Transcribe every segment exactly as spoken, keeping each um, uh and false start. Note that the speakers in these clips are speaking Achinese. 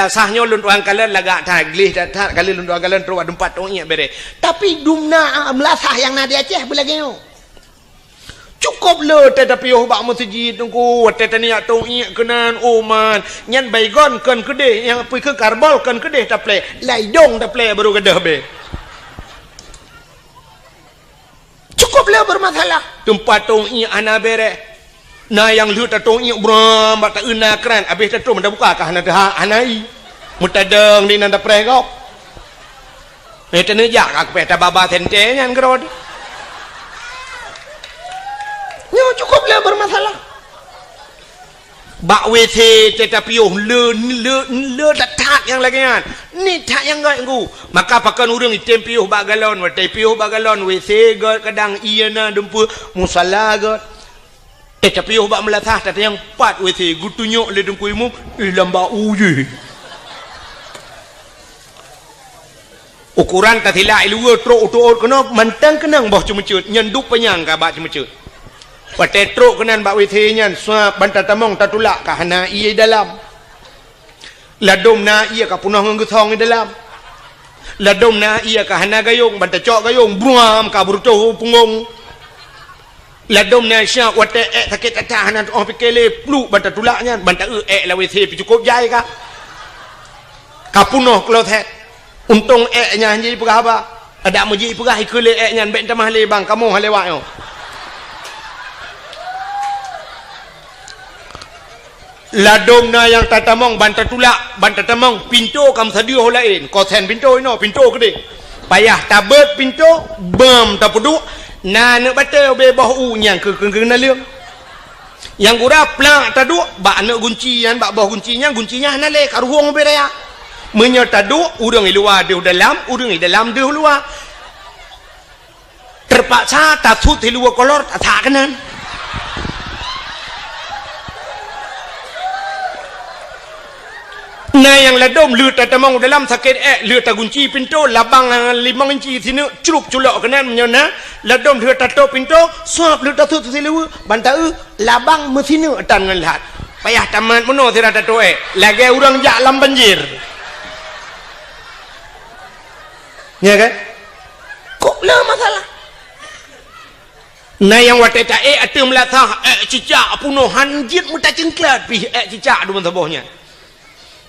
Meulasah nyoe lôn tuan kalon lagak that, gleh that, that kali lôn tuan kalon trok bak teumpat tong iek bereh. Tapi dumna meulasah nyang na di Aceh beulagée nyoe. Cukôp le teuh tapiôh bak meuseujid teungku, watée taniyak tong iek keunan, oh man, nyan Baygon kon keudeh, nyang peue keu Karbol kon keudeh taplé, lam idong taplé barô gadôh bée. Cukôp le beureumasalah. Teumpat tong iek hana bereh. Na nyang lheueh tatong iek bram bak taeu na kran, abéh tatrôn tabuka ka hana teuhak, hana ie. Meutadong di nan tapreh gob. Eh, taneujak ka kupéh tababa sentée nyan keudroe. Nyoe cukôp le beureumasalah. Bak W C teuh tapiôh le, le, le that-that nyang lagée nyan. Ni that nyang gét ngku. Maka pakon ureuëng item piôh bak galon, watée piôh bak galon, W C gét kadang ie na dumpeue, musala gét. Eh, tapiôh bak meulasah tatanyong pat W C geutunyok lé teungku imum, eh, lam bak u jih. Ukoran tasilak i luwa trok u tuôt keunoe mantong keunong boh ceumeuceuet, nyan duek panyang ka bak ceumeuceuet. Watée trok keunan bak W C nyan suab ban tatamong tatulak ka hana ie dalam. Ladôm na ie ka peunoh ngon geusong i dalam. Ladôm na ie ka hana gayông, ban tacok gayông, bruam ka beureutoh u punggong. Ladôm na siap watée ék sakét that hana teuoh pike lé, pluek ban tatulak nyan, ban taeu ék lam W C pih cukôp jai ka. Ka peunoh kloset. Untông ék nyan han jipeugah haba. Adak meujih peugah ikeu lé ék nyan, bék tamah lé bang, kamoe han lewat nyoe. Ladôm na nyang tatamong ban tatulak, ban tatamong, pintoe ka meusadeuh laén, kosen pintoe inoe, pintoe keudeh. Payah tabeuet pintoe, beuem tapeuduek, na aneuk batée ubé boh u nyang keu, keu, keu naleueng. Nyang gura plak taduek bak aneuk gunci nyan, bak boh gunci nyan, gunci nyan hana lé, ka ruhong ubé raya. Meunyoe taduek, ureuëng i luwa deuh dalam, ureuëng i dalam deuh luwa. Teupaksa tasut siluwa kolor, tasak keunan. Na nyang ladôm lheueh tatamong u dalam sakét ék, lheueh tagunci pintoe, labang limong inci sineuk, crup culok keunan meunyoe na, ladôm lheueh tatôp pintoe, suab lheueh tasut siluwa, ban taeu, labang meusineuk tan ngon lhat. Payah tamat meunoe sira tatôp ék, lagée ureuëng jak lam banjir. Nya kan? Kok le masalah? Na nyang watée taék ateueh meulasah, ék cicak peunoh han jeuet meutacengklat pih ék cicak dum saboh nyan.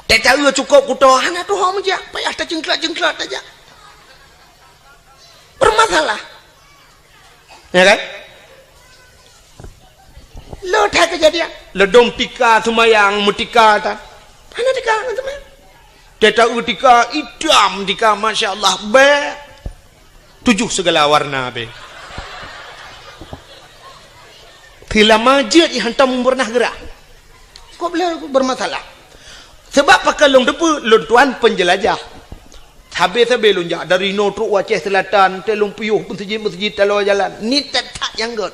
Tée taeu cukôp kuto hana tuho meujak, payah tacengklat-cengklat tajak. Bermasalah. Ya kan? Lo that kejadian. Ladôm tika seumayang meutika tan. Hana tika ngon seumayang. Tée taeu tika itam tika, masya Allah, bée. Tujoh segala warna bée. Seulama jeuet i hantom pernah geurah. Kok beliau bermasalah? Sebab pakon lôn teupeu, lôn tuan penjelajah. Sabe-sabe lôn jak dari inoe trok u Aceh Selatan, tée lôn piôh meuseujid-meuseujid taloe jalan. Ni that-that nyang gét.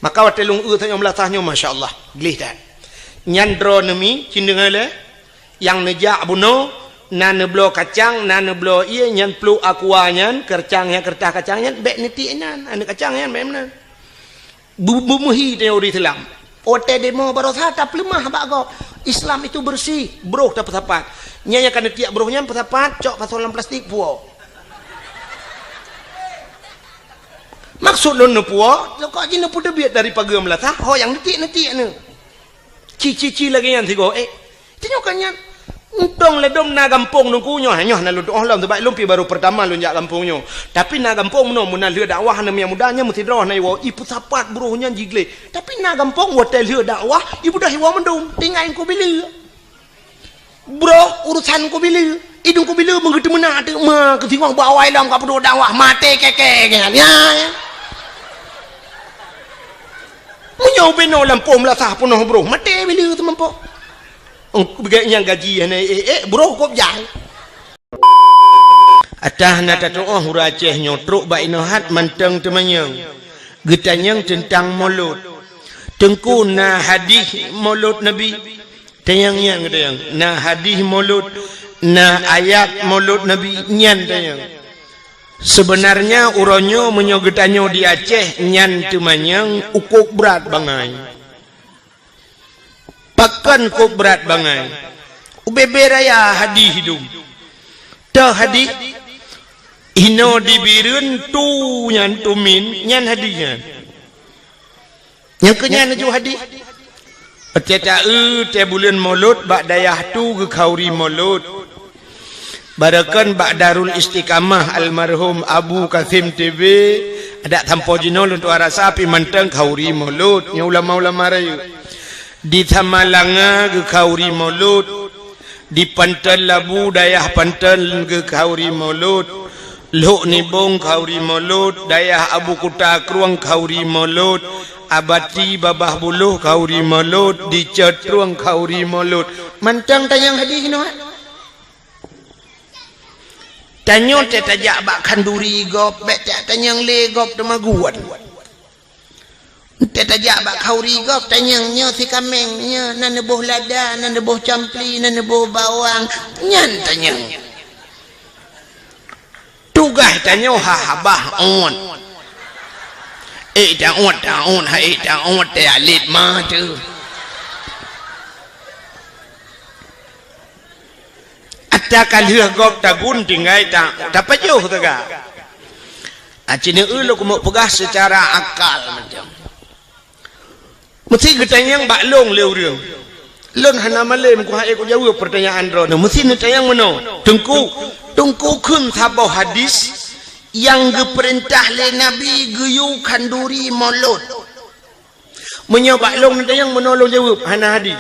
Maka watée lôn eu tanyoe meulasah nyoe, masya Allah, gleh that. Nyan droeneuh mi, cit deungoe lé, nyang neujak bunoe, na neubloe kacang, na neubloe ié, nyan pluek aqua nyan, keureutah nyan, keureutah kacang nyan, bék neutiek inan, aneuk kacang nyan bék meunan. Bu-, beumeuhi tanyoe ureuëng Islam. Watée demo barosa tapeuleumah bak gob. Islam itu bersih, broh tapeusapat. Nyan nyang ka neutiek broh nyan peusapat, cok pasoe lam plastik, puwoe. Maksud lôn neupuwoe, kok jih neupeuteubiet dari pageue meulasah, ho nyang neutiek-neutiek neu. Ci-ci-ci lagée nyan sigoe, eh. Tanyoe ka nyan. Untông ladôm na gampông teungku nyoe, nyoe hana lôn tuoh lom, sabab lôn pih barô peurtama lôn jak gampông nyoe. Tapi na gampông meunoe, meunan lheueh dakwah na miet muda nyan meusidroe na iwoe, ipeusapat broh nyan jigleh. Tapi na gampông watée lheueh dakwah, ibeudôh iwoe mandum, tinggai Teungku Bileue. Broh urosan Teungku Bileue, i Teungku Bileue meugeuteumeunak teuk ma keusingoh bak awai lom ka peuduek dakwah, maté keke nyan. Ya, ya. Meunyoe ubenoe lampôh meulasah peunoh broh, maté Bileue teumampok. Ong, beuget nyang gaji hana ék-ék, broh kop jai. Atah na tatuoh ureuëng Aceh nyoe trok bak inoe hat mantong teumanyong. Geutanyong teuntang mulod. Teungku na hadih mulod Nabi? Tanyong nyan geutanyong. Na hadih mulod, na ayat mulod Nabi nyan tanyong. Seubeunarnya uroe nyoe meunyoe geutanyoe di Aceh nyan teumanyong ukôb brat bangai. Pakon kôb brat bangai? Ubé-bé raya hadih dum. Teuh hadih, inoe di Bireuen tu nyan tumin, nyan hadih nyan. Nyang keu nyan laju hadih. Watée ta-eu tée buleuen Molot bak dayah tu geukhauri Molot. Barokon bak Darul Istiqamah almarhum Abu Kasim T B, adak sampoe jinoe lôn tuan rasa pih mantong khauri Molot, nyoe ulama-ulama rayeuk. Di Samalanga geukhauri Molot, di Panton Labu dayah Panton geukhauri Molot, Lhok Nibong khauri Molot, dayah Abu Kuta Krueng khauri Molot, Abati Babah Buloh khauri Molot, di Cot Trueng khauri Molot. Mantong tanyong hadih nyoe. Tanyoe teuh tajak bak khanduri gob, bék teuh tanyong lé gob teuma guwan. Teuh tajak bak khauri gob, tanyong nyoe sikameng, nyoe na neuboh lada, na neuboh campli, na neuboh bawang, nyan tanyong. Tugaih tanyoe ha habah ôn. Eh, ta ôn, ta ôn, ha, eh, ta ôn, teuh alet ma teuh. Ata ka lheueh gob tagun tinggai ta, tapajoh teuga. Aci neu lôn keumeuk peugah seucara akal macam. Meusti geutanyong bak lôn lé ureuëng. Lôn hana malém kuhai kujaweueb peurtanyaan droeneueh. Meusti neutanyong meunoe, Teungku, Teungku kheun saboh hadis nyang geupeurintah lé Nabi geuyue khanduri Molot. Meunyoe bak lôn neutanyong meunoe lôn jaweueb, hana hadis.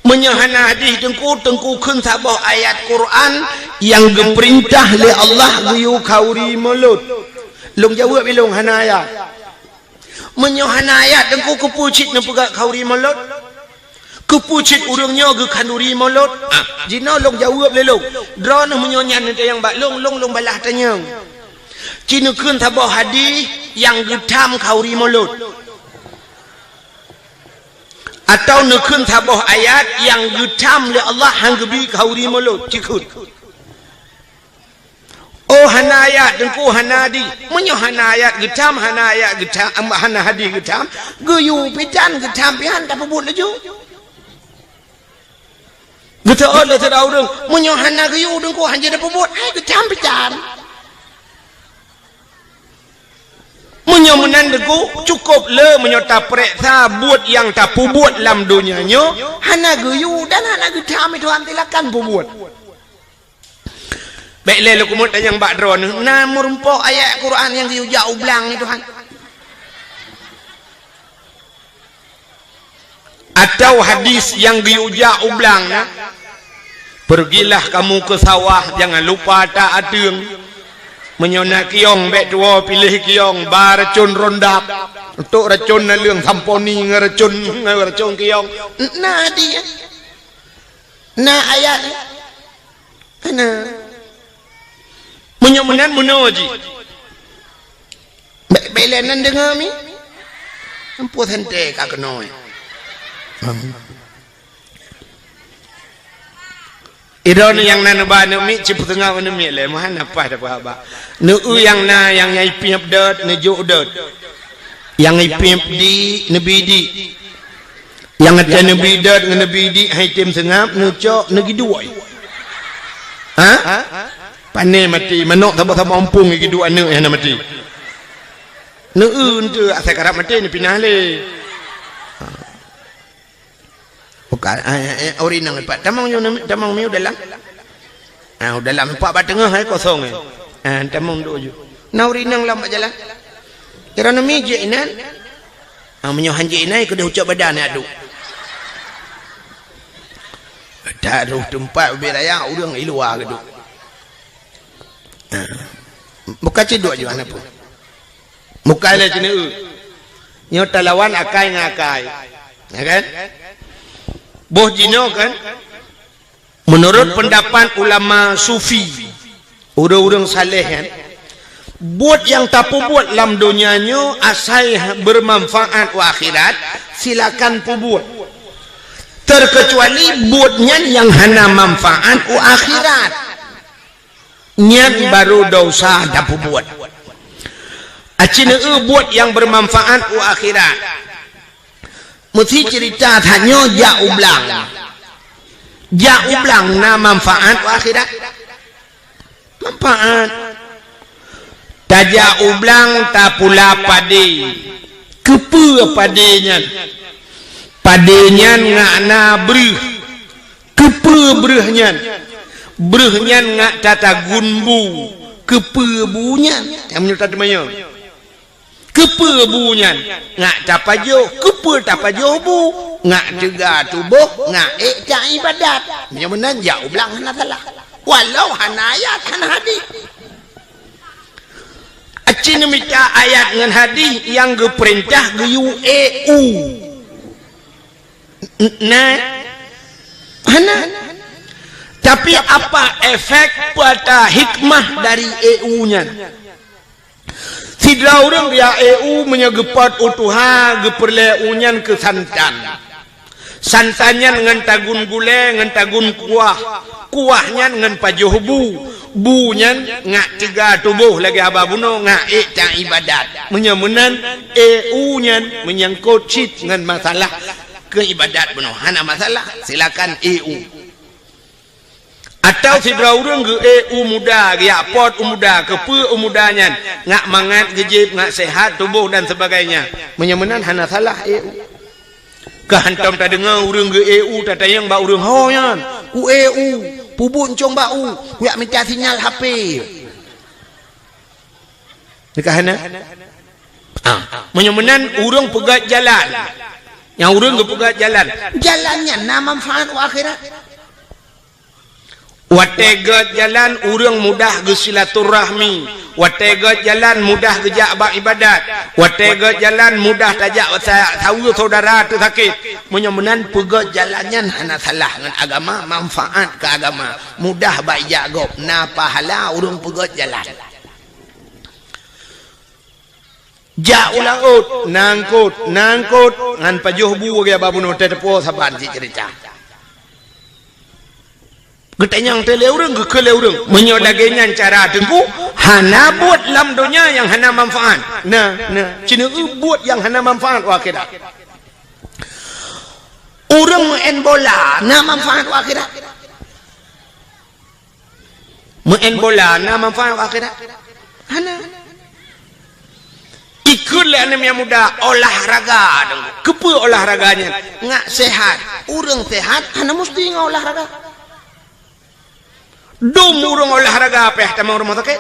Meunyoe hana hadis Teungku, Teungku kheun saboh ayat Quran nyang geupeurintah lé Allah geuyue khauri Molot. Lôn jaweueb ilôn hana ayat. Meunyoe hana ayat Teungku, keupeue cit neupeugah khauri Molot? Keupeue cit ureuëng nyoe geukhanduri Molot? Ah, jinoe lôn jaweueb lé lôn. Droeneueh meunyoe nyan neutanyong bak lôn, lôn, lôn balaih tanyong. Ci neukheun saboh hadis nyang geutham khauri Molot. Atawa neukheun saboh ayat nyang geutham lé Allah han geubi khauri Molot, ci kheun. Oh, hana ayat Teungku, hana hadis. Meunyoe hana ayat geutham, hana ayat geutham, hana hadis geutham, geuyue pih tan geutham pih han tapeubuet laju. Geuteuôt lé sidroe ureuëng, meunyoe hana geuyue Teungku han jeuet tapeubuet, hai geutham pih tan. Meunyoe meunan Teungku, cukôp le meunyoe tapareksa buet nyang tapeubuet lam donya nyoe, hana geuyue dan hana geutham, Tuhan silakan peubuet. Bék lé lôn keumeuk tanyong bak droeneueh, na meurumpok ayat Quran nyang geuyue jak u blang nyoe, Tuhan? Atawa hadis nyang geuyue jak u blang na, "Pergilah kamu ke sawah, jangan lupa tak ateueng. Meunyoe na kiyong, bék tuwoe piléh kiyong, ba racon rondap. Untuk racon naleueng samponi ngon racon, ngon racon kiyong." Na hadis, na ayat. Hana. Meunyoe meunan meunoe jih. Bék, bék lé nan deungoe mi. Ampoh santée ka keunoe. Idroeneueh nyang na neuba aneuk miet, cipeuteungoh aneuk miet lé, meuhan na paih tapeuhaba. Neu-eu nyang na, nyang, nyang ipiep dot, neujok dot. Nyang ipiep di, neubi di. Nyang watée neubi dot ngon neubi di hai tem seungab, neucok, neugiduek. Ha? Pané maté, manok saboh-saboh ompung giduek aneuk hana maté. Neu-eu enteuk asai karab maté neupinah lé. Ha. Bukan, eh, eh, eh, ureuëng inong ipat. Tamong nyoe, tamong mi u dalam. Ah, u dalam, ipat bak teungoh, eh, kosong, eh. Ah, tamong duek ju. Na ureuëng inong lam bak jalan. Kira nami jek inan. Ah, meunyoe han jek inan, keudeh ucok badan, eh, aduk. Tak roh teumpat ubé raya, ureuëng i luwa keuduk. Ah. Bukan cedok ju, aneuk pun. Bukan lé jeuneu. Nyoe talawan akai ngon akai. Ya kan? Boh jinoe kan? Menurut pendapat ulama sufi, ureuëng-ureuëng saleh kan, buet nyang tapeubuet lam donya nyoe asai bermanfaat u akhirat, silakan peubuet. Terkecuali buet nyan nyang hana manfaat u akhirat. Nyan barô desya tapeubuet. Aci neu buet nyang bermanfaat u akhirat. Meusi cerita tanyoe jak u blang. Jak u blang na manfaat u akhirat. Manfaat. Tajak u blang tapula padé. Keupeue padé nyan? Padé nyan ngak na breuh. Keupeue breuh nyan? Breuh nyan ngak tatagun bu. Keupeue bu nyan? Nyang meunyoe tateumanyong. Keupeue bu nyan? Ngak tapajoh. Keupeue tapajoh bu? Ngak teuga tuboh, ngak ék taibadat. Meunyoe meunan, jak u blang hana salah. Walau hana ayat, hana hadih. Aci neumita ayat ngon hadih nyang geupeurintah geuyue ék u. N-, na? Hana. Tapi apa efek, peue ata hikmah dari ék u nyan? Sidroe ureuëng geujak ék u meunyoe geupot u tuha, geupeureulée u nyan keu santan. Santan nyan ngon tagun gulée, ngon tagun kuah. Kuah nyan ngon pajoh bu. Bu nyan ngak teuga tuboh lagée haba bunoe, ngak ék taibadat. Meunyoe meunan, ék u nyan meunyangkot cit ngon masalah keu ibadat bunoe. Hana masalah, silakan ék u. Atawa sidroe ureuëng geuék u muda, geujak pot u muda, keupeue u muda nyan, ngak mangat geujieb, ngak sehat tuboh dan sebagainya. Meunyoe meunan hana salah ék u. Ka hantom tadeungoe ureuëng geuék u tatanyong bak ureuëng, "Ho nyan, kuék u, peubuet ncong bak u, kujak mita sinyal H P." Nyan ka hana? Ah, meunyoe meunan ureuëng peugét jalan. Nyang ureuëng geupeugét jalan. Jalan nyan na manfaat u akhirat. Watée gét jalan, ureuëng mudah geusilaturahmi. Watée gét jalan, mudah geujak bak ibadat. Watée gét jalan, mudah tajak sa-, saweue syedara teusakét. Meunyoe meunan peugét jalan nyan hana salah ngon agama, manfaat keu agama. Mudah bak ijak gob, na pahala ureuëng peugét jalan. Jak u laôt, na eungkôt, na eungkôt, ngon pajoh bu lagée haba bunoe, teupeue saban cit ceurita. Geutanyong teulé ureuëng, geukheun lé ureuëng, "Meunyoe lagée nyan cara Teungku, hana buet lam donya nyang hana manfaat." Na, na, ci neueu buet nyang hana manfaat u akhirat. Ureuëng meu'en bola na manfaat u akhirat? Meu'en bola na manfaat u akhirat? Hana. Ikheun lé aneuk muda, olahraga dong. Keupeue olahraga nyan? Ngak sehat. Ureuëng sehat hana musti ngon olahraga. Dum ureuëng olahraga pih tamong rumoh sakét.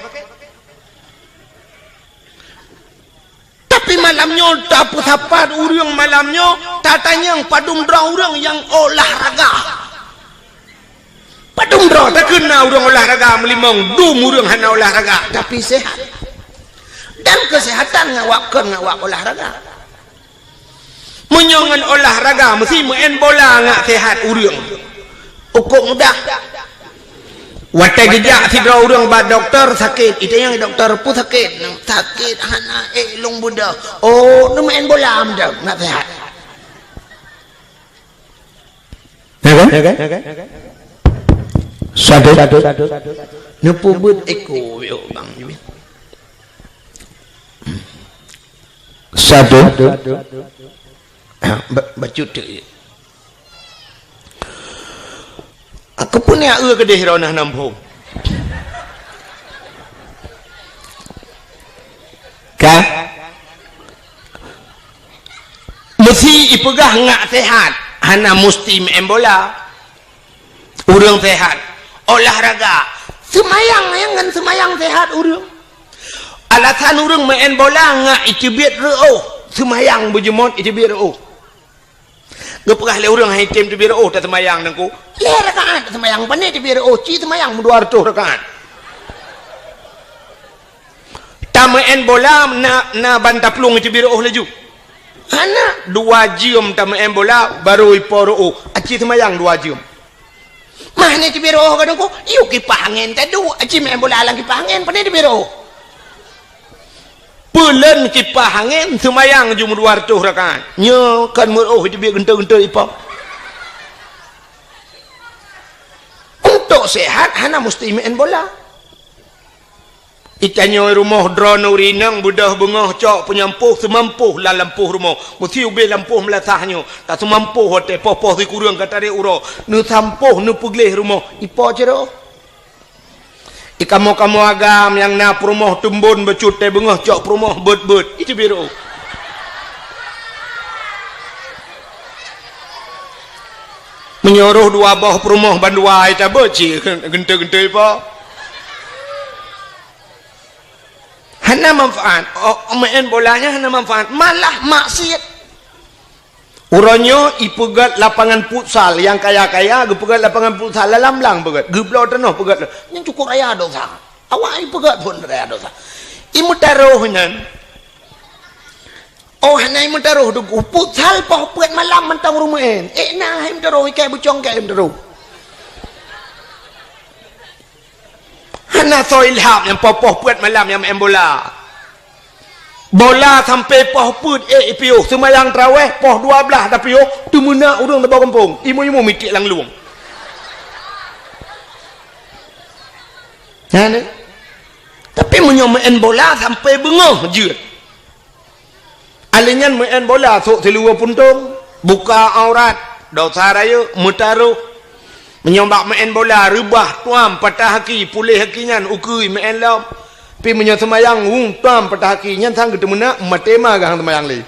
Tapi malam nyoe tapeusapat ureuëng malam nyoe, tatanyong padum droe ureuëng nyang olahraga. Padum droe takheun na ureuëng olahraga meulimong, dum ureuëng hana olahraga, tapi sehat. Dan kesehatan ngawak kon ngawak olahraga. Meunyoe ngon olahraga, meusi meu'en bola ngak sehat ureuëng. Ukok mudah. Watée geujak sidroe ureuëng bak dokto sakét, itanyong dokto, "Peue sakét?" "Sakét hana ék lôn beudôh." "Oh, neumeu'en bola meudoh, ngak sehat." Ya kan? Ya kan? Satu. Neupeubuet eko yo bang. Satu. Ba-, bacut tu. Aku pun ya eu kedeh rona nampung. Ka? Meusi ipeugah ngak sehat, hana musti meu'en bola. Ureuëng sehat, olahraga, seumayang nyang ngon seumayang sehat ureuëng. Alasan ureuëng meu'en bola ngak iteubiet reuôh, seumayang beujeumot iteubiet reuôh. Geupeugah lé ureuëng hai tem teubiet reuôh taseumayang nangku. Lhée rakaat taseumayang, pane teubiet reuôh, ci seumayang meudua reutôh rakaat. Tameu'en bola na, na ban taplueng iteubiet reuôh laju. Hana, dua jeuem tameu'en bola, barô ipo reuôh. Aci seumayang dua jeuem. Mah ni teubiet reuôh kadang ko, yuk kipah angén tadu, aci meu'en bola lam kipah angén, pane teubiet reuôh. Peuleuen kipah angén, seumayang jeuem dua reutôh rakaat. Nyoe kan meureuôh iteubiet geuntôi-geuntôi ipo. Untuk sehat, hana musti meu'en bola. Itanyoe rumoh droeneuh ureueng inong beudôh beungoh cok peunyampôh seumampoh lam lampôh rumoh. Meusi ubé lampôh meulasah nyoe, taseumampôh watée poh-poh sikureueng ka tarek uroe. Neusampôh neupeugleh rumoh, ipo cit rôh? Ikamoe-kamoe agam nyang na peurumoh tumbon bacut tée beungoh cok peurumoh beuet-beuet. Itu biru. Meunyoe rôh dua boh peurumoh bandua ita beuet cit genteu-genteu ipo. Hana manfaat. Oh, main bola nyan hana manfaat, malah maksiet. Uroe nyoe ipeugét lapangan futsal, nyang kaya-kaya geupeugét lapangan futsal, lam blang peugét, geubloe tanoh peugét. Nyan cukôp raya dosa. Awak ipeugét phon raya dosa. Imeutarôh nyan. Oh, hana imeutarôh, futsal poh peuet malam mantong ureueng main. Eh, na hai meutarôh, ikai bucong kai meutarôh. Hana soe ilham nyang poh-poh peuet malam nyang main bola. Bola sampai poh peuet, eh, ipiôh, seumayang tarawih poh dua blaih tapiôh, teumeunak ureueng saboh gampông, imeum-imeum miték lam lueng. Nyan, eh. Tapi meunyoe main bola sampai beungoh jeuet. Alèh nyan meu'en bola sôk siluweue puntông, buka aurat, dosa rayeuk, meutarôh. Meunyoe bak meu'en bola reubah, tuam, patah aki, puléh aki nyan, ukeue meu'en lom. Pi meunyoe seumayang, wung, tuam, patah aki, nyan sang geuteumeunak, maté ma geuhang seumayang lé.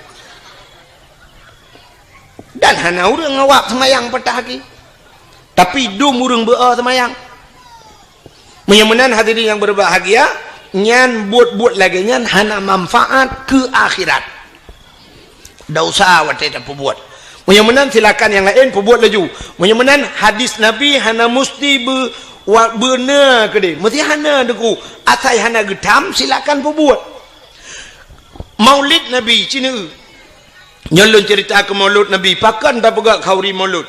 Dan hana ureueng awak seumayang patah aki. Tapi dum ureueng beu-o seumayang. Meunyoe meunan hadirin nyang berbahagia, nyan buet-buet lagèe nyan hana manfaat keu akhirat. Dosa watèe tapeubuet. Meunyoe meunan silakan nyang laén peubuet laju. Meunyoe meunan hadis Nabi hana musti beu-, wa-, beuna keudeh. Meusti hana deungoe, asai hana geutam silakan peubuet. Maulid Nabi, ci neu. Nyoe lôn ceurita keu Maulud Nabi, pakon tapeugah khauri Maulud.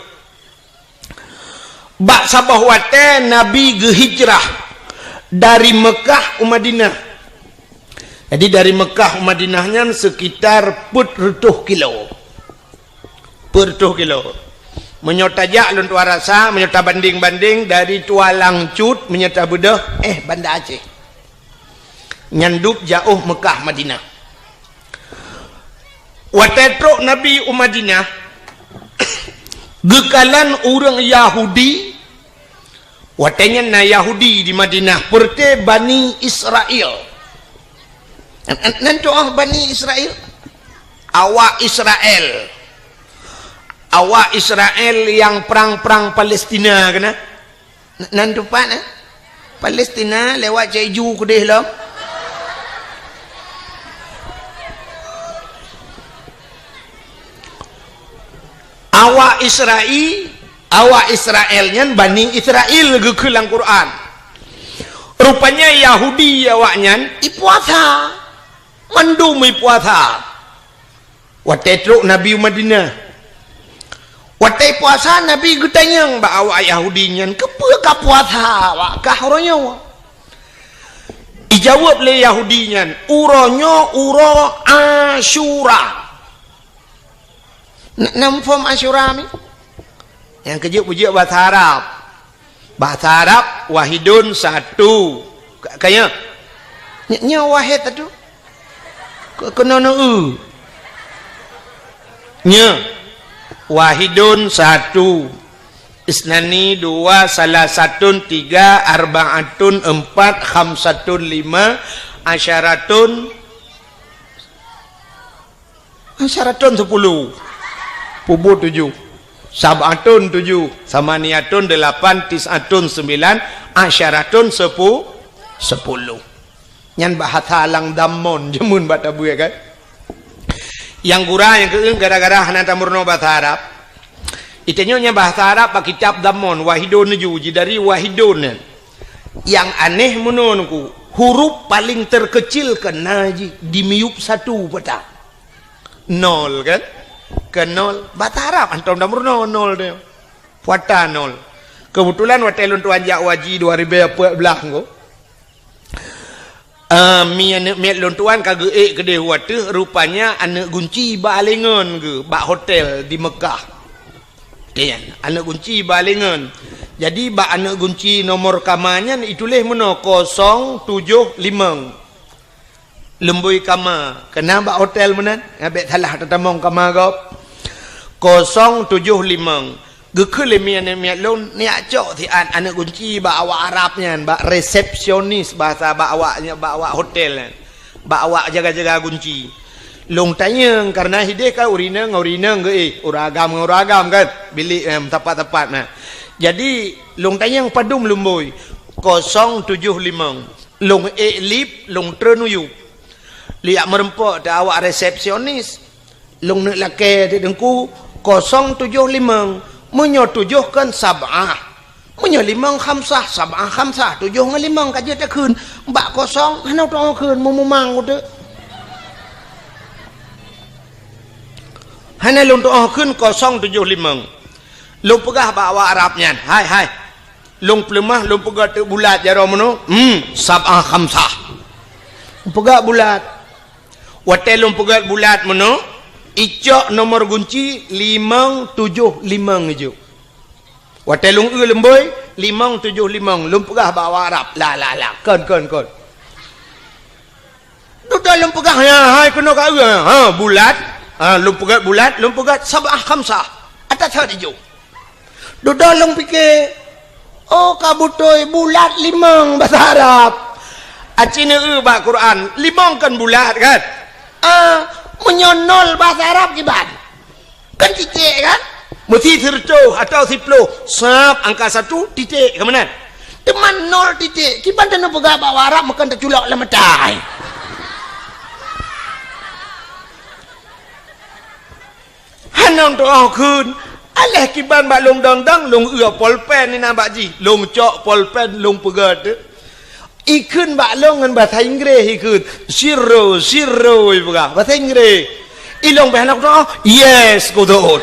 Bak saboh watèe Nabi geuhijrah dari Meukah u Madinah. Jadi, dari Meukah u Madinah nyan sekitar peuet reutôh kilo. Peuet reutôh kilo. Meunyoe tajak lôn tuan rasa, meunyoe tabandeng-bandeng dari Tualang Cut, meunyoe tabeudôh, eh, Banda Aceh. Nyan dub jaôh Meukah Madinah. Watèe trok Nabi u Madinah, geukalon ureueng Yahudi, watèe nyan na Yahudi di Madinah, peureuté Bani Israel. Nan, nan, nan tu'oh Bani Israel? Awak Israel. Awak Israel nyang prang-prang Palestina keunan. N-, nan teumpat, eh? Palestina lewat Cik Ju keudeh lom. Awak Israel, awak Israel nyan Bani Israel geukheun lam Quran. Rupanya Yahudi awak nyan ipuasa. Mandum ipuasa. Watèe trok Nabi u Madinah. Watèe puasa, Nabi geutanyong bak awak Yahudi nyan, "Keupeue ka puasa awak kah uroe nyoe?" Ijaweueb lé Yahudi nyan, "Uroe nyoe uroe Asyura." Na, na muphom Asyura mi? Nyang keujeuet peujeuet bahasa Arab. Bahasa Arab, wahidun satu. Ka, ka nyo? Nyo, nyo wahid satu. Ke, keunoe neu-eu. Nyo. Wahidun satu. Isnani dua, salasatun tiga, arbaatun empat, khamsatun lima, asyaratun Asyaratun sepuluh. Peubuet tujoh. Sab'atun tujoh. Samaniyatun delapan. Tis'atun sembilan. Asyaratun sepu-, sepuluh. Nyan bahasa lam Dammon jameun bak tabuet kan. Nyang gura nyang keu gara-gara hana tameurunoe bahasa Arab. Itanyoe nyan bahasa Arab bak kitab Dammon, wahidun tujoh, jidari wahidun nyan. Nyang aneh meunoe nungku, huruf paling terkecil keu na jih di miyueb satu pata. Nol kan? Keu nol, bahasa Arab hantom tameurunoe nol teuh. Pata nol. Keubeutulan watèe lôn tuan jak u haji dua ribèe peuet blah nyoe. Ah, mi aneuk miet lôn tuan ka geuék keudeh u ateueh, rupanya aneuk gunci bak alengon geuh, bak hotel di Meukah. Kan, aneuk gunci bak alengon. Jadi, bak aneuk gunci nomor kama nyan ituléh meunoe kosong tujoh limong. Lumbôi kama, keunan bak hotel meunan, bék salah tatamong kama gob. Kosong tujoh limong. Geukheun lé miet-miet lôn, neujak cok siat aneuk gunci bak awak Arab nyan, bak resepsionis bahasa bak awak, bak awak hotel nyan. Bak awak jaga-jaga gunci. Lôn tanyong, kareuna hideh kan ureueng inong ngon ureueng inong geuéh, ureueng agam ngon ureueng agam kan, bilék, eh, meusapat-sapat na. Jadi, lôn tanyong padum lumbôi, kosong tujoh limong. Lôn ék lip, lôn treun u yup. Lôn jak meureumpok teuh awak resepsionis. Lôn neuk lakée teuh Teungku, kosong tujoh limong. Meunyoe tujoh kan sab'ah. Meunyoe limong khamsah, sab'ah khamsah, tujoh ngon limong ka jeuet takheun. Bak kosong hana tuoh kheun, meumumang uteuk. Hana lôn tuoh kheun kosong tujoh limong. Lôn peugah bak awak Arab nyan, "Hai, hai. Lôn peuleumah, lôn peugah teuk bulat jaroe meunoe." "Hmm, sab'ah khamsah." Peugah bulat. Watée lôn peugét bulat meunoe, icok nomor gunci limong tujoh limong ijok. Watée lôn eu lumbôi, limong tujoh limong, lôn peugah bak awak Arab, "La, la, la, kon, kon, kon." Dudoe lôn peugah, "Ya, hai keunoe ka eu, ha, bulat." Ha, lôn peugét bulat, lôn peugét sab'ah khamsah. Atas that ijok. Dudoe lôn pike, "Oh, ka beutôi bulat limong basa Arab." Aci neueu bak Quran, limong kan bulat kan? Ah, meunyoe nol basa Arab kiban? Kan titik kan? Meusi sireutôh atau siploh, sab angka satu, titik, ka meunan. Teuma nol titik, kiban taneuk peugah bak Arab meukan taculok lam mata. Hana tuoh kheun, aléh kiban bak lôn dong-dong, lôn eu polpen inan bak jih, lôn cok polpen lôn peugét. Ikheun bak lôn ngon basa Inggréh ikheun, "Zero, zero," ipeugah, basa Inggréh. Ilôn beh hana kutuoh, "Yes," kutuot.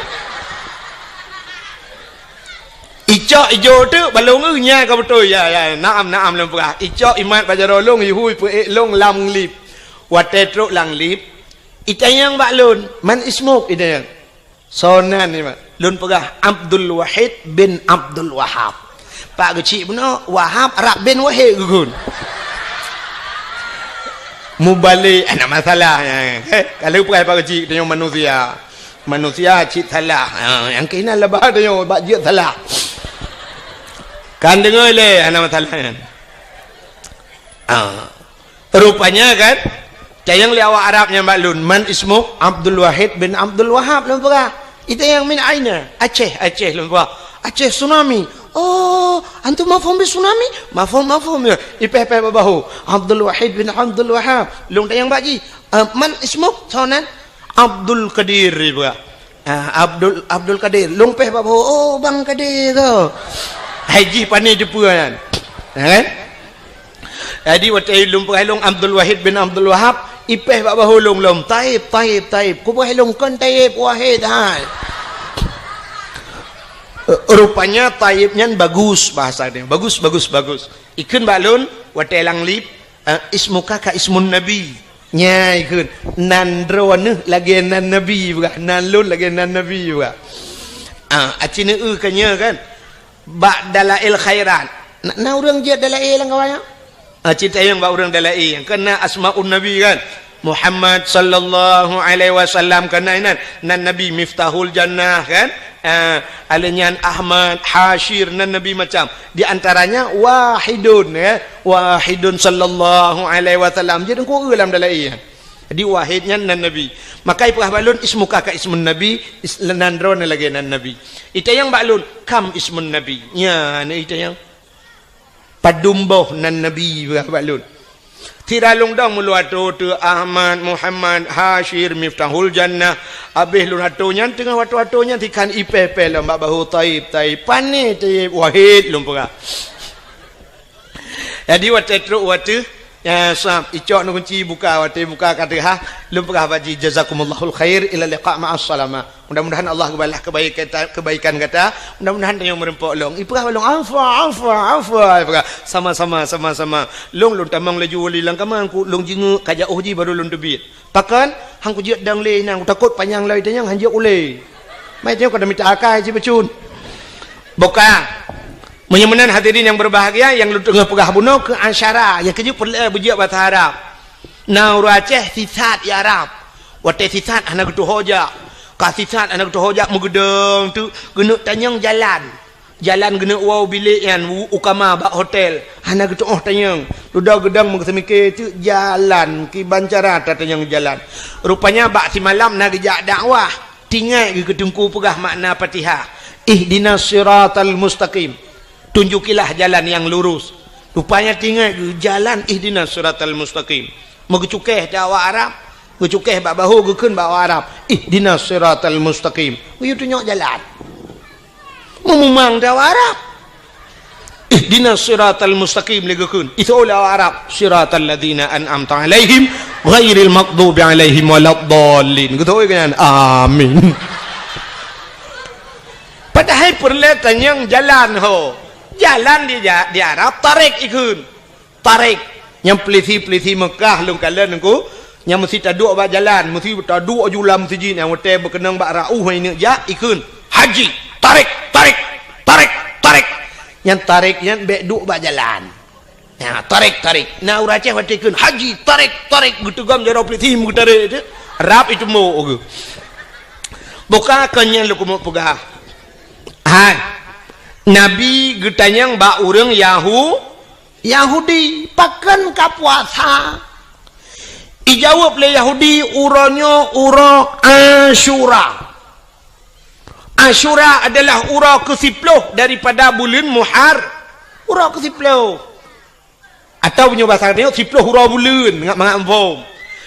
Icok ijok teuk bak lôn eu, nya ka beutôi, ya, ya, naam, naam lôn peugah. Icok imat bak jaroe lôn, ihui peuék lôn lam lip. Watée trok lam lip, itanyong bak lôn, "Man ismuk?" itanyong. "Soe nan nyan?" Lôn peugah, "Abdul Wahid bin Abdul Wahab." Pak Geuchik bunoe, Wahab rab bin Wahid geukheun. Mubalek, hana masalah nyan. Eh, ka lheueh peugah Pak Geuchik, tanyoe manusia. Manusia cit salah. Ha, nyang keunan laba tanyoe bak jeuet salah. Kan deungoe lé, hana masalah nyan. Ha. Rupanya kan, tanyong lé awak Arab nyan bak lôn, "Man ismuk?" "Abdul Wahid bin Abdul Wahab," lôn peugah. Itanyong, "Min aina?" "Aceh, Aceh," lôn peugah. "Aceh tsunami." "Oh, antum mafhum bi tsunami?" "Mafhum, mafhum." Ya, ipéh-péh bak bahô. "Abdul Wahid bin Abdul Wahab." Lôn tanyong bak jih, "Ah, man ismuk?" "Soe nan?" "Abdul Qadir," ipeugah. Ah, Abdul, Abdul Qadir. Lôn péh bak bahô, "Oh, Bang Qadir ko." Hai jih pane teupeue nyan. Ha, kan? Jadi, watée lôn peugah lôn Abdul Wahid bin Abdul Wahab, ipéh bak bahô lôn lom, "Taib, Taib, Taib." Kupeugah lôn, "Kon Taib, Wahid hai." Rupanya Taib nyan bagus bahasa dia. Bagus, bagus, bagus. Ikheun bak lôn, watée lam lip, eh, "Ismuka ka ismun Nabi." Nya ikheun, "Nan droeneuh lagée nan Nabi," ipeugah, "nan lôn lagée nan Nabi," ipeugah. Ah, aci neueu ka nyoe kan? Bak Dalail Khairat. Na, na ureuëng jeuet Dalail lam kawan nyoe? Ah, cit tanyong bak ureuëng Dalail nyang keunan Asmaun Nabi kan? Muhammad sallallahu alaihi wasallam keunan inan, nan Nabi Miftahul Jannah kan? Ah, alèh nyan Ahmad, Hasyir, nan Nabi macam. Di antaranya Wahidun, ya. Wahidun sallallahu alaihi wasallam. Jadi, engkau lam Dalail. Jadi, Wahid nyan nan Nabi. Maka ipeugah bak lôn, "Ismuka ka ismun Nabi," is-, nan droeneuh lagée nan Nabi. Itanyong bak lôn, "Kam ismun Nabi?" Nya, na itanyong. "Padum boh nan Nabi?" ipeugah bak lôn. Sira lôn dong meulôn atô teuh Ahmad, Muhammad, Hasyir, Miftahul Jannah. Abéh lôn atô nyan, teungoh watô-watô nyan, sikhan ipéh-péh lom bak bahô, "Taib, Taib." Pane Taib, Wahid lôn peugah. Jadi, watée trok watée, ya, sab, icok ngon gunci buka, watée buka ka teuhah, lôn peugah bak jih, "Jazakumullahul khair, ila liqa ma'as salamah." Mudah-mudahan Allah geubalah kebaikan, kebaikan gata. Mudah-mudahan tanyoe meureumpok lom. Ipeugah bak lôn, "Afwa, afwa, afwa." Ipeugah, "Sama-sama, sama-sama." Lôn, lôn tamong laju wali lam kama, ku lôn jingeuk, ka jiôh jih baru lôn teubiet. Pakon? Han kujeuet dong lé nyan, kutakot panyang lom itanyong han jeuet ulée. Mai tanyoe ka mita akai cit bacut. Buka. Meunyoe meunan hadirin nyang berbahagia, nyang lôn teungoh peugah bunoe keu asyara, nyang keujeuet peureulée beujeuet basa Arab. Na ureuëng Aceh sisat i Arab. Watée sisat hana geutuho jak. Ka sisat hana geutuho jak meugeudong teuk geuneuk tanyong jalan. Jalan geuneuk woe bilék nyan u, u kama bak hotel. Hana geutuoh tanyong. Dudoe geudong meugeuseumiké teuk jalan kiban cara tatanyong jalan. Rupanya bak simalam na geujak dakwah. Tingai geuh keu teungku peugah makna Fatihah. Ihdinas siratal mustaqim. Tunjukilah jalan yang lurus. Rupanya tingai geuh jalan ihdinas siratal mustaqim. Meugeucukéh di awak Arab, geucukéh bak bahô geukheun bak awak Arab. Ihdinas siratal mustaqim. Geuyue tunyok jalan. Meumumang di awak Arab. Ihdinas siratal mustaqim lé geukheun. Isoe lé awak Arab. Siratal ladzina an'amta 'alaihim ghairil maghdubi 'alaihim waladdallin. Geutoe keu nyan. Amin. Padahai peureulée tanyong jalan ho. Jalan di ja-, di Arab tarik ikheun. Tarik. Nyang peulisi-peulisi Mekah lôn kalon nungku, nyang meusi taduek bak jalan, meusi taduek ju lam meuseujid nyang watée beukeunong bak rauh ineuk jak ikheun, "Haji, tarik, tarik, tarik, tarik." Nyang tarik nyan bék duek bak jalan. Nah, tarik, tarik. Na ureuëng Aceh watée kheun, "Haji, tarik, tarik," geuteugom jaroe peulisi meugeutarek teuk. Rab itumbok geuh. Buka kon nyan lôn keumeung peugah. Hai. Nabi geutanyong bak ureuëng Yahu-, Yahudi, "Pakon ka puasa?" Ijaweueb lé Yahudi, "Uroe nyoe uroe Asyura." Asyura adalah uroe keusiploh daripada buleuen Muhar-, uroe keusiploh. Atawa meunyoe basa tanyoe, siploh uroe buleuen, ngat mangat muphom.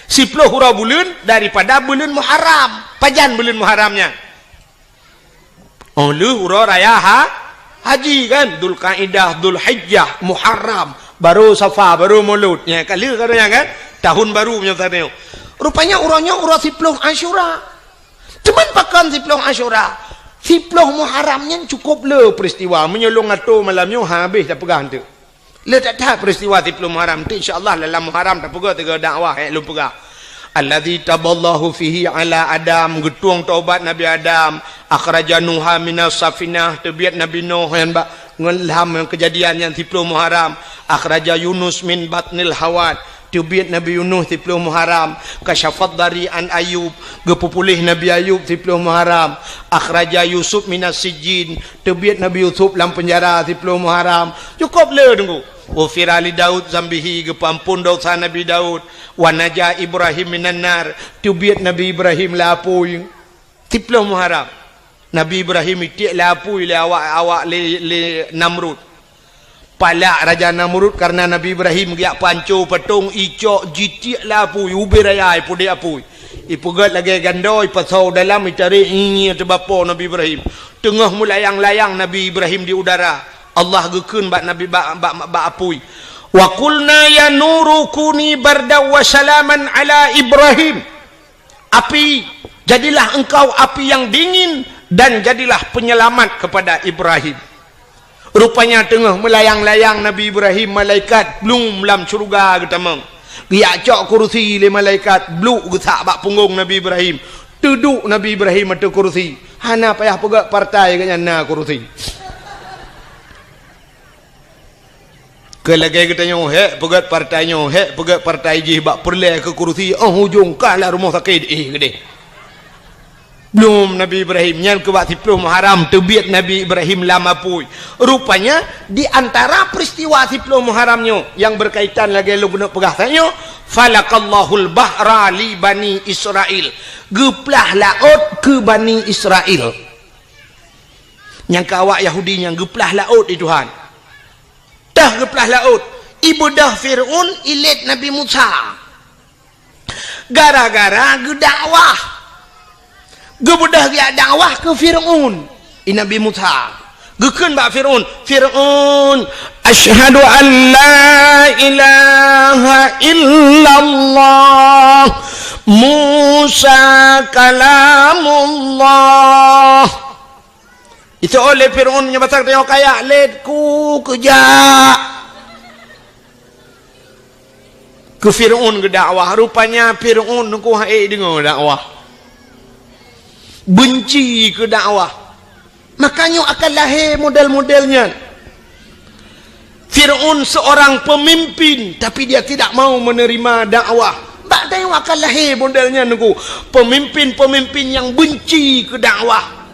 Siploh uroe buleuen daripada buleuen Muharram. Pajan buleuen Muharram nyan? Oh, lheueh uroe raya ha-, haji kan? Dzulkaidah, Dzulhijjah, Muharram, baru Safar, baru Maulud. Nya, ka lheueh ka nyan kan? Tahun baru meunyoe basa tanyoe. Rupanya uroe nyoe uroe siploh Asyura. Cuman pakon siploh Asyura? Siploh Muharram nyan cukup le peristiwa. Meunyoe lôn atô malam nyoe, habéh tapeugah teuk. Le that-that peristiwa siploh Muharram tu, insya Allah dalam Muharram tapeugah tiga dakwah, eh, lôn peugah. Allazi taballahu fihi ala Adam, geutueng taubat Nabi Adam, akhraja Nuha minas safinah, teubiet Nabi Nuh nyan bak ngon lam ngon keujadian nyan siploh Muharram, akhraja Yunus min batnil hawat, teubiet Nabi Yunus siploh Muharram, kasyafad dari an Ayub, geupeupuléh Nabi Ayub siploh Muharram, akhraja Yusuf minas sijjin, teubiet Nabi Yusuf lam peunjara siploh Muharram. Cukup le teungku. Ghufira li Daud zambihi, geupeuamphon dosa Nabi Daud. Wa naja Ibrahim minan nar, teubiet Nabi Ibrahim lé apui. Siploh Muharram. Nabi Ibrahim itiek lé apui lé awak, awak lé, lé Namrud. Palak Raja Namrud karena Nabi Ibrahim geujak panco patong, icok jitiek lé apui, ubé raya ipudek apui. Ipeugét lagée gandoe, ipasoe dalam, itarek ngieng-ngieng teubapo Nabi Ibrahim. Teungoh meulayang-layang Nabi Ibrahim di udara, Allah geukheun bak Nabi, bak, bak, bak apui, "Wa qulna ya nuru kuni bardan wa salaman ala Ibrahim." Api, jadilah engkau api yang dingin dan jadilah penyelamat kepada Ibrahim. Rupanya teungoh meulayang-layang Nabi Ibrahim, malaikat blum lam syeuruga geutamong. Geujak cok kurusi lé malaikat, bluk geusak bak punggong Nabi Ibrahim. Teuduek Nabi Ibrahim ateueh kurusi. Hana payah peugét partai geuhnyan na kurusi. Keu lagée geutanyoe hék peugét partai nyoe, hék peugét partai jih bak peureulée keu kurusi, óh ujong ka lam rumoh sakét, eh, geudeh. Blum Nabi Ibrahim, nyan keu bak siploh Muharram teubiet Nabi Ibrahim lam apui. Rupanya, di antara peristiwa siploh Muharram nyoe nyang berkaitan lagée lôn keuneuk peugah tanyoe, "Falakallahul bahra li Bani Israil." Geuplah laôt keu Bani Israil. Nyang keu awak Yahudi nyang geuplah laôt di Tuhan. Teuh geuplah laôt, ibeudôh Fir'aun ilét Nabi Musa. Gara-gara geudakwah. Geubeudôh geujak dakwah keu Fir'aun, i Nabi Musa. Geukheun bak Fir'aun, "Fir'aun, asyhadu an la ilaha illallah, Musa kalamullah." Itu oleh Fir'aun meunyoe basa tanyoe kaya lét ku keujak. Keu Fir'aun geudakwah, rupanya Fir'aun nungku hai deungoe dakwah. Benci keu dakwah. Makanya akan lahé model-model nyan. Fir'aun seorang pemimpin, tapi dia tidak mau menerima dakwah. Bak tanyoe akan lahé model nyan, Teungku. Pemimpin-pemimpin nyang benci keu dakwah.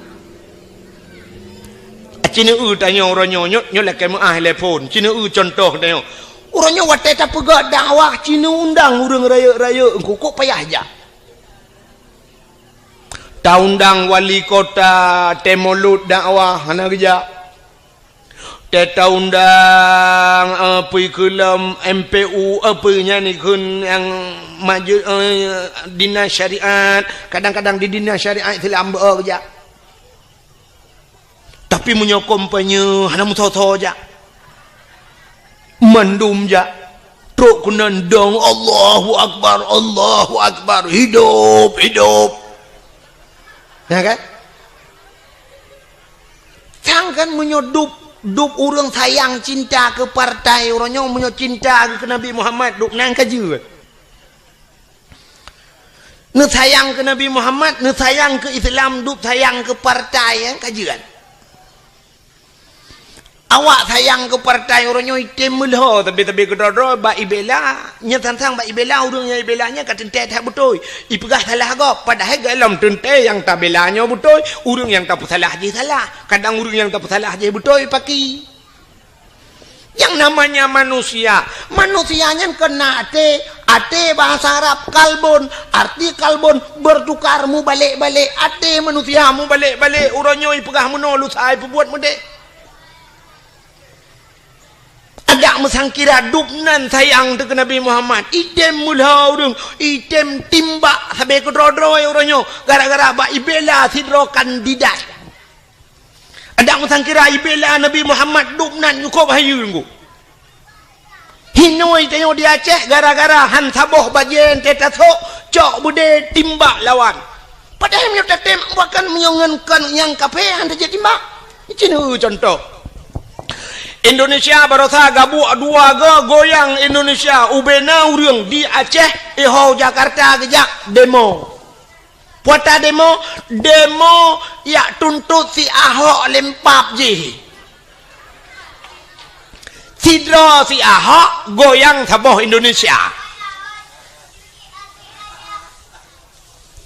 Ci neueu tanyoe uroe nyoe, nyoe, nyoe lakée meuáh lé phon. Ci neueu cuntoh tanyoe. Uroe nyoe watée tapeugah dakwah, ci neuundang ureuëng rayeuk-rayeuk, Teungku, kok payah jak. Taundang wali kota, tée mulod dakwah, hana geujak. Tée taundang, eh, peue keu lom M P U, eh, peue nyan ikheun nyang maju, eh, dinas syariat, kadang-kadang di dinas syariat Islam beu geujak. Tapi meunyoe kampanye hana meusoe-soe jak. Mandum jak. Trok keunan dong, "Allahu Akbar, Allahu Akbar, hidup, hidup." Ya kan? Sang kan meunyoe dub, dub ureuëng sayang cinta keu partai, uroe nyoe meunyoe cinta keu Nabi Muhammad, dub nan ka jeuet. Neusayang keu Nabi Muhammad, neusayang keu Islam, dub sayang keu partai, eh, ka jeuet. Awak sayang keu partai uroe nyoe item meulhô, tapi-tapi keudroe-droe bak ibela, nyan sang-sang bak ibela, ureuëng nyang ibela nyan ka teuntée that beutôi, ipeugah salah gob, padahai golom teuntée nyang tabela nyoe beutôi, ureuëng nyang tapeusalah jih salah, kadang ureuëng nyang tapeusalah jih beutôi paki. Nyang namanya manusia. Manusia nyan kon na até. Até bahasa Arab kalbun. Arti kalbun bertukar, mubalek-balek. Até manusia mubalek-balek. Uroe nyoe ipeugah meunoe, lusa ipeubuet meudéh. Adak meusangkira dub nan sayang teuh keu Nabi Muhammad. Item meulhô ureuëng, item timbak sabe keudroe-droe uroe nyoe. Gara-gara bak ibela sidroe kandidat. Adak meusangkira ibela Nabi Muhammad dub nan nyukôb hayeue Teungku. Hinoe tanyoe di Aceh gara-gara han saboh bajée teuh tasok, cok beudé timbak lawan. Padahai meunyoe tatem bukan meunyoe ngon kon nyang kafé han tajak timbak. Ci neueu cuntoh. Indonesia barosa gabuek dua go goyang Indonesia, ubena ureuëng di Aceh, iho Jakarta geujak demo. Puata demo, demo yak tuntot si Ahok lempap jih. Sidroe si Ahok goyang saboh Indonesia.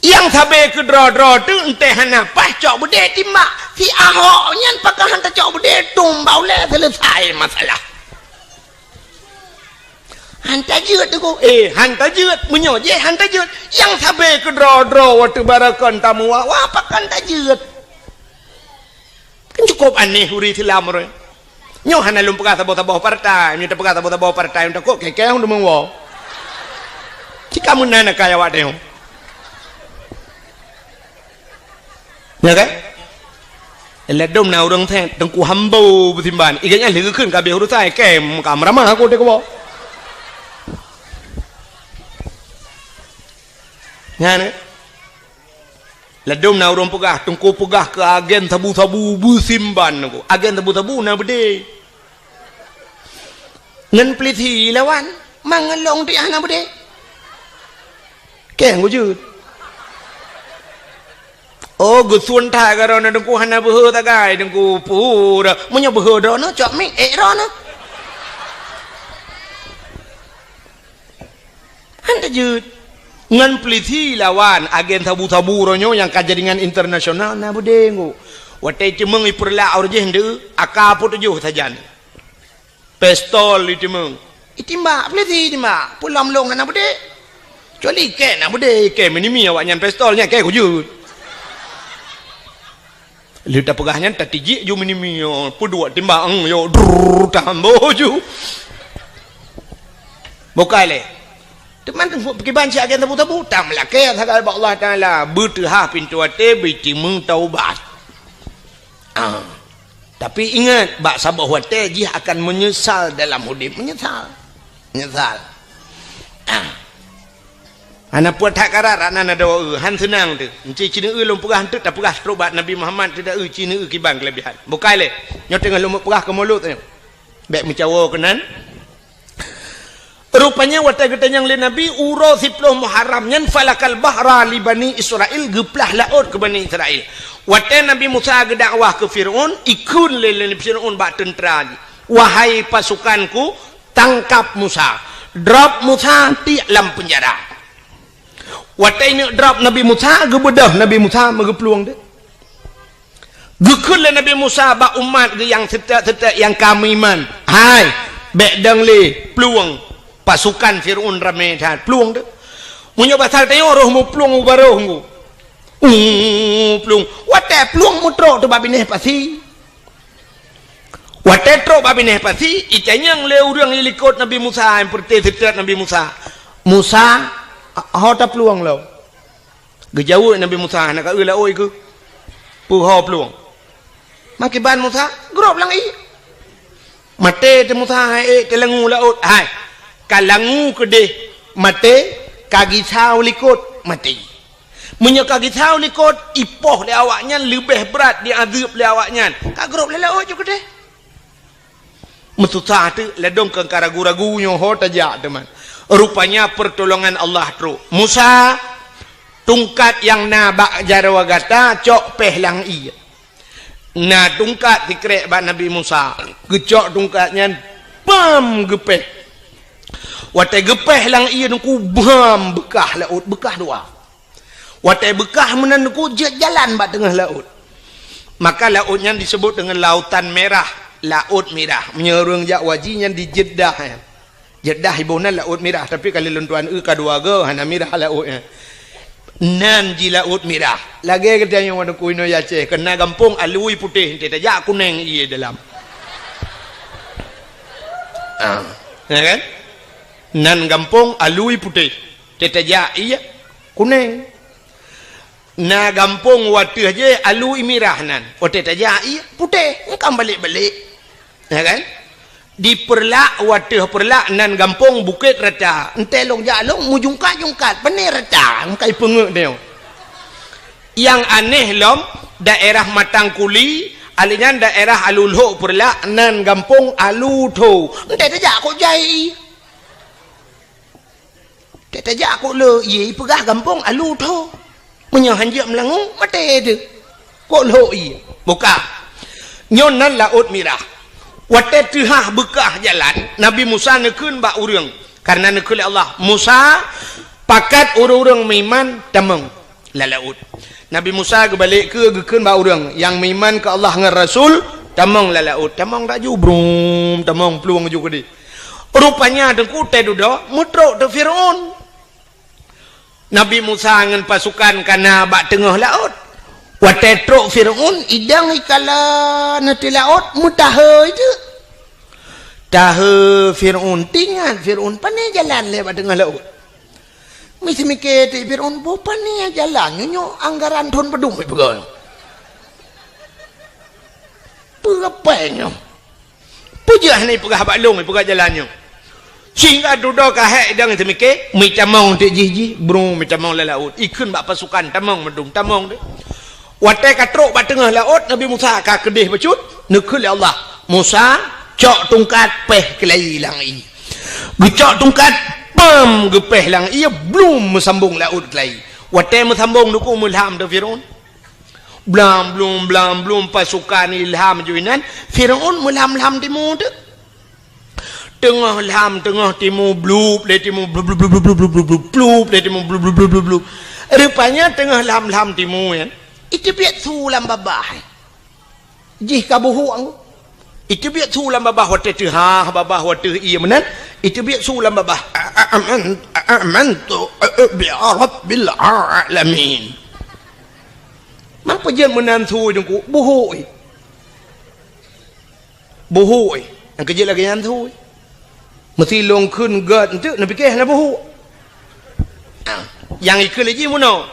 Nyang sabe keudroe-droe teuh entée hana paih cok beudé timbak. Si Ahok nyan pakon han tacok beudé, tumbak ulée, selesai masalah. Han tajeuet Teungku. Eh, han tajeuet. Meunyoe jih han tajeuet, nyang sabe keudroe-droe watée barakon tamu wa, wa pakon tajeuet. Kan cukup aneh ureuëng Islam uroe. Nyoe hana lôn peugah saboh-saboh partai. Nyoe tapeugah saboh-saboh partai, takot keu-keu deungon wa. Cika meunan akai awak teuh. Ya kan? Ladom na ureuëng thét Teungku Hambo beusimban. Iga nyan lheueh geukheun ka habéh urusan, kém ka meuramah aku teuh keuboh. Nyan, eh? Ladom na ureuëng peugah, Teungku peugah keu agen sabu-sabu beusimban Teungku. Agen sabu-sabu na beudé. Ngon peulisi lawan, mangelong tiah hana beudé. Keng wujud. Oh, geusun that karoe na Teungku hana beuhe sagai, Teungku pura. Meunyoe beuhe droeneuh, cok mic ék droeneuh. Han tajeuet. Ngon peulisi lawan agen sabu-sabu uroe nyoe nyang ka jaringan internasional na beudé Teungku. Watée ceumeung ipeurlak uroe jih ndeu, AK peutujoh sajan. Pistol itimbang. Itimbak, peulisi itimbak. Peue lom lôn hana beudé. Kecuali ikée na beudé, ikée meunimi awaknyan pistol nyan, ikée kujeuet. Lheueh tapeugah nyan, tatijik ju meunimi, yo, peuduek timbak, eng, yo, drrrr, tambo ju. Bukai lé. Teuma kiban cit agen sabu-sabu, tameulakée sagai bak Allah Taala, beuteuhah pintoe até, beutimeung taubat. Ah. Tapi ingat, bak saboh watée jih akan meunyeusal dalam udeb, meunyeusal. Meunyeusal. Ah. Hana puet that karat, rak nan adoe, han seunang teuh. Enci cineue lôn peugah eunteuk tapeugah trok bak Nabi Muhammad teuh da eu cineue kiban keulebihan. Bukai lé. Nyoe teungoh lôn peugah keu mulod nyoe. Bék meucawo keunan. Rupanya watée geutanyong lé Nabi, uroe siploh Muharram nyan falakal bahra li Bani Israil, geuplah laôt keu Bani Israil. Watée Nabi Musa geudakwah keu Fir'aun, ikheun lé, lé Fir'aun bak teuntra jih. "Wahai pasukanku, tangkap Musa. Drop Musa tiek lam peunjara." Watée neuk drop Nabi Musa, geubeudôh Nabi Musa meugeuplueng deuh. Geukheun lé Nabi Musa bak umat geuh nyang seutôt-seutôt nyang ka meuiman, "Hai, bék dong lé plueng, pasukan Firaun ramé that, plueng deuh. Meunyoe basa tanyoe roh muplueng u barôh nggu." Uh, plueng. Watée plueng meutrok teuk bak binéh pasi. Watée trok bak binéh pasi, itanyong lé ureuëng likot Nabi Musa nyang peureté seutôt Nabi Musa, "Musa, ho taplueng lom?" Geujaweueb Nabi Musa, "Hana ka eu laôt keuh. Peue ho plueng?" Makiban Musa, "Grob lam ié." Maté teuh Musa, hai ék teulangu laôt. Hai, ka langu keudeh maté, ka gisau likot maté. Meunyoe ka gisau likot, ipoh lé awaknyan leubeh brat diazeueb lé awaknyan. Ka grob lé laôt ju keudeh. Meususah teuk, ladôm keu ka ragu-ragu nyoe ho tajak teuma. Rupanya pertolongan Allah trok. "Musa, tungkat nyang na bak jaroe gata cok péh lam ié." Na tungkat sikrek bak Nabi Musa. Geucok tungkat nyan, bam, geupéh. Watée geupéh lam ié nungku, bam, beukah laôt, beukah dua. Watée beukah meunan nungku, jeuet jalan bak teungoh laôt. Maka laôt nyan disebut deungon Lautan Merah, Laôt Mirah. Meunyoe ureuëng jak haji nyan di Jeddah, eh. Jeddah iboh nan Laôt Mirah, tapi ka lheueh lôn tuan eu ka dua goe, hana mirah laôt nyan. Nan ji Laôt Mirah. Lagée geutanyoe ngon keunoe Aceh, keu na gampông alui putéh, enteuk tajak kunéng ié dalam. Ah, ya kan? Nan gampông alui putéh, enteuk tajak ié kunéng. Na gampông wateueh jih alui mirah nan. Watée tajak ié putéh, engkam balek-balek. Ya kan? Di Peureulak, wateueh Peureulak nan gampông Bukét Rata. Enteuk lôn jak lôn meujungkat-jungkat, pane rata, engkai peungeut nyoe. Nyang aneh lom, daerah Matang Kuli, alèh nyan daerah Alu Lhok Peureulak nan gampông Alu Tho. Enteuk tajak kok jai. Tajak kok le ié, ipeugah gampông Alu Tho. Meunyoe hanjeuet meulangue, maté teuh. Kok lhok ié? Buka. Nyoe nan Laôt Mirah. Watée teuhah beukah jalan, Nabi Musa neukheun bak ureuëng, kareuna neukheun lé Allah, "Musa, pakat ureuëng-ureuëng meuiman tamong lam laôt." Nabi Musa geubalek keu geukheun bak ureuëng nyang meuiman keu Allah ngon Rasul, "Tamong lam laôt." Tamong laju, brum, tamong plueng ju keudeh. Rupanya teungku teududoe meutrok teuk Firaun. Nabi Musa ngon pasukan ka na bak teungoh laôt. Watée trok Firaun, idang ikala na teuk laôt, meutahe teuk. Tahe Firaun, teuingat Firaun, pane jalan lé bak teungoh laôt. Miseumiké teuk Firaun, boh pane jalan nyoe, nyoe anggaran thon padum ipeugah. Peue rapai nyoe? Peue jeuet hana ipeugah bak lôn, ipeugah jalan nyoe? Sehingga dudoe ka hék idang teumiké, meutamong teuk jih-jih, brung meutamong lam laôt. Ikheun bak pasukan, tamong meudum, tamong teuk. Watée ka trok bak teungoh laôt, Nabi Musa ka keudeh bacut, neukheun lé Allah, "Musa, cok tungkat, péh keulayi lam ié." Geucok tungkat, pam, geupéh lam ié, blum, meusambong laôt keulayi. Watée meusambong teungku, meulham teuk Firaun. Blam blum, blam blum, pasukan ilham ju inan, Firaun meulham-lham timu teuk. Teungoh lham, teungoh timu, blup lé timu, blup, blup, blup, blup lé timu, blup, blup, blup, blup. Rupanya teungoh lham-lham timu nyan, iteubiet su lam babah. Jih ka buhuk. Iteubiet su lam babah watée teuhah babah watée ié meunan, iteubiet su lam babah. A-, a-, aman-, a-, amantu, a-, a-, bi rabbil alamin. Mang peue jeuet meunan su teungku, buhuk, eh. Buhuk, eh. Nyang keujeuet lagée nyan su, eh. Meusi lôn kheun gét enteuk, neupiké hana buhuk. Ah, nyang ikheun lé jih meunoe.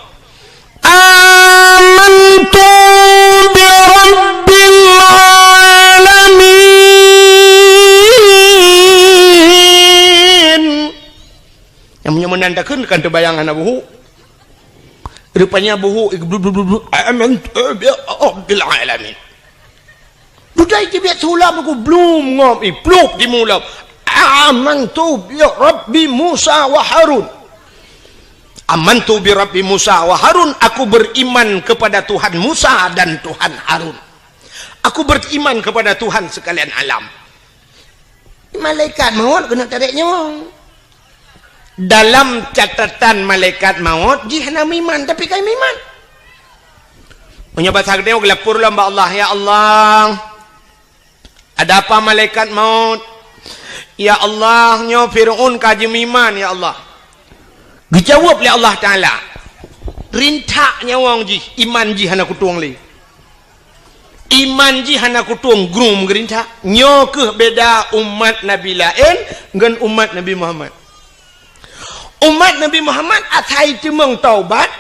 Amantu bi rabbil alamin. Nyang meunyoe meunan takheun kan teubayang hana buhuk. Rupanya buhuk, blub, blub, blub, blub. Amantu bi rabbil alamin. Dudoe iteubiet su lam teungku, blum ngom, iplup timu lam. Amantu bi Rabbi Musa wa Harun. Amantu bi Rabbi Musa wa Harun, aku beriman kepada Tuhan Musa dan Tuhan Harun. Aku beriman kepada Tuhan sekalian alam. malaikat maut keuneuk tarek nyawöng. Dalam catatan malaikat maut, jih hana meuiman, tapi ka meuiman. Meunyoe basa geutanyoe geulapor lom bak Allah, "Ya Allah, ada apa malaikat maut? Ya Allah, nyoe Fir'aun ka jimeuiman, ya Allah." Geujaweueb lé Allah Taala, "Rintak nyawöng jih, iman jih hana kutueng lé." Iman jih hana kutueng, grum geurintak. Nyoe kheueh beda umat nabi laén ngon umat Nabi Muhammad. Umat Nabi Muhammad asai teumeung taubat,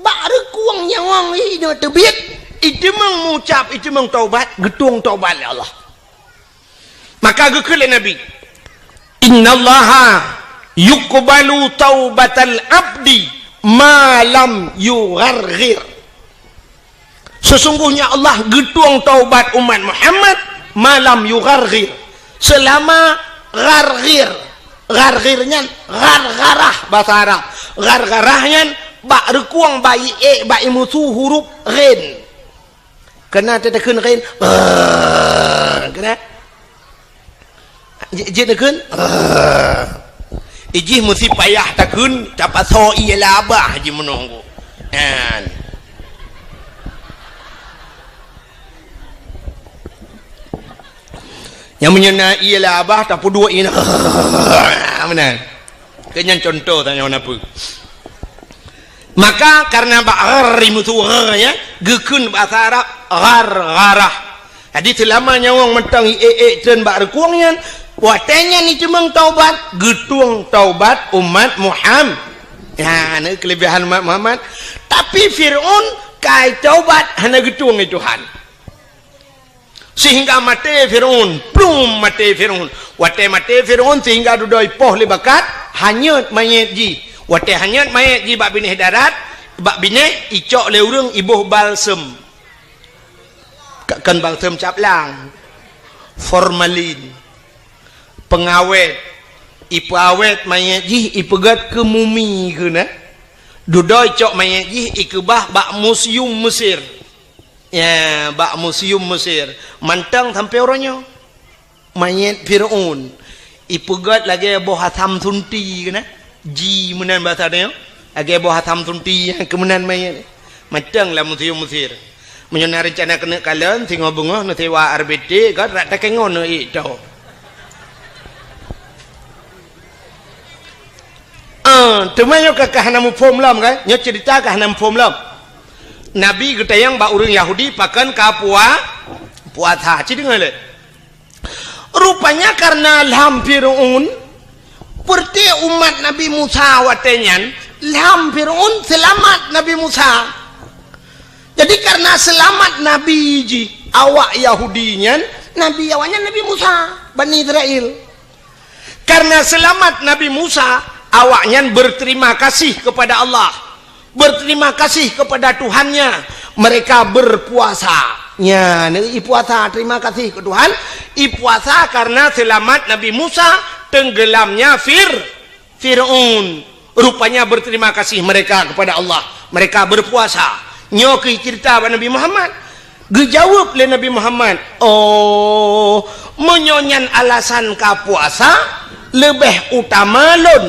bak reukueng nyawöng jih teubiet, iteumeung mucab, iteumeung taubat, geutueng taubat lé Allah. Maka geukheun lé Nabi, "Innallaha yuqbalu taubatal abdi ma lam yugharghir." Sesungguhnya Allah geutueng taubat umat Muhammad ma lam yugharghir, seulama gharghir. Gharghir nyan ghargharah basa Arab. Ghargharah nyan bak reukueng bak ié, bak imusu huruf ghin. Keunan takheun ghin, keuna. Jeuet takheun, ijih meusti payah takheun, tapasoe ié labah jih meunoe. Nyan. Nyang meunyoe na ié labah, tapeuduek ié na. Meunan. Keu nyan contoh tanyoe na peue. Maka karena bak ghar imusu ghar, ya, geukheun bahasa Arab ghargharah. Jadi seulama nyawöng mantong ié-ié treun bak reukueng nyan, watée nyan iteumeung taubat, geutueng taubat umat Muhammad. Ya, na keulebihan umat Muhammad. Tapi Fir'aun kai taubat hana geutueng lé Tuhan. Sehingga maté Fir'aun, plum maté Fir'aun. Watée maté Fir'aun sehingga dudoe ipoh lé bakat, hanyot manyét jih. Watée hanyot manyét jih bak binéh darat, bak binéh icok lé ureuëng iboh balsem. Ka-, kon balsem cap lang, formalin, pengawét, ipeuawét manyét jih ipeugét keu mumi keunan. Dudoe icok manyét jih ikeubah bak museum Mesir. Ya, bak museum Mesir. Mantong sampoe uroe nyoe. Manyét Fir'aun. Ipeugét lagée boh asam sunti keunan. Ji meunan basa nyoe. Lagée boh asam sunti nyang keu meunan manyét. Mantong lam museum Mesir. Meunyoe na reuncana keuneuk kalon, singoh beungoh neusewa R B T, gét rak takengon neuék to. Ah, teuma nyoe ka, ka hana muphom lom, kan? Nyoe ceurita ka hana muphom lom. Nabi geutanyong bak ureuëng Yahudi pakon ka pua-, puasa. Ci deungoe lé. Rupanya karena lam Fir'aun, peureuté umat Nabi Musa watée nyan, lam Fir'aun seulamat Nabi Musa. Jadi karena seulamat Nabi jih awak Yahudi nyan, Nabi awaknyan Nabi Musa, Bani Israel. Karena seulamat Nabi Musa, awaknyan berterima kasih kepada Allah, berterima kasih kepada Tuhannya. Mereka berpuasa. Nya, ipuasa, terima kasih ke Tuhan. Ipuasa karena seulamat Nabi Musa tenggelamnya Fir-, Fir'aun. Rupanya berterima kasih mereka kepada Allah. Mereka berpuasa. Nyoe keuh ceurita bak Nabi Muhammad. Geujaweueb lé Nabi Muhammad, "Oh, meunyoe nyan alasan ka puasa, leubeh utama lôn,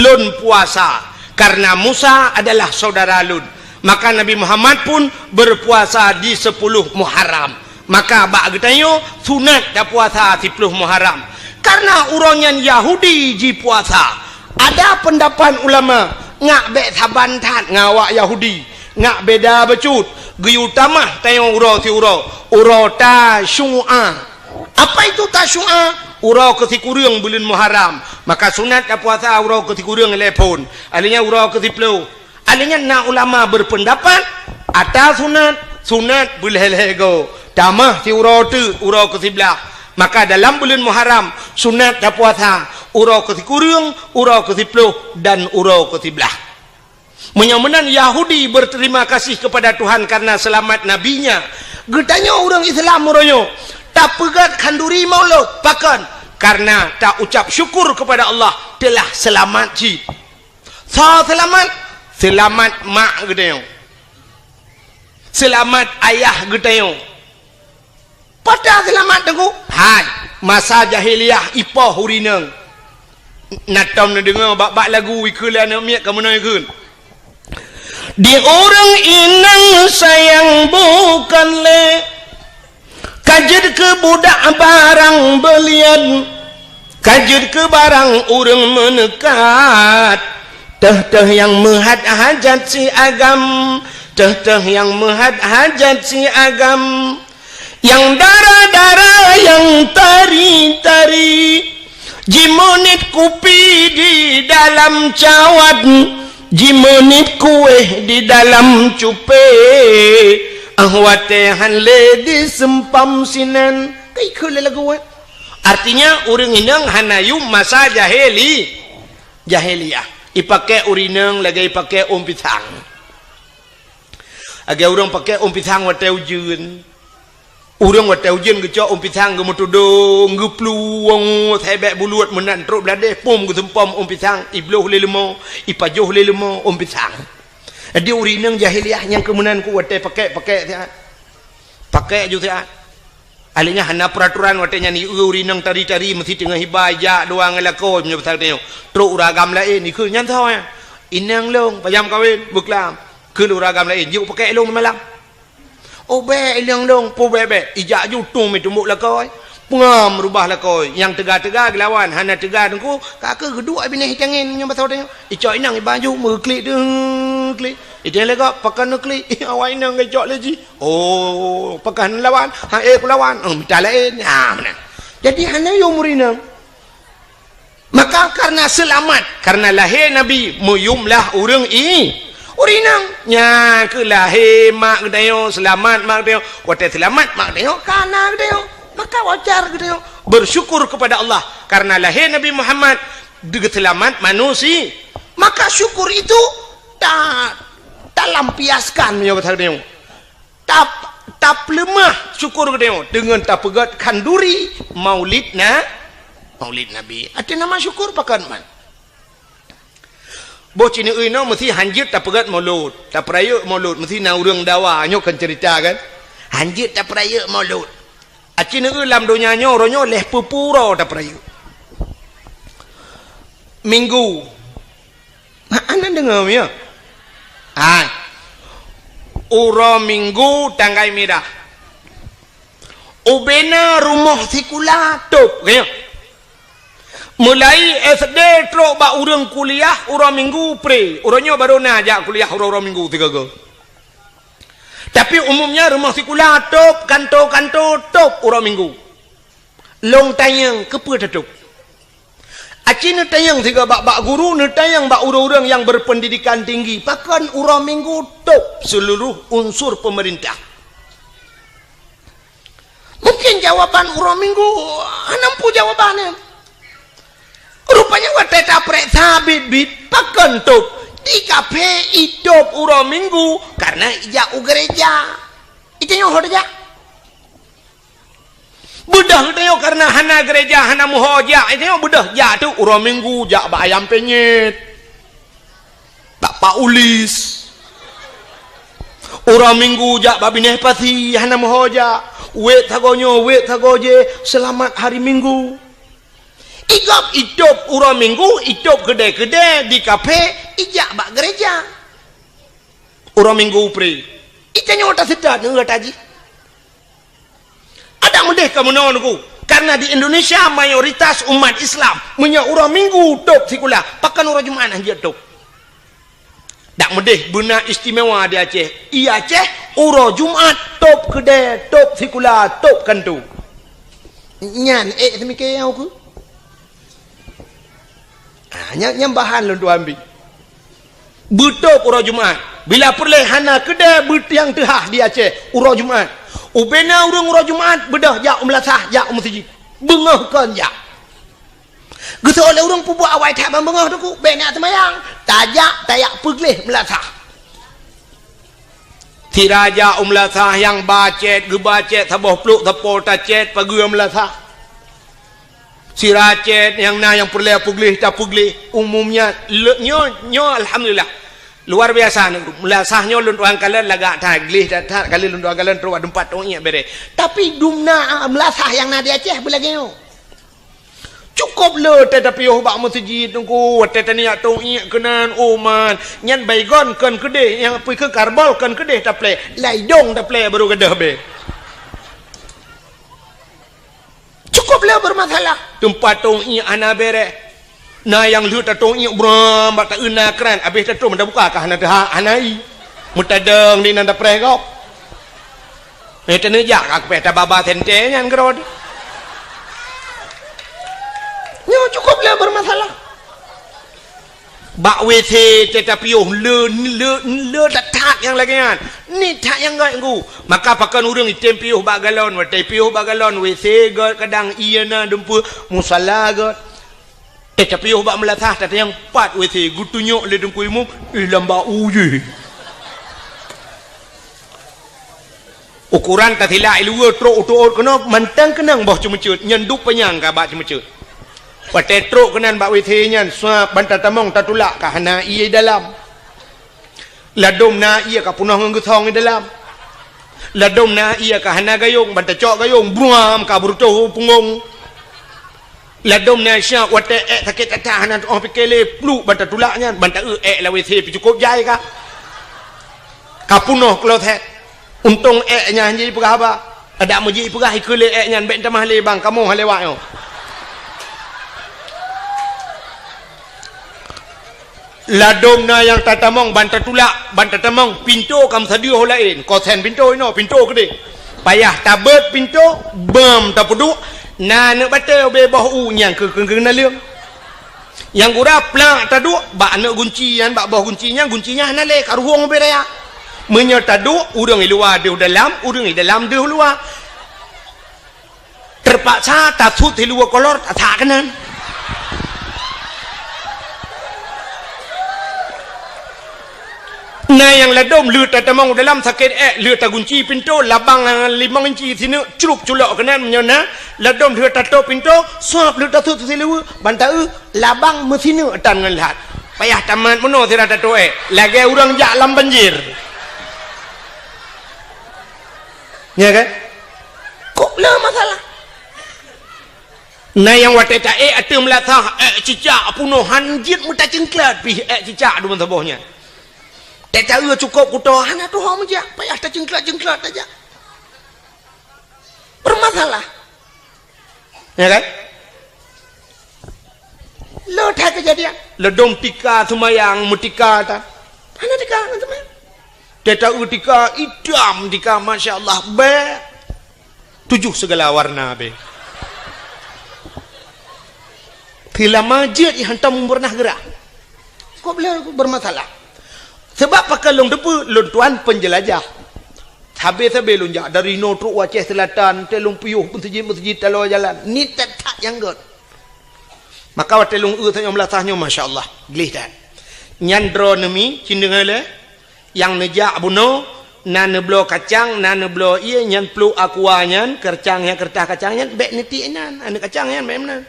lôn puasa, karena Musa adalah saudara lôn." Maka Nabi Muhammad pun berpuasa di sepuluh Muharram. Maka bak geutanyoe sunat tapuasa siploh Muharram. Karena uroe nyan Yahudi jipuasa. Ada pendapat ulama, ngak bék saban that ngon awak Yahudi, ngak beda bacut, geuyue tamah tanyoe uroe siuroe, uroe Tasyu'a. Apa itu Tasyu'a? Uroe keusikureueng buleuen Muharram. Maka sunat tapuasa uroe keusikureueng lhée phon. Alheuh nyan uroe keusiploh. Alheuh nyan na ulama berpendapat, ata sunat, sunat beulhée-lhée goe, tamah siuroe teuk uroe keusiblaih. Maka dalam buleuen Muharram, sunat tapuasa uroe keusikureueng, uroe keusiploh, dan uroe keusiblaih. Meunyoe meunan Yahudi berterima kasih kepada Tuhan karena selamat nabinya, geutanyoe ureuëng Islam uroe nyoe tapeugét khanduri Maulud, pakon? Karena taucap syukur kepada Allah telah selamat cit. Soe seulamat? Seulamat mak geutanyoe. Seulamat ayah geutanyoe. Peue ta seulamat, Teungku? Hai. Masa jahiliyah ipoh ureueng inong. Na tom neudeungoe bak-bak lagu ikheun lé aneuk miet ka meunoe kheun. Di ureueng inong sayang bukon lé, ka jeuet keu budak barang beulian, ka jeuet keu barang ureueng meuneukat. Teuh-teuh nyang meuhat hajat si agam, teuh-teuh nyang meuhat hajat si agam. Nyang dara-dara, nyang tari-tari, jimeunit kupi di dalam cawat, jimeunit kueh di dalam cupé. Ah, watée han lé diseumpam sinan. Ka ikheun lé lagu, eh. Artinya, ureueng inong hana yum masa jahili-, jahiliyah. Ipaké ureueng inong lagée ipaké ôn pisang. Lagée ureueng paké ôn pisang watée ujeuen. Ureueng watée ujeuen geucok ôn pisang geumeutudong, geuplueng, sabé buluet meunan trok bladeh, pom geuseumpom ôn pisang, ibloh lé leumo, ipajoh lé leumo ôn pisang. Jadi ureueng inong jahiliyah nyang keu meunan ku watée paké-paké siat. Paké ju siat. Ahli nyan hana peuraturan watée nyan, ieu ureueng inong tari-tari meusti teungoh iba ijak dua ngon lakoe meunyoe pasal tanyoe. Trok ureueng agam laén, ikheun nyan soe nyan. Inong lôn, pajan kawen, beuklam. Kheun ureueng agam laén, jeuet paké lôn malam. Oh, bék inong lôn, peue bék-bék. Ijak ju tueng meutumbok lakoe. Peungam rubah lakoe. Nyang teuga-teuga geulawan, hana teuga teungku, ka keu geuduek binéh itangen meunyoe pasal tanyoe. Icok inong iba ju meuklik deuh klik. Iteng lé gob, pakon neuklik? Awai inong geucok lé jih. Oh, pakon lawan? Ha, eh, kulawan. Oh, mita laén. Ha, meunan. Jadi, hana yum ureueng inong. Maka, karena seulamat, karena lahé Nabi, meuyumlah ureueng i-, ureueng inong. Nyan keuh lahé mak geutanyoe, seulamat mak geutanyoe. Watée seulamat mak geutanyoe, ka na geutanyoe. Maka wajar geutanyoe bersyukur kepada Allah karena lahé Nabi Muhammad, geuseulamat manusi-, maka syukur itu ta-, talampiaskan meunyoe bahasa geutanyoe. Tap-, tapeuleumah syukur geutanyoe deungon tapeugét khanduri Maulid na-, Maulid Nabi. Arti nama syukur pakon man? Boh ci neueu inoe meusti hanjeuet tapeugét Maulud, tapeurayeuk Maulud, meusti na ureueng dawa, nyoe kon ceurita kan? Hanjeuet tapeurayeuk Maulud. Aci neueu lam donya nyoe, uroe nyoe lheueh peue-peue uroe tapeurayeuk. Minggu. Ha, aneuk deungoe, ya? Ha. Uroe Minggu tanggai mirah. Ubena rumoh sikula tôb, ya. Mulai S D trok bak ureueng kuliah uroe Minggu pre. Uroe nyoe barô na jak kuliah uroe-uroe Minggu sigoe-goe. Tapi umumnya rumoh sikula tôb, kanto-kanto tôb uroe Minggu. Lôn tanyong, keupeue tatôb? Aci neutanyong sigoe bak-bak guru, neutanyong bak ureueng-ureueng nyang berpendidikan tinggi, pakon uroe Minggu tôb seluruh unsur pemerintah? Mungkin jawaban uroe Minggu hana muphom jawaban nyan. Rupanya watée tapeureksa biet-biet, pakon tôb? Di kafe itôb uroe Minggu karena ijak u gereja. Itanyoe ho tajak. Beudôh geutanyoe karena hana gereja, hana meuho jak, itanyoe beudôh jak tu uroe Minggu jak bak Ayam Penyet. Bak Pak Ulis. Uroe Minggu jak bak Binéh Pasi, hana meuho jak. Wét sagoe nyoe, wét sagoe jéh, seulamat hari Minggu. Igob itôb uroe Minggu, itôb keudée-keudée di kafe, ijak bak gereja. Uroe Minggu pre. Itanyoe taseutôt neueu taji. Adak meudeh ka meunoe Teungku, karena di Indonesia mayoritas umat Islam meunyoe uroe Minggu tôb sikula, pakon uroe Jumat hanjeuet tôb. Dak meudeh beuna istimewa di Aceh. I Aceh uroe Jumat tôb keudée, tôb sikula, tôb kanto. Nyan ék seumike nyang ukeue. Ah, nyan, nyan bahan lôn tuan bi. Beutôb uroe Jumat. Bila peureulée hana keudée beutiang teuhah di Aceh uroe Jumat. Ubena ureuëng uroe Jumat beudôh jak u meulasah, jak u meuseujid. Beungoh kon jak. Geuseuôt lé ureuëng peubuet awai that ban beungoh Teungku, bék neujak seumayang. Tajak, tajak peugleh meulasah. Sira jak u meulasah nyang ba cét, geuba cét saboh plôk sapo tacét pageue meulasah. Sira cét nyang na nyang peureulée peugleh tapeugleh. Umumnya, le-, nyoe, nyoe alhamdulillah. Luar biasa, meulasah nyoe lôn tuan kalon lagak that, gleh that, that, kali lôn tuan kalon trok bak teumpat tong iék béré. Tapi dumna, ah, meulasah nyang na di Aceh beulagée nyoe. Cukôp le watèe tapiôh bak meuseujid Teungku, watèe taniyak tông iék keunan, oh man. Nyan Baygon kon keudeh, nyang pih keu Karbol kon keudeh taplè, lam idông taplè barô gadôh bèe. Cukôp le beurmasalah. Teumpat tông iék hana bèrèh. Na nyang lheueh tatông iék bram bak taeu na kran, abéh tatrôn tabuka ka hana teuhah, hana ie. Meutadong di nan tapreh gob. Eh, teuneujak ka keupèe tababa sentée nyan keudroe. Nyoe cukôp le beurmasalah. Bak W C teuh tapiôh le, le, le that-that nyang lagèe nyan. Nyan that nyang gèt Teungku. Maka pakon ureueng item piôh bak galon, watèe piôh bak galon, W C gèt, kadang ie na dumpeue, musala gèt. Teuh tapiôh bak meulasah, tatanyong pat W C, geutunyok lé Teungku Imum, eh, lam bak u jih. Ukoran tasilak i luwa trôk u teuôt keunoe mantong keunong boh ceumeuceuet, nyan duek panyang ka bak ceumeuceuet. Watèe trôk keunan bak W C nyan, suap ban tatamong tatulak ka hana ie dalam. Ladôm na ie ka peunoh ngon geusong i dalam. Ladôm na ie ka hana gayông, ban tacok gayông, bruam ka beureutoh u punggông. Ladôm na syah watèe èk sakét that-that hana tu'oh pike lé, pluek ban tatulak nyan, ban taeu èk lam W C pih cukôp jai ka. Ka peunoh kloset. Untông èk nyan han jipeugah haba. Adak meujih ipeugah ikeue lé èk nyan, bèk tamah lé bang, kamoe han lewat nyoe. Ladôm na nyang tatamong ban tatulak, ban tatamong, pintoe ka meusadeue ho laén, kosen pintoe inoe, pintoe keudeh. Payah tabeuet pintoe, beuem tapeuduek, na aneuk batèe ubé boh u nyang keu, keu, keu naleueng. Nyang gura plak taduek bak aneuk gunci nyan, bak boh gunci nyan, gunci nyan hana lé, ka ruhueng ubé raya. Meunyoe taduek, ureueng i luwa deuh dalam, ureueng i dalam deuh luwa. Teupaksa tasut siluweue kolor, tasak keunan. Na nyang ladôm lheueh tatamong u dalam sakét èk, lheueh tagunci pintoe, labang limong inci sineuk, crup culok keunan meunyoe na, ladôm lheueh tatôp pintoe, suap lheueh tasut siluweue, ban taeu, labang meusineuk tan ngon lhat. Payah tamat meunoe sira tatôp èk, lagèe ureueng jak lam banjir. Nya kan? Kok le masalah? Na nyang watèe taék ateueh meulasah, ék cicak peunoh, han jeuet meutacingklat pih ék cicak deungon saboh nyan. Teuka cukôp kuto, hana tuho meujak, payah tacingklat-cingklat tajak. Bermasalah. Ya kan? Lo that keujadian. Ladôm tika seumayang, meutika tan. Hana tika ngon seumayang. Teuka tika itam tika, masya Allah, bèk. Tujoh sigala warna bèk. Teulama jeuet i hantom peureunah geurah. Kok beulah bermasalah? Sabab pakon lôn teupeu, lôn tuan penjelajah. Sabé-sabé lôn jak dari noe trok u Aceh Selatan, teuh lôn piôh meuseujid-meuseujid taloe jalan. Ni that-that nyang gèt. Maka watèe lôn eu tanyoe meulasah nyoe, masya Allah, gleh that. Nyan droe neumi, cit deungoe lé, nyang neujak bunoe, na neubloe kacang, na neubloe ié, nyan pluek aqua nyan, keureutah nyan, keureutah kacang nyan, bèk neutiek nyan, aneuk kacang nyan bèk meunan.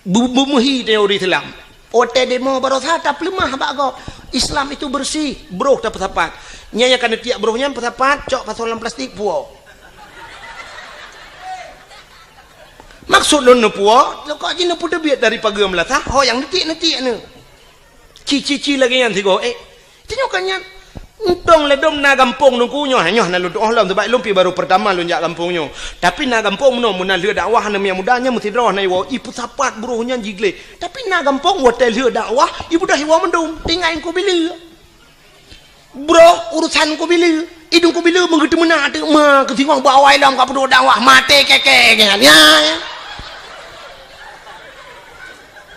Bu-, bu-, meuhi tanyoe ureueng Islam. Watèe demo barosa tapeuleumah bak gob. Islam itu bersih, broh tapeusapat. Nyan nyang ka neutiek broh nyan peusapat, cok pasoe lam plastik, puwoe. Maksud lôn neupuwoe, kok jih neupeuteubiet dari pageue meulasah, ho nyang neutiek-neutiek nyoe. Ci-ci-ci lagèe nyan sigoe, eh. Tanyoe ka nyan. Untông ladôm na gampông Teungku nyoe, nyoe na lôn tu'oh lom, sabab lôn pih baru peurtama lôn jak gampông nyoe. Tapi na gampông meunoe, meunan lheueh dakwah aneuk miet muda nyan meusidroe na iwoe, ipeusapat broh nyan jigleh. Tapi na gampông watèe lheueh dakwah, ibeudôh iwoe mandum, tinggai Teungku Bileu. Broh urosan Teungku Bileu, idong Teungku Bileu meugeuteumeunak teuk ma keusingoh bak awai lom ka peuduek dakwah, maté kèe-kèe nyan. Ya, ya.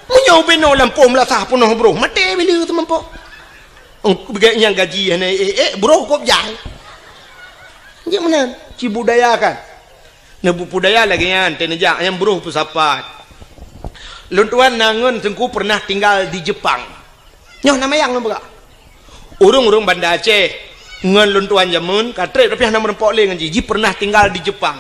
Meunyoe binoe lampôh meulasah peunoh broh, maté Bileu teumampoh. Ong, beugai nyang gaji hana ék-ék, broh kop jai. Jeuet meunan, ci budaya kan. Neubudaya lagèe nyan, teuneujak nyang broh peusapat. Lôn tuan na ngon Teungku pernah tinggal di Jepang. Nyoe na mayang lôn peugah. Ureueng-ureueng Banda Aceh ngon lôn tuan jameun ka trép, tapi hana meurumpok lé ngon jih. Jih pernah tinggal di Jepang.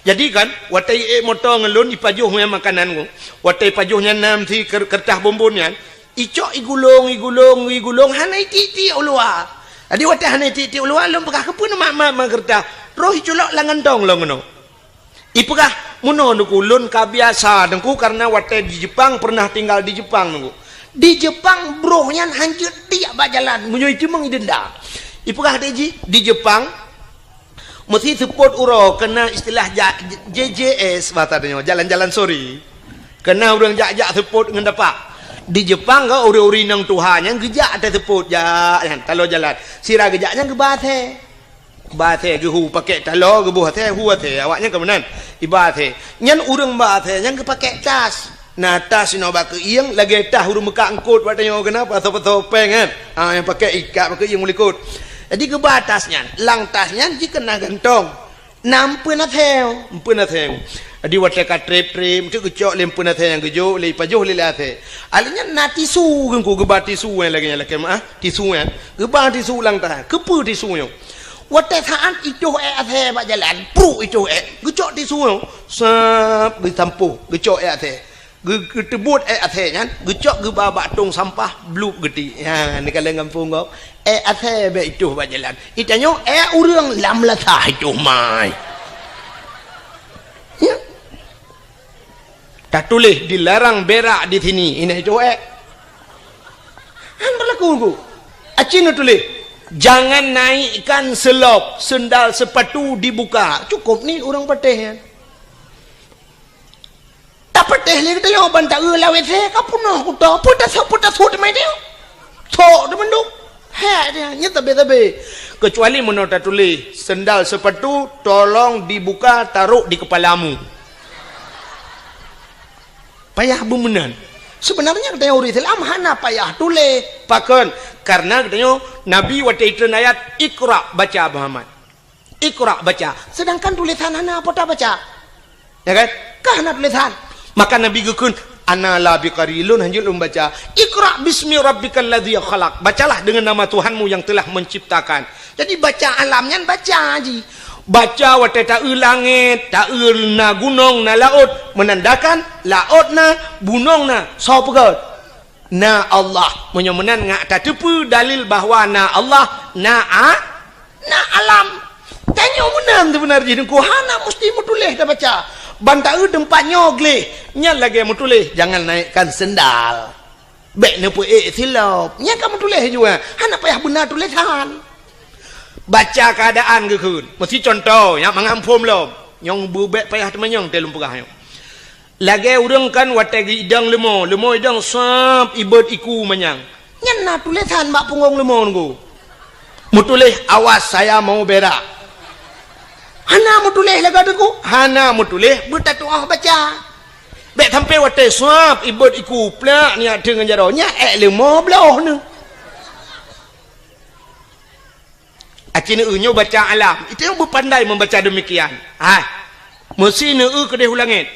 Jadi kan, watèe iék moto ngon lôn, ipajoh nyan makanan ku. Watèe ipajoh nyan na meusi ker-, keureutah bonbon nyan, icok igulong, igulong, igulong, hana itiek-tiek u luwa. Jadi watèe hana itiek-tiek u luwa, lôn peugah, "Keupeue neumat-mat keureutah?" Roh iculok lam gantong lôn keunoe. Ipeugah, Meunoe Teungku, lôn ka biasa Teungku, karena watèe di Jepang, pernah tinggal di Jepang Teungku. Di Jepang broh nyan hanjeuet tiek bak jalan, meunyoe iteumeung idenda. Ipeugah deh jih, di Jepang, meusi seupôt uroe keunan istilah ja-, J J S bahasa tanyoe, jalan-jalan sore. Keunan ureueng jak-jak seupôt ngon dapak. Di Jepang ka ureueng-ureueng inong tuha nyan geujak ateueh seupôt jak nyan, taloe jalan. Sira geujak nyan geuba asèe. Ba asèe geuhu pakèk taloe, geuboh asèe, hu asèe, awaknyan ka meunan. Iba asèe. Nyan ureueng ba asèe nyan geupakèk tas. Na tas inoe bak keuieng, lagèe tas ureueng meukat eungkôt bak tanyoe keunan, pasoe-pasoe pèng kan. Ha, nyang pakèk ikat bak keuieng u likôt. Jadi geuba tas nyan. Lam tas nyan jikeunan gantong. Na empeuen asèe, empeuen asèe. Jadi watèe ka trép-trép, meusti geucok lé empeuen asèe nyang geujok, lé ipajoh lé, lé asèe. Alèh nyan na tisu, Teungku geuba tisu nyang lagèe nyan lakèe meu'ah, tisu nyan. Geuba tisu lam tas. Keupeue tisu nyoe? Watèe saat itoh èk asèe bak jalan, pruk itoh èk, geucok tisu nyoe, sab, geusampôh, geucok èk asèe. Geu-, geuteubuet èk asèe nyan, geucok geuba bak tông sampah, blup geutiek. Nyan, neukalon gampông gob, èk asèe bèk itoh bak jalan. Itanyoe èk ureueng lam lasah itoh mai. Ya. Tatuléh dilarang berak di sini, inan itoh èk. Han berlaku, Teungku. Aci neutuléh, "Jangan naikkan selop, sendal sepatu dibuka." Cukôp nit ureueng patéh nyan. Tapatéh lé geutanyoe ban taeu lam W C, ka peunoh kuto, peue tasôk, peue tasôk teuma nyoe. Sok teuma mandum. Hèk dia, nyan sabé-sabé. Kecuali meunoe tatuléh, "Sendal sepatu tolong dibuka, taruh di kepalamu." Payah beumeunan. Sebenarnya geutanyoe ureueng Islam hana payah tuléh. Pakon? Karena geutanyoe Nabi watèe itreun ayat, "Iqra," baca, Muhammad. "Iqra," baca. Sedangkan tulisan hana po tabaca. Ya kan? Ka hana tulisan. Maka Nabi geukheun, "Ana la biqari, lôn hanjeuet lôn baca. Iqra bismi rabbikal ladzi khalaq. Bacalah dengan nama Tuhanmu yang telah menciptakan." Jadi baca alam nyan baca jih. Baca watèe taeu langèt, taeu na gunong, na laôt, menandakan laôt na, gunong na, soe peugöt? Na Allah. Meunyoe meunan ngat tateupeue dalil bahwa na Allah, na a-, na alam. Tanyoe meunan seubeuna jih Teungku, hana musti meutuléh tabaca. Ban taeu teumpat nyoe gleh, nyan lagèe meutuléh, "Jangan naikkan sendal." Bèk neupeuék silop. Nyan ka meutuléh jua. Hana payah beuna tulésan. Baca keuadaan geukheun. Meusi cuntoh, nyak mangat phom lom. Nyang beubèk payah teumanyong teuh lôn peugah nyoe. Lagèe ureueng kan watèe geuidong leumo, leumo idong sab ibeuet iku manyang. Nyan na tulésan bak punggong leumo Teungku. Meutuléh, "Awas, saya mau berak." Hana meutuléh lagèe Teungku, hana meutuléh beutatu'oh baca. Bèk sampai watèe sab ibeuet iku plak nyak teuh ngon jaroe, nyak èk leumo bloh neuh. Aci neueu nyoe baca alam, itu nyang beupandai membaca demikian. Hai, meusi neueu keudeh u langèt.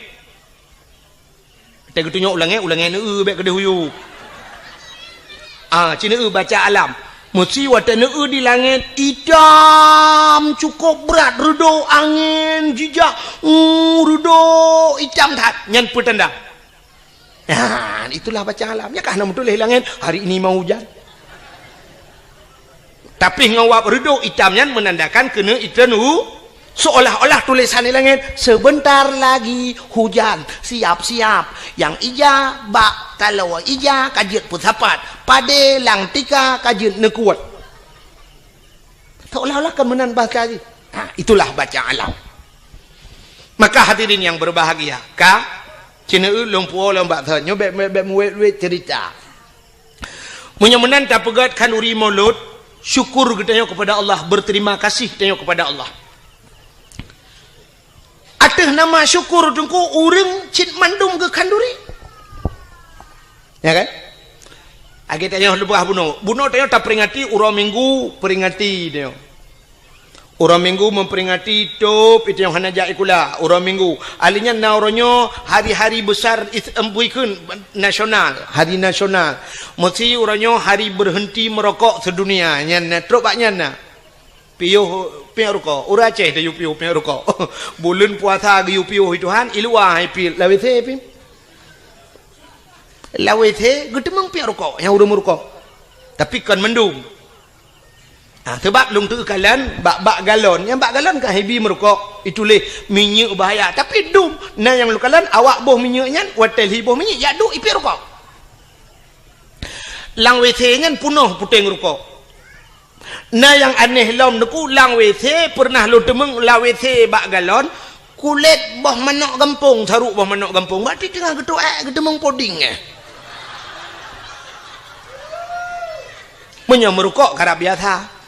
Watèe geutunyok u langèt, u langèt neueu bèk keudeh u yup. Ah, ci neueu baca alam. Meusi watèe neueu di langèt, itam cukôp brat, reudôk angén jijak, uh, reudôk itam that. Nyan peue tanda? Nah, itulah baca alam. Nyan ka hana meutuléh langèt, "Hari ini mau hujan." Tapi ngon wab reudôk itam nyan menandakan keuneuk itreun u-, seolah-olah tulésan di langèt, "Sebentar lagi hujan, siap-siap." Nyang ija bak taloe ija ka jeuet peusapat, padé lam tika ka jeuet neukuet. Seolah-olah kan meunan bahasa jih. Ha, itulah baca alam. Maka hadirin yang berbahagia, ka, ci neueu lôn puwoe lôn bak thon, nyoe bèk, bèk, bèk meuwét-wét cerita. Meunyoe meunan tapeugöt khanduri Maulud, syukur geutanyoe kepada Allah, berterima kasih tanyoe kepada Allah. Ateueh nama syukur Teungku, ureueng cit mandum geukhanduri. Ya kan? Lagèe tanyoe leubeh bunoe. Bunoe tanyoe taperingati uroe Minggu, peringati tanyoe. Uroe Minggu memperingati tôb, itu nyang hana jak sikula, uroe Minggu. Ahli nyan na uroe nyoe hari-hari besar is-, em, bukan nasional, hari nasional. Meusi uroe nyoe hari berhenti merokok sedunia. Nyan na, trok bak nyan na. Piôh, piôh rukok. Ureueng Aceh tayue piôh, piôh rukok. Buleuen puasa geuyue piôh Tuhan, i luwa hai piôh. Lam W C piôh. Lam W C geuteumeung piôh rukok, nyang ureueng meurukok. Tapi kon mandum. Ha, seubab lôn teukalon bak, bak galon. Nyang bak galon ka hibi meurukok. Ituléh minyeuk bahaya, tapi dum. Na nyang lôn kalon awak boh minyeuk nyan, watèe lheuh boh minyeuk, jak duek ipiep rukok. Lam W C nyan peunoh puténg rukok. Na nyang aneh lom Teungku, lam W C peureunah lôn teumeung lam W C bak galon, kulét boh manok gampông, saruk boh manok gampông. Berarti teungoh geutoh èk, geuteumeung puding, eh. Meunyoe meurukok karab biasa.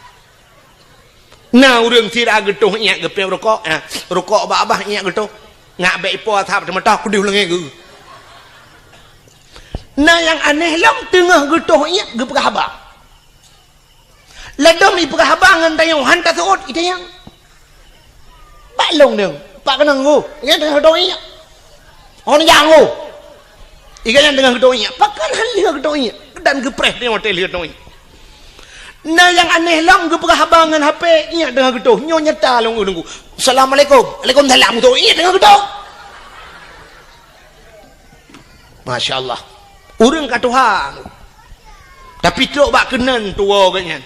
Na ureueng sira geutoh iék geupiep rukok, ha, rukok bak babah iék geutoh. Ngak bèk ipo asap teumeutah kudeuh leungèe geuh. Na nyang aneh lom teungoh geutoh iék geupeugah haba. Ladôm ipeugah haba ngon tanyoe han taseuôt itanyong. Bak lôn deueng, bak keunong geuh, nyan teungoh geutoh iék. Hon nyang geuh. Iga nyan teungoh geutoh iék. Pakon han lheueh geutoh iék? Dan geupreh teungoh watèe lheueh geutoh iék. Na nyang aneh lom geupeugah haba ngon H P, iék teungoh geutoh. Nyoe nyata lôn ureueng geuh. Assalamualaikum. Waalaikumsalam. Geutoh iék teungoh geutoh. Masya Allah. Ureueng ka tuha. Tapi trok bak keunan tuwoe geuh nyan.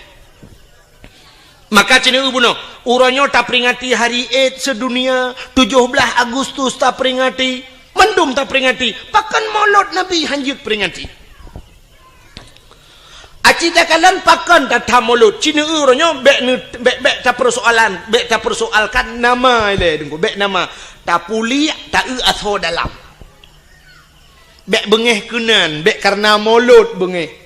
Maka ci neueu bunoe, uroe nyoe taperingati Hari AIDS sedunia, tujoh blaih Agustus taperingati, mandum taperingati. Pakon molot Nabi han jeuet peringati? Aci takalon pakon tatham molot? Ci neueu uroe nyoe bèk neu-, bèk, bèk tapeusoalan, bèk tapeusoalkan nama ilèe Teungku, bèk nama. Tapuliek, taeu asoe dalam. Bèk beungèh keunan, bèk kareuna molot beungèh.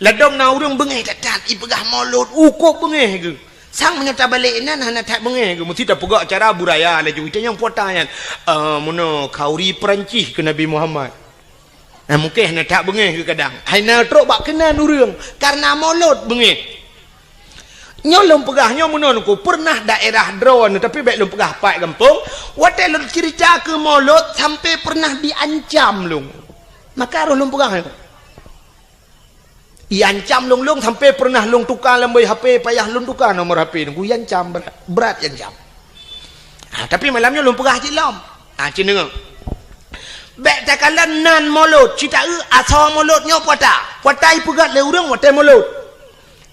Ladôm na ureueng beungèh that-that, ipeugah molot, ukôb beungèh geuh. Sang meunyoe tabalek inan hana that beungèh geuh, meusti tapeugah cara budaya laju. Itanyong puta nyan, "Eh, meunoe khauri Peurancih keu Nabi Muhammad." Nah, mungken hana that beungèh geuh kadang. Hai na trok bak keunan ureueng, kareuna molot beungèh. Nyoe lôn peugah nyoe meunoe Teungku, peureunah daerah droeneuh, tapi bèk lôn peugah pat gampông, watèe lôn ceurita keu molot sampai peureunah diancam lôn. Maka roh lôn peugah nyoe. Iancam lôn, lôn sampai peureunah lôn tuka lam boh H P, payah lôn tuka nomor H P Teungku, iancam brat, brat iancam. Ha, tapi malam nyoe lôn peugah cit lom. Ha, ci neueu. Bèk takalon nan molot, ci taeu asoe molot nyoe puta. Puta ipeugöt lé ureueng watèe molot.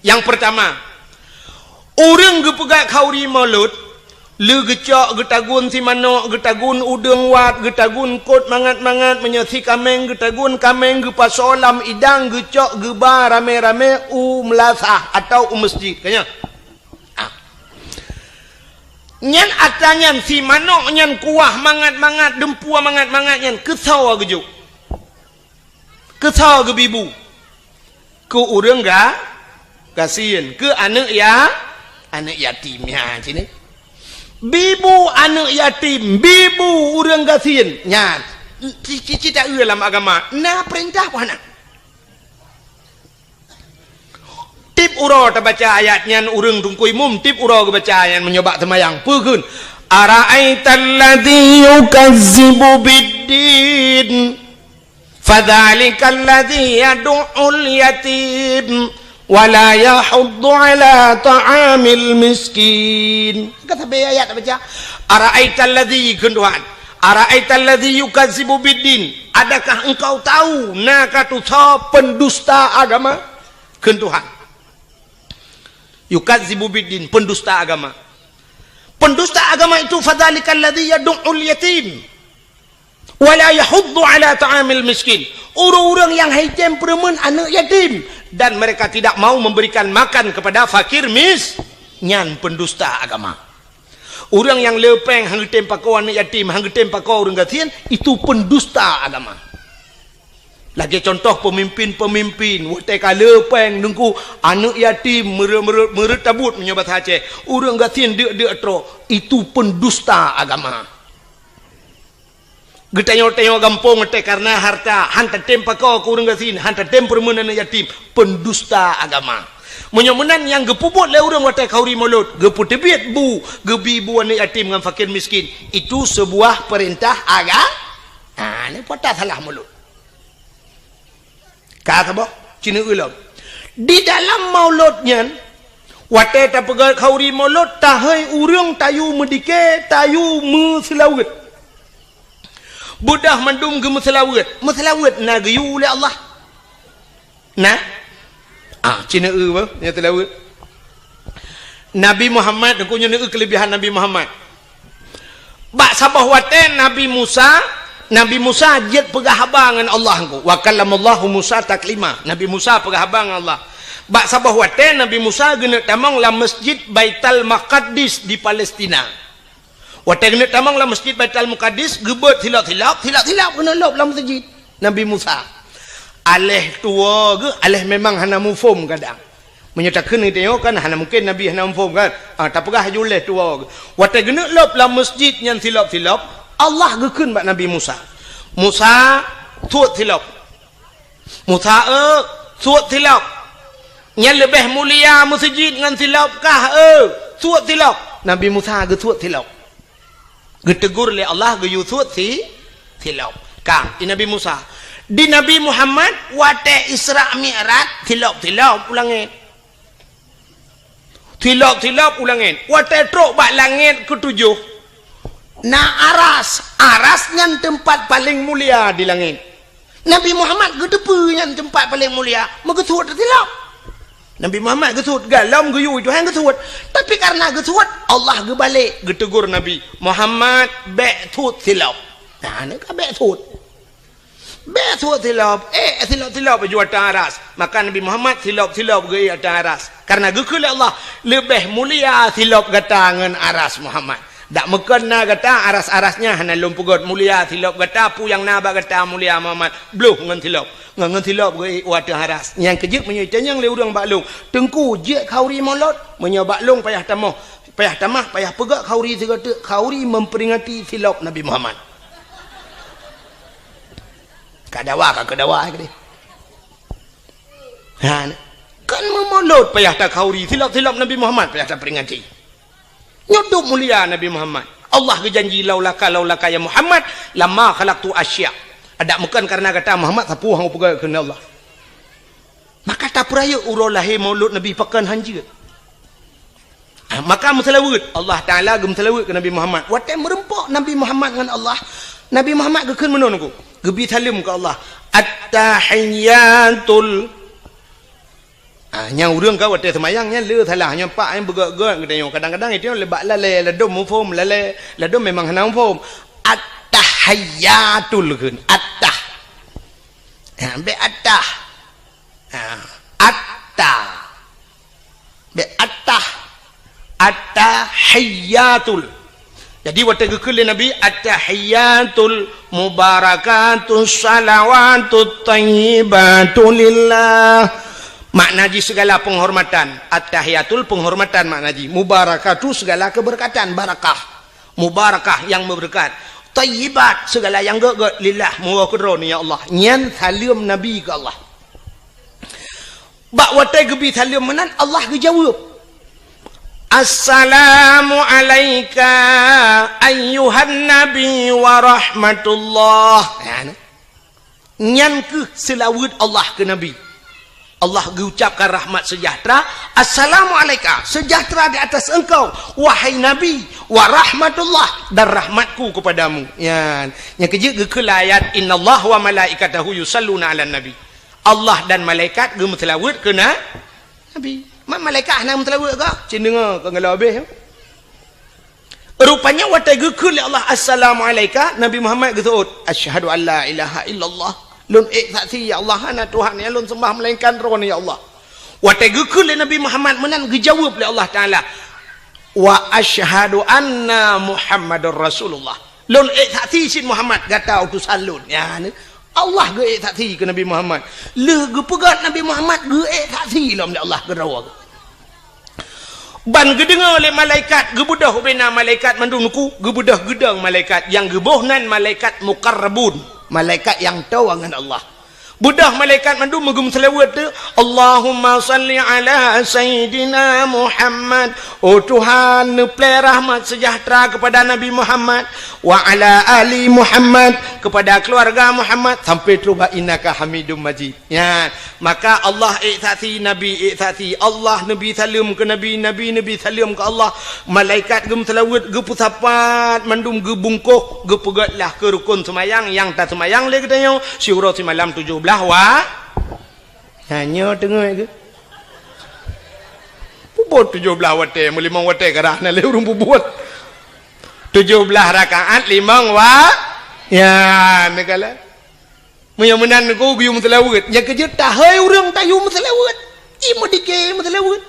Nyang peurtama, ureueng geupeugöt khauri molot, lé geucok geutagun simanok, geutagun udeueng wat, geutagun kot mangat-mangat, meunyoe si kaméng geutagun kaméng, geupasoe lam idang, geucok geuba ramé-ramé u meulasah atawa u meuseujid. Ka nyan? Ah. Nyan atra nyan simanok nyan kuah mangat-mangat, deumpue mangat-mangat nyan keusoe geujok. Keusoe geubi bu? Keu ureueng ga-, gasien, keu aneuk ya-, aneuk yatim nyan cit. Bi bu aneuk yatim, bi bu ureueng gasien. Nyan, ci-, ci-, ci taeu lam agama, na peurintah peue hana? Tiep uroe tabaca ayat nyan ureueng Teungku Imum, tiep uroe geubaca ayat nyan meunyoe bak seumayang. Peue kheun? "Ara'aital ladzi yukazzibu biddin, fadzalikal ladzi yadu'ul yatim, wa la yahuddu ala ta'amil miskin." Ka sabe ayat tabaca. "Ara'aital ladzi," kheun Tuhan. "Ara'aital ladzi yukazzibu biddin." Adakah engkau tahu na ka tusoe pendusta agama? Kheun Tuhan. Yukazzibu biddin, pendusta agama. Pendusta agama itu fadzalikal ladzi yadu'ul yatim. Wa la yahuddu ala ta'amil miskin. Ureueng-ureueng nyang han tem peureumeun aneuk yatim. Dan mereka tidak mau memberikan makan kepada fakir mis-, nyan pendusta agama. Ureueng nyang le péng han geutem pakoe aneuk yatim, han geutem pakoe ureueng gasien, itu pendusta agama. Lagèe contoh peumimpin-peumimpin, watèe ka le péng Teungku, aneuk yatim meureuet-meureuet, meureuet tabot meunyoe basa Aceh, ureueng gasien deuk-deuk troh, itu pendusta agama. Geutanyoe-tanyoe gampông watèe kareuna harta, han tatem pakoe keu ureueng gasien, han tatem peureumeun aneuk yatim, pendusta agama. Meunyoe meunan nyang geupeubuet lé ureueng watèe khauri molot, geupeuteubiet bu, geubi bu aneuk yatim ngon fakir miskin, itu sebuah perintah aga-, ha, nyoe pat salah molot. Ka saboh, ci neueu lom. Di dalam molot nyan, watèe tapeugöt khauri molot, tahôi ureueng tayue meudike, tayue meuseulaweuet. Beudôh mandum geumeuseulaweuet. Meuseulaweuet na geuyue lé Allah? Na? Ah, ci neueu bah, nyang seulaweuet. Nabi Muhammad, Teungku, nyoe neueu keulebihan Nabi Muhammad. Bak saboh watée Nabi Musa, Nabi Musa jeuet peugah haba ngon Allah engko. Wa kallamallahu Musa taklima. Nabi Musa peugah haba ngon Allah. Bak saboh watée Nabi Musa geuneuk tamong lam Masjid Baitul Maqdis di Palestina. Watée geuneuk tamong lam Masjid Baitul Maqdis, geubeuet silop-silop, silop-silop geuneuk lop lam masjid Nabi Musa. Aléh tuwoe geuh, aléh memang hana muphom kadang. Meunyoe takheun geutanyoe kan hana mungken Nabi hana muphom kan? Ah, tapeugah laju lé tuwoe geuh. Watée geuneuk lop lam masjid nyan silop-silop, Allah geukheun bak Nabi Musa, "Musa, suet silop." "Musa, eu, suet silop. Nyan leubeh mulia masjid ngon silop kah, eu? Suet silop." Nabi Musa geusuet silop. Geutegur lé Allah geuyue suet si, silop. Ka, i Nabi Musa. Di Nabi Muhammad, watée Isra Mi'raj, silop-silop u langét. Silop-silop u langét. Watée trok bak langét keutujôh, na aras. Aras nyan teumpat paleng mulia di langét. Nabi Muhammad geuteupeue nyan teumpat paleng mulia, meugeusuet silop. Nabi Muhammad geusuet, galom geuyue Tuhan geusuet. Tapi kareuna geusuet, Allah geubalek geutegur Nabi, "Muhammad, bék suet silop." Nah, nyan ka bék suet. Bék suet silop, ék silop-silop laju ateueh aras. Maka Nabi Muhammad silop-silop geuék ateueh aras. Kareuna geukheun lé Allah, "Leubeh mulia silop gata ngon aras Muhammad. Dak meukon na gata aras-aras nyan hana lôn peugét mulia silop gata, peue nyang na bak gata mulia Muhammad, bloh ngon silop." Ngon, ngon silop geuék u ateueh aras. Nyang keujeuet meunyoe itanyong lé ureuëng bak lôn, "Teungku, jeuet khauri mulod?" Meunyoe bak lôn payah tamah, payah tamah, payah peugét khauri sigoe teuk, khauri memperingati silop Nabi Muhammad. Ka dawa, ka keu dawa, eh, keudeh. Ha, kan meumulod payah takhauri, silop-silop Nabi Muhammad payah taperingati. Nyoe dum mulia Nabi Muhammad. Allah geujanji, "Laulaka, laulaka ya Muhammad, lama khalaqtu asya." Adak meukon kareuna gata Muhammad, sapeue hana peugah keunan Allah. Maka tapeurayeuk uroe lahé maulud Nabi pakon hanjeuet. Ah, maka meuseulaweuet, Allah Taala geumeuseulaweuet keu Nabi Muhammad. Watée meureumpok Nabi Muhammad ngon Allah, Nabi Muhammad geukheun meunan ku, geubi saleuem keu Allah. At-tahiyyatul. Ah, nyang ureuëng ka watée seumayang nyan le salah, nyan pak nyang beugét-gét geutanyoe. Kadang-kadang itu le bak lalée, ladom muphom lalée, ladom memang hana muphom. At-tahiyyatul kheun, at-tah. Ha, bék at-tah. Ha, atta. Bék atta. Attahiyatul. Jadi watée geukheun lé Nabi, "Attahiyatul mubarakatus salawatut thayyibatu lillah." Makna jih segala penghormatan. Attahiyatul penghormatan makna jih. Mubarakatu segala keberkatan, barakah. Mubarakah yang berkat. Thayyibat segala yang gét-gét lillah, meuwoe keudroe ya Allah. Nyan saleuem Nabi keu Allah. Bak watée geubi saleuem meunan, Allah geujaweueb, "Assalamu alaika ayyuhan nabi wa rahmatullah." Nyan, nyan kheueh seulaweuet Allah keu Nabi. Allah geucapkan rahmat sejahtera, "Assalamu alaika, sejahtera di atas engkau, wahai Nabi, wa rahmatullah, dan rahmatku kepadamu." Nyan, nyang keujeuet geukheun lam ayat, "Innallaha wa malaikatahu yusalluna 'alan nabi." Allah dan malaikat geumeuseulaweuet keu na-, Nabi. Ma-, malaikat hana meuseulaweuet kah? Cit deungoe ka geulabeh. Rupanya watée geukheun lé Allah, "Assalamu alaika," Nabi Muhammad geuseuôt, "Asyhadu an la ilaha illallah." Lôn ék saksi, ya Allah, hana Tuhan nyang lôn seumbah melainkan Droeneuh, ya Allah. Watée geukheun lé Nabi Muhammad meunan, geujaweueb lé Allah Taala, "Wa asyhadu anna Muhammadar Rasulullah." Lôn ék saksi cit Muhammad gata utosan lôn. Ya, ni. Allah geuék saksi keu Nabi Muhammad. Lheueh geupeugét Nabi Muhammad geuék saksi lom lé Allah keudroe. Ban geudeungoe lé malaikat, geubeudôh ubena malaikat mandum nuku, geubeudôh geudong malaikat, nyang geuboh nan malaikat muqarrabun, malaikat nyang toe ngon Allah. Beudôh malaikat mandum meugeumeuseulaweuet tu, "Allahumma salli ala Sayyidina Muhammad." Oh Tuhan, neuplée rahmat sejahtera kepada Nabi Muhammad, "wa ala ali Muhammad," kepada keluarga Muhammad, sampai trok bak "innaka Hamidum Majid." Nyan, maka Allah ék saksi, Nabi ék saksi, Allah neubi saleuem keu Nabi, Nabi neubi saleuem keu Allah, malaikat geumeuseulaweuet, geupeusapat mandum, geubungkôh, geupeugét lah keu rukon seumayang nyang taseumayang lé geutanyoe siuroe simalam tujoh blaih wa-, nyan nyoe teungoh geuh. Peubuet tujoh blaih watée, meulimong watée karah na lé ureuëng peubuet. Tujoh blaih rakaat limong wa-, ya, meukalah. Meunyoe meunan Teungku geuyue meuseulaweuet, nyang keujeuet tahôi ureuëng tayue meuseulaweuet. Ie meudike meuseulaweuet.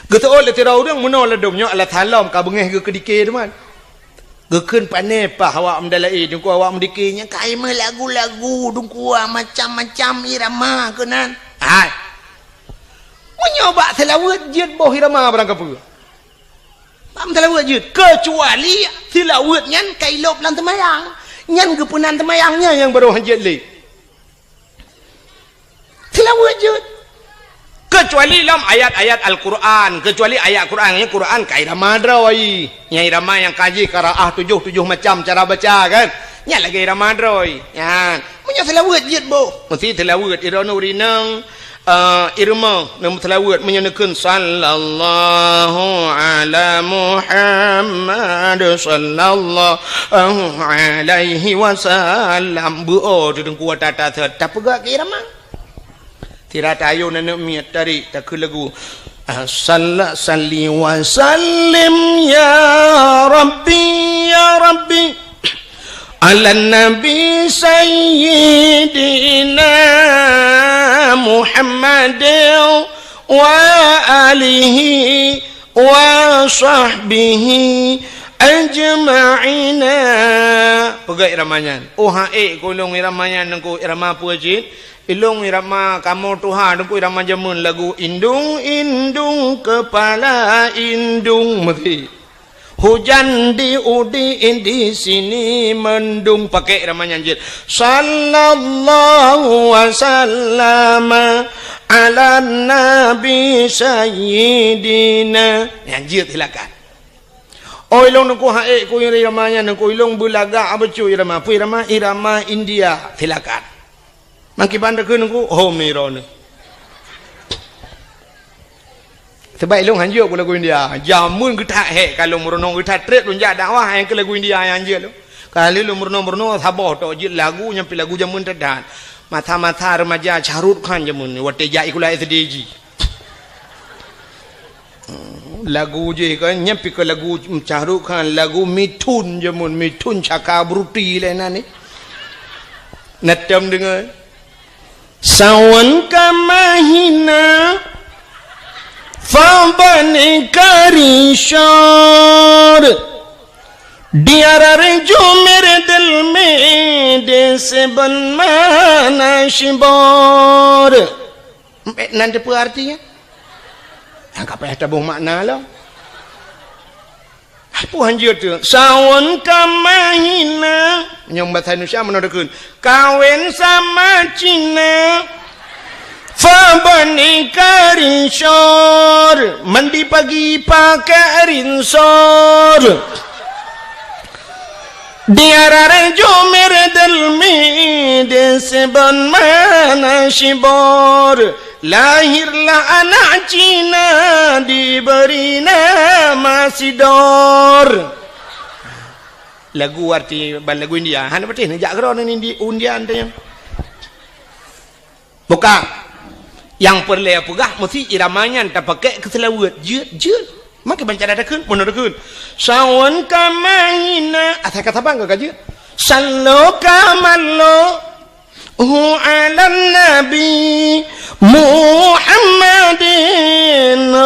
Geuseuôt lé sidroe ureuëng meunoe ladôm nyoe alah salom ka beungéh geukeudike teuma. Geukheun pané paih awak meudalaé, Teungku, awak meudike nyan ka imeuh lagu-lagu, Teungku, macam-macam irama keunan. Hai. Meunyoe bak seulaweuet jeuet boh irama barang kapeue. Bak meuseulaweuet jeuet, keucuali seulaweuet nyan ka ilôb lam teumayang. Nyan geupeunan teumayang nyan nyang barô hanjeuet lé. Seulaweuet jeuet. Keucuali lom ayat-ayat Al-Quran, keucuali ayat Quran, nyan Quran ka irama droe. Nyan irama nyang ka jih qiraah tujoh, tujoh macam cara baca kan. Nyan lagée irama droe. Nyan. Meunyoe seulaweuet jeuet boh, meusti seulaweuet, droeneuh ureuëng inong, eh, irama, neumeuseulaweuet, meunyoe neukheun, "Sallallahu ala Muhammad, sallallahu alaihi wasallam." Beu-o teuh Teungku ata-ata seuhat, tapeugah keu irama. Sira tayue aneuk miet tarék, takheun lagu, "Salla-, salli wa sallim ya Rabbi, ya Rabbi, ala Nabi Sayyidina Muhammad wa alihi wa sahbihi ajma'ina." Peugah irama nyan. Oh, han ék keu lôn irama nyan, Teungku, irama peue cit? Ilôn irama kamoe tuha, Teungku, irama jameun lagu indung-indung kepala indung meuti. Hujan di udi di sini mendung, pakai irama nyan jeuet. Sallallahu wasallam ala nabi sayyidina. Nyan jeuet silakan. Oi, ilôn Teungku han ék keu irama nyan, Teungku, ilôn beulagak bacut irama. Peue irama? Irama India. Silakan. Makiban takheun Teungku, oh, mirone. Sebab ilôn hanjeuet keu lagu India. Jameun geuthat hék ka lôn meurunoe, geuthat treb lôn jak dakwah nyang keu lagu India nyang hanjeuet lôn. Ka lheueh lôn meurunoe-meurunoe saboh tok jeuet lagu nyang pih lagu jameun that-that. Masa-masa remaja Shah Rukh Khan jameun watée jak sikula S D jih. Lagu jih kan, nyan pih ka lagu Shah Rukh Khan, lagu Mithun jameun, Mithun Chakraborty lé nan ni. Neutém deungoe. Sawan ka mahina, fa bani karishor. Diarar jumer dil me de seben mana shibor. Nan teupeue artinya? Nyang ka payah taboh makna lom. Peue hanjeuet teuh? Sawan ka mahina. Nyang bahasa Indonesia meunoe takheun. Kawin sama Cina. Fa bani karishor. Mandi pagi pakai rinsor. Diarar jumer dil me de seben mana shibor. Lahirlah anak Cina diberi nama Sidor. Lagu arti ban lagu India. Hana patéh neujak keudroe ngon Indi-, India teuh nyan. Bukan. Nyang peureulée peugah meusti irama nyan tapakék keu seulaweuet. Jeuet, jeuet. Makai ban cara takheun, meunoe takheun. Sawan ka mahina. Asai ka saban ka jeuet. Sallo ka mallo. Hu ala nabi Muhammadin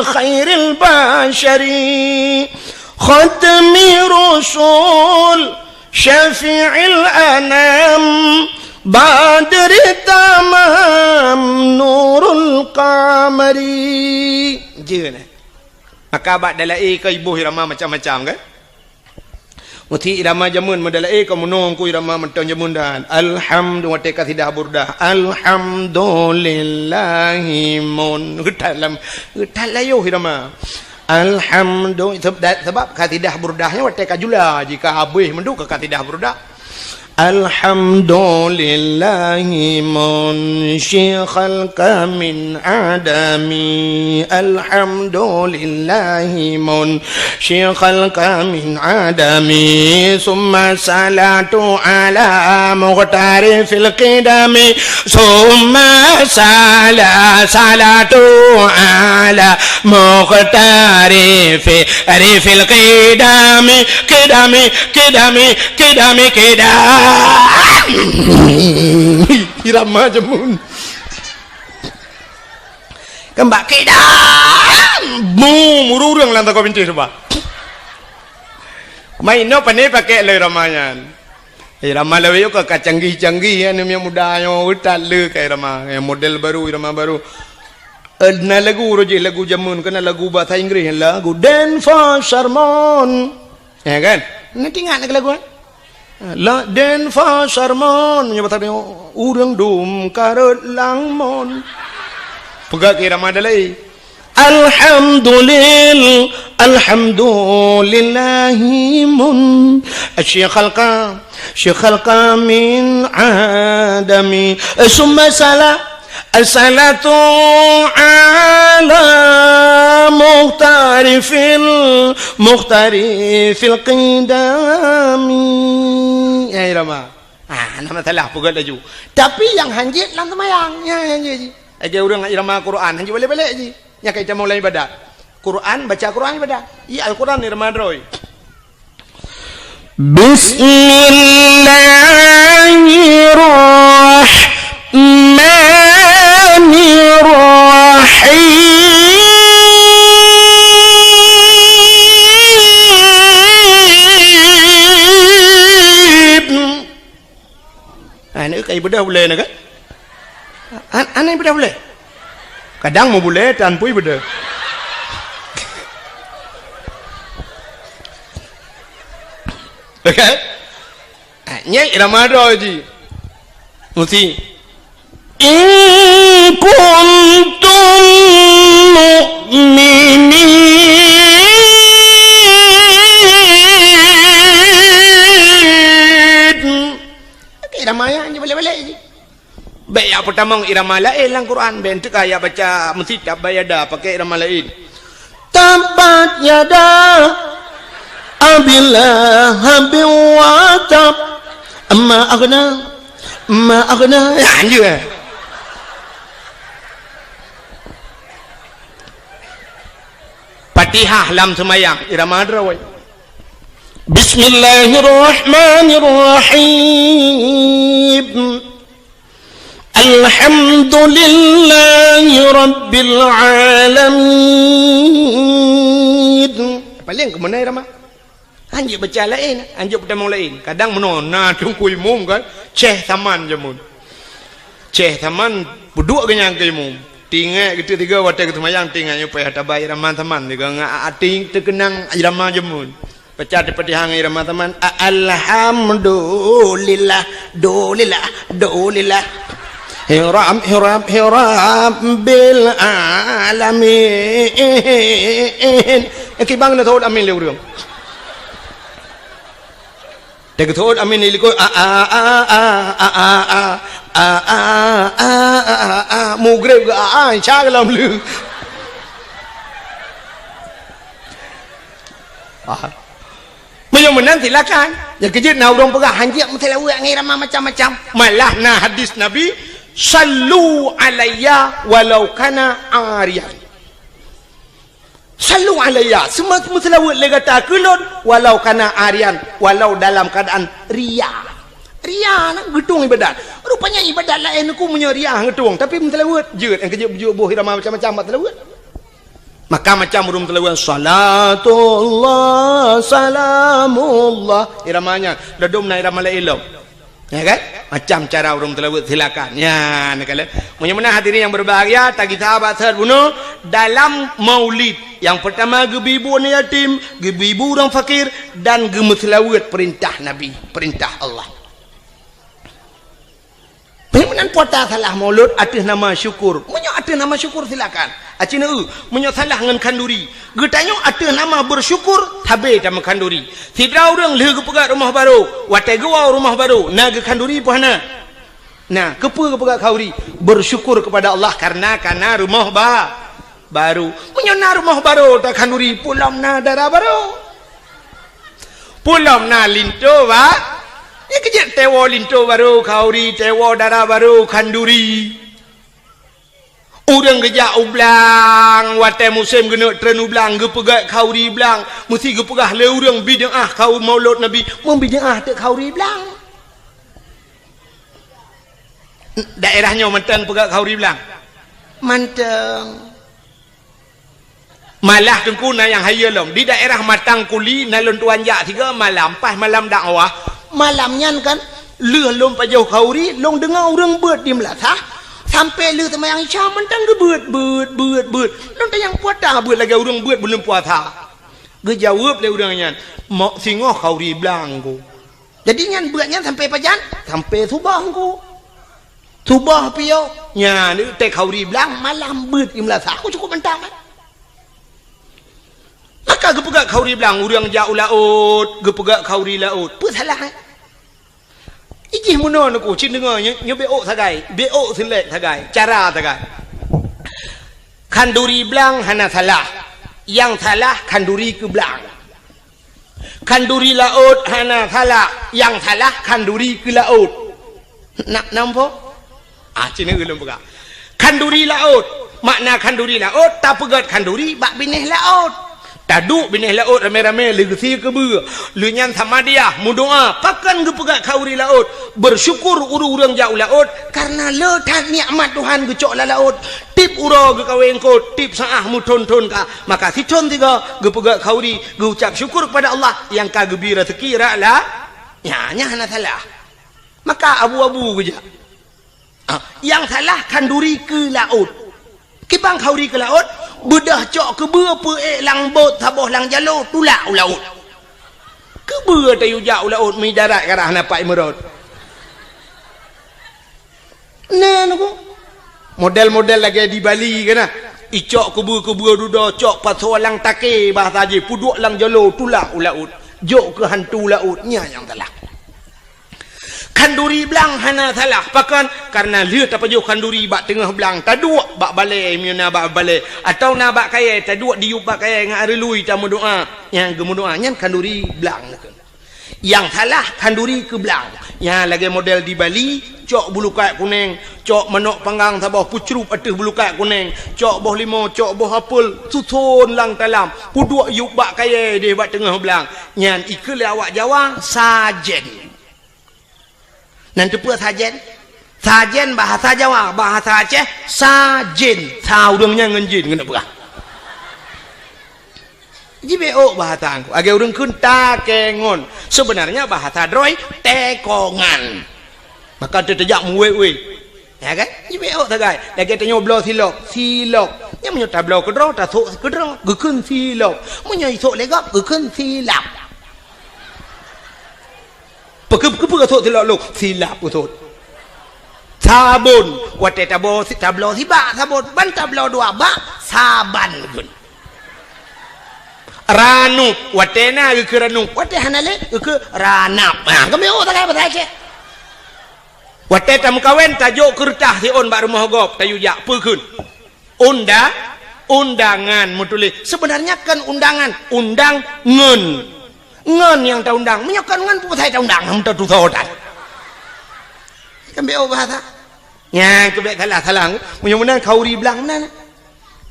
khairil bashari, khatmi rusul, syafi'il anam, badri tamam, nurul qamari. Jeuet, eh? Maka bak dalaé ka iboh irama macam-macam, kan? Meusti irama jameun, meudalaé ka meunoe Teungku irama mantong jameun dan. Alhamdu-, watée kasidah Burdah. Alhamdulillahi mun. Geutat lam, geutat layoh irama. Alhamdu-, seb-, da-, sebab kasidah Burdah nyan watée ka jula, jika habéh mandum ka kasidah Burdah. Alhamdulillahi munshi khalqa min adami. Alhamdulillahi munshi khalqa min adami. Summa salatu ala mukhtari fil qidami. Summa sala-, salatu ala mukhtari fi Rifil qidami, qidami, qidami, qidami, qidam. Irama jameun. Keumbak qidam. Bum, ureueng-ureueng lam toko bintéh cuba. Main no pane pakai lé irama nyan. Irama lawét ka, ka canggih-canggih, ya, aneuk muda nyoe, utat le ka irama. Ya, model baru, irama baru. Eh, na lagu roh jih, lagu jameun, keunan lagu bahasa Inggris, lagu Dance for Sermon. Ya kan? Na teuingat lagèe lagu, eh? La Dance for Sermon. Nyoe bahasa dia, ureueng dum karot langmon. Peugah keu irama dalai. Alhamdulil-, alhamdulillahi mun-, Syekh Khalqa, Syekh Khalqa min adami. Summa sala-, As-salatu ala mukhtari fil, mukhtari fil qidami. Ya, irama. Ah, na masalah, peugah laju. Tapi nyang hanjeuet lam seumayang, ya, hanjeuet jih. Lagèe ureueng irama Quran, hanjeuet balek-balek jih. Nyang ka itamong lam ibadat. Quran, baca Quran ibadat. Iya, Al-Quran irama droe. Bismillahirrahmanirrahim. Aneuk kai beudôh bulèe na kan? An-, aneuk beudôh bulèe. Kadang meu bulèe tan pui beudôh. Oke? Ah, nyan irama droe jih. Mesti. In kuntum mu'minin. Oke, irama nyan jih balek-balek jih. Bèk jak peutamong irama laén lam Quran, bèk eunteuk jak baca meusitab bak yada pakai irama laén. Tabbat yada Abi Lahabin wa tab. Ma aghna, ma aghna. Ya, anjeuet, eh. Fatihah lam seumayang, irama droe. Bismillahirrahmanirrahim. Alhamdulillahi rabbil alamin. Paléng keumeunai ramah. Hanjeuet baca laén, hanjeuet peutamong laén. Kadang meunoe na teungku imum kan, ceh saman jameun. Ceh saman peuduek geuh nyan keu imum. Tinggai geuteuk tiga watèe geuseumayang tinggai nyoe payah tabai ramah saman. Tiga ngat até teukeunang ramah jameun. Baca Al-Fatihah ngon irama saman. A-, alhamdulillah, dulillah, dulillah. Hiram, hiram, hiram bil alamin. Eh, kibang na thot amin lé ureueng. Teuk thot amin lé likot. A, a, a, a. Mugreb geu a, a, insya Allah lom lé. Ah. Meunyoe meunan silakan. Nyang keujeuet na ureueng peugah hanjeuet meuseulaweuet ngon irama macam-macam. Malah na hadis Nabi, "Sallu alayya walau kana ariyan." Sallu alayya, seuma-, meuseulaweuet lé gata keu lôn walau kana ariyan, walau dalam keadaan ria. Ria na geutueng ibadat. Rupanya ibadat laén ku meunyoe ria geutueng, tapi meuseulaweuet jeuet nyang keujeuet beujeuet boh irama macam-macam bak seulaweuet. Maka macam ureueng meuseulaweuet, salatullah, salamullah. Irama nyan, ladôm na irama laén lom. Ya kan? Macam cara ureueng meuseulaweuet, silakan. Ya, neukalon. Meunyoe meunan hadirin yang berbahagia, tagisa bak seuhat bunoe dalam maulid. Yang pertama, geubri bu aneuk yatim, geubri bu ureueng fakir, dan geumeuseulaweuet perintah Nabi, perintah Allah. Meunyoe meunan puasa salah maulud ateueh nama syukur. Meunyoe ateueh nama syukur, silakan. Aci neu, meunyoe salah ngon khanduri, geutanyoe ateueh nama bersyukur, sabe tameukhanduri. Sidroe ureuëng lheueh geupeugét rumoh barô, watée geuwoe rumoh barô, na geukhanduri peue hana? Na, keupeue geupeugét khanduri? Bersyukur kepada Allah karena ka na rumoh ba-, barô. Meunyoe na rumoh barô takhanduri, peue lom na dara barô. Peue lom na linto ba-, nyan keuh jeuet teuwoe linto barô khanduri, teuwoe dara barô khanduri. Ureuëng geujak u blang, watée musém geuneuk treun u blang, geupeugét khanduri blang, meusti geupeugah lé ureuëng bid'ah khanduri maulud Nabi, meubid'ah teuk khanduri blang. Daerah nyoe mantong peugét khanduri blang? Mantong. Malah teungku na nyang hayeue lom, di daerah Matang Kuli na lôn tuan jak sigoe malam, pas malam dakwah. Malam nyan kan, lheueh lôn pajoh khanduri, lôn deungoe ureuëng beuet di meulasah, sampoe lheueh seumayang Isya mantong geubeuet, beuet, beuet, beuet. Lôn tanyong peue ata beuet lagée ureuëng beuet buleuen puasa. Geujaweueb lé ureuëng nyan, "Mok singoh khanduri blang ku." Jadi nyan beuet nyan sampoe pajan? Sampoe suboh ku. Suboh piôh, nyan teuh khanduri blang malam beuet di meulasah. Aku cukup mantong kan. Maka geupeugét khanduri blang, ureuëng jak u laôt, geupeugét khanduri laôt. Peue salah, eh? Ijih meunoe neuku, cit deungoe, nyoe, nyoe beuôk sagai, beuôk seulek sagai, cara sagai. Khanduri blang hana salah. Nyang salah khanduri keu blang. Khanduri laôt hana salah. Nyang salah khanduri keu laôt. Nak nampak? Ah, cina ulôn peugah. Khanduri laôt. Makna khanduri laôt, tapeugét khanduri bak binéh laôt. Taduek binéh laôt ramé-ramé lé geusie keubeue. Lheueh nyan samadiah meudoá, pakon geupeugét khanduri laôt. Bersyukur ureuëng-ureuëng jak u laôt, karena le that nikmat Tuhan geucok lam laôt. Tieb uroe geukawén eungkôt, tieb saát meuthon-thon ka. Maka sithon sigoe geupeugét khanduri, geuucap syukur kepada Allah nyang ka geubri raseuki rot la-, nyan, nyan hana salah. Maka abu-abu geujak. Ah, nyang salah khanduri keu laôt. Kiban khanduri keu laôt, beudôh cok keubeue peuék lam bot saboh lam jaloe tulak u laôt. Keubeue tayue jak u laôt meudarat ka rhah na pat imeurot. Na neuku. Model-model lagée di Bali kan na. Icok keubeue-keubeue dudoe cok pasoe lam takée bahasa jih peuduek lam jaloe tulak u laôt. Jok keu hantu laôt, nyan nyang salah. Khanduri blang hana salah. Pakon? Karena lheueh tapajoh khanduri bak teungoh blang, taduek bak balée meunyoe na bak balée, atawa na bak kayée, taduek diyueb bak kayée ngon areului tameudoá. Nyang geumeudoá nyan khanduri blang. Nyang salah khanduri keu blang. Nyang lagée model di Bali, cok bulukat kunéng, cok manok panggang saboh peucrueb ateueh bulukat kunéng, cok boh limau, cok boh apel, suson lam talam, peuduek yueb bak kayée deh bak teungoh blang. Nyan ikheun lé awak Jawa, sajen. Nan teupeue sajen? Sajen bahasa Jawa, bahasa Aceh, sajen. Sa ureuëng nyan ngon jin, keuneuk peugah. Jibeuôk bahasa Teungku. Lagée ureuëng kheun takengon. Sebenarnya bahasa droe, tekongan. Maka teuteujak muwé-wé. Ya kan? Jibeuôk sagai. Lagée tanyoe bloe silop, silop. Nyang meunyoe tabloe keudroe, tasok keudroe, geukheun silop. Meunyoe isok lé gob, geukheun silap. Peukeupeue sot silop lôn? Silap sot. Sabon, watée tabloe si-, tabloe sibak sabon, ban tabloe dua bak, saban gun. Ranup, watée na geukheun ranup, watée hana lé geukheun ranap. Ha, kami oh, tak apa saja. Watée tameukawen, tajok keureutah siôn bak rumoh gob, tayue jak, peue kheun? Unda-, undangan meutuléh. Sebenarnya kon undangan, undang ngon. Ngon nyang taundang. Meunyoe kon ngon, peue pasai taundang? Hana tatusoe tan. Kan beuôk bahasa. Nyan keuh bék salah-salah. Meunyoe meunan khanduri blang meunan.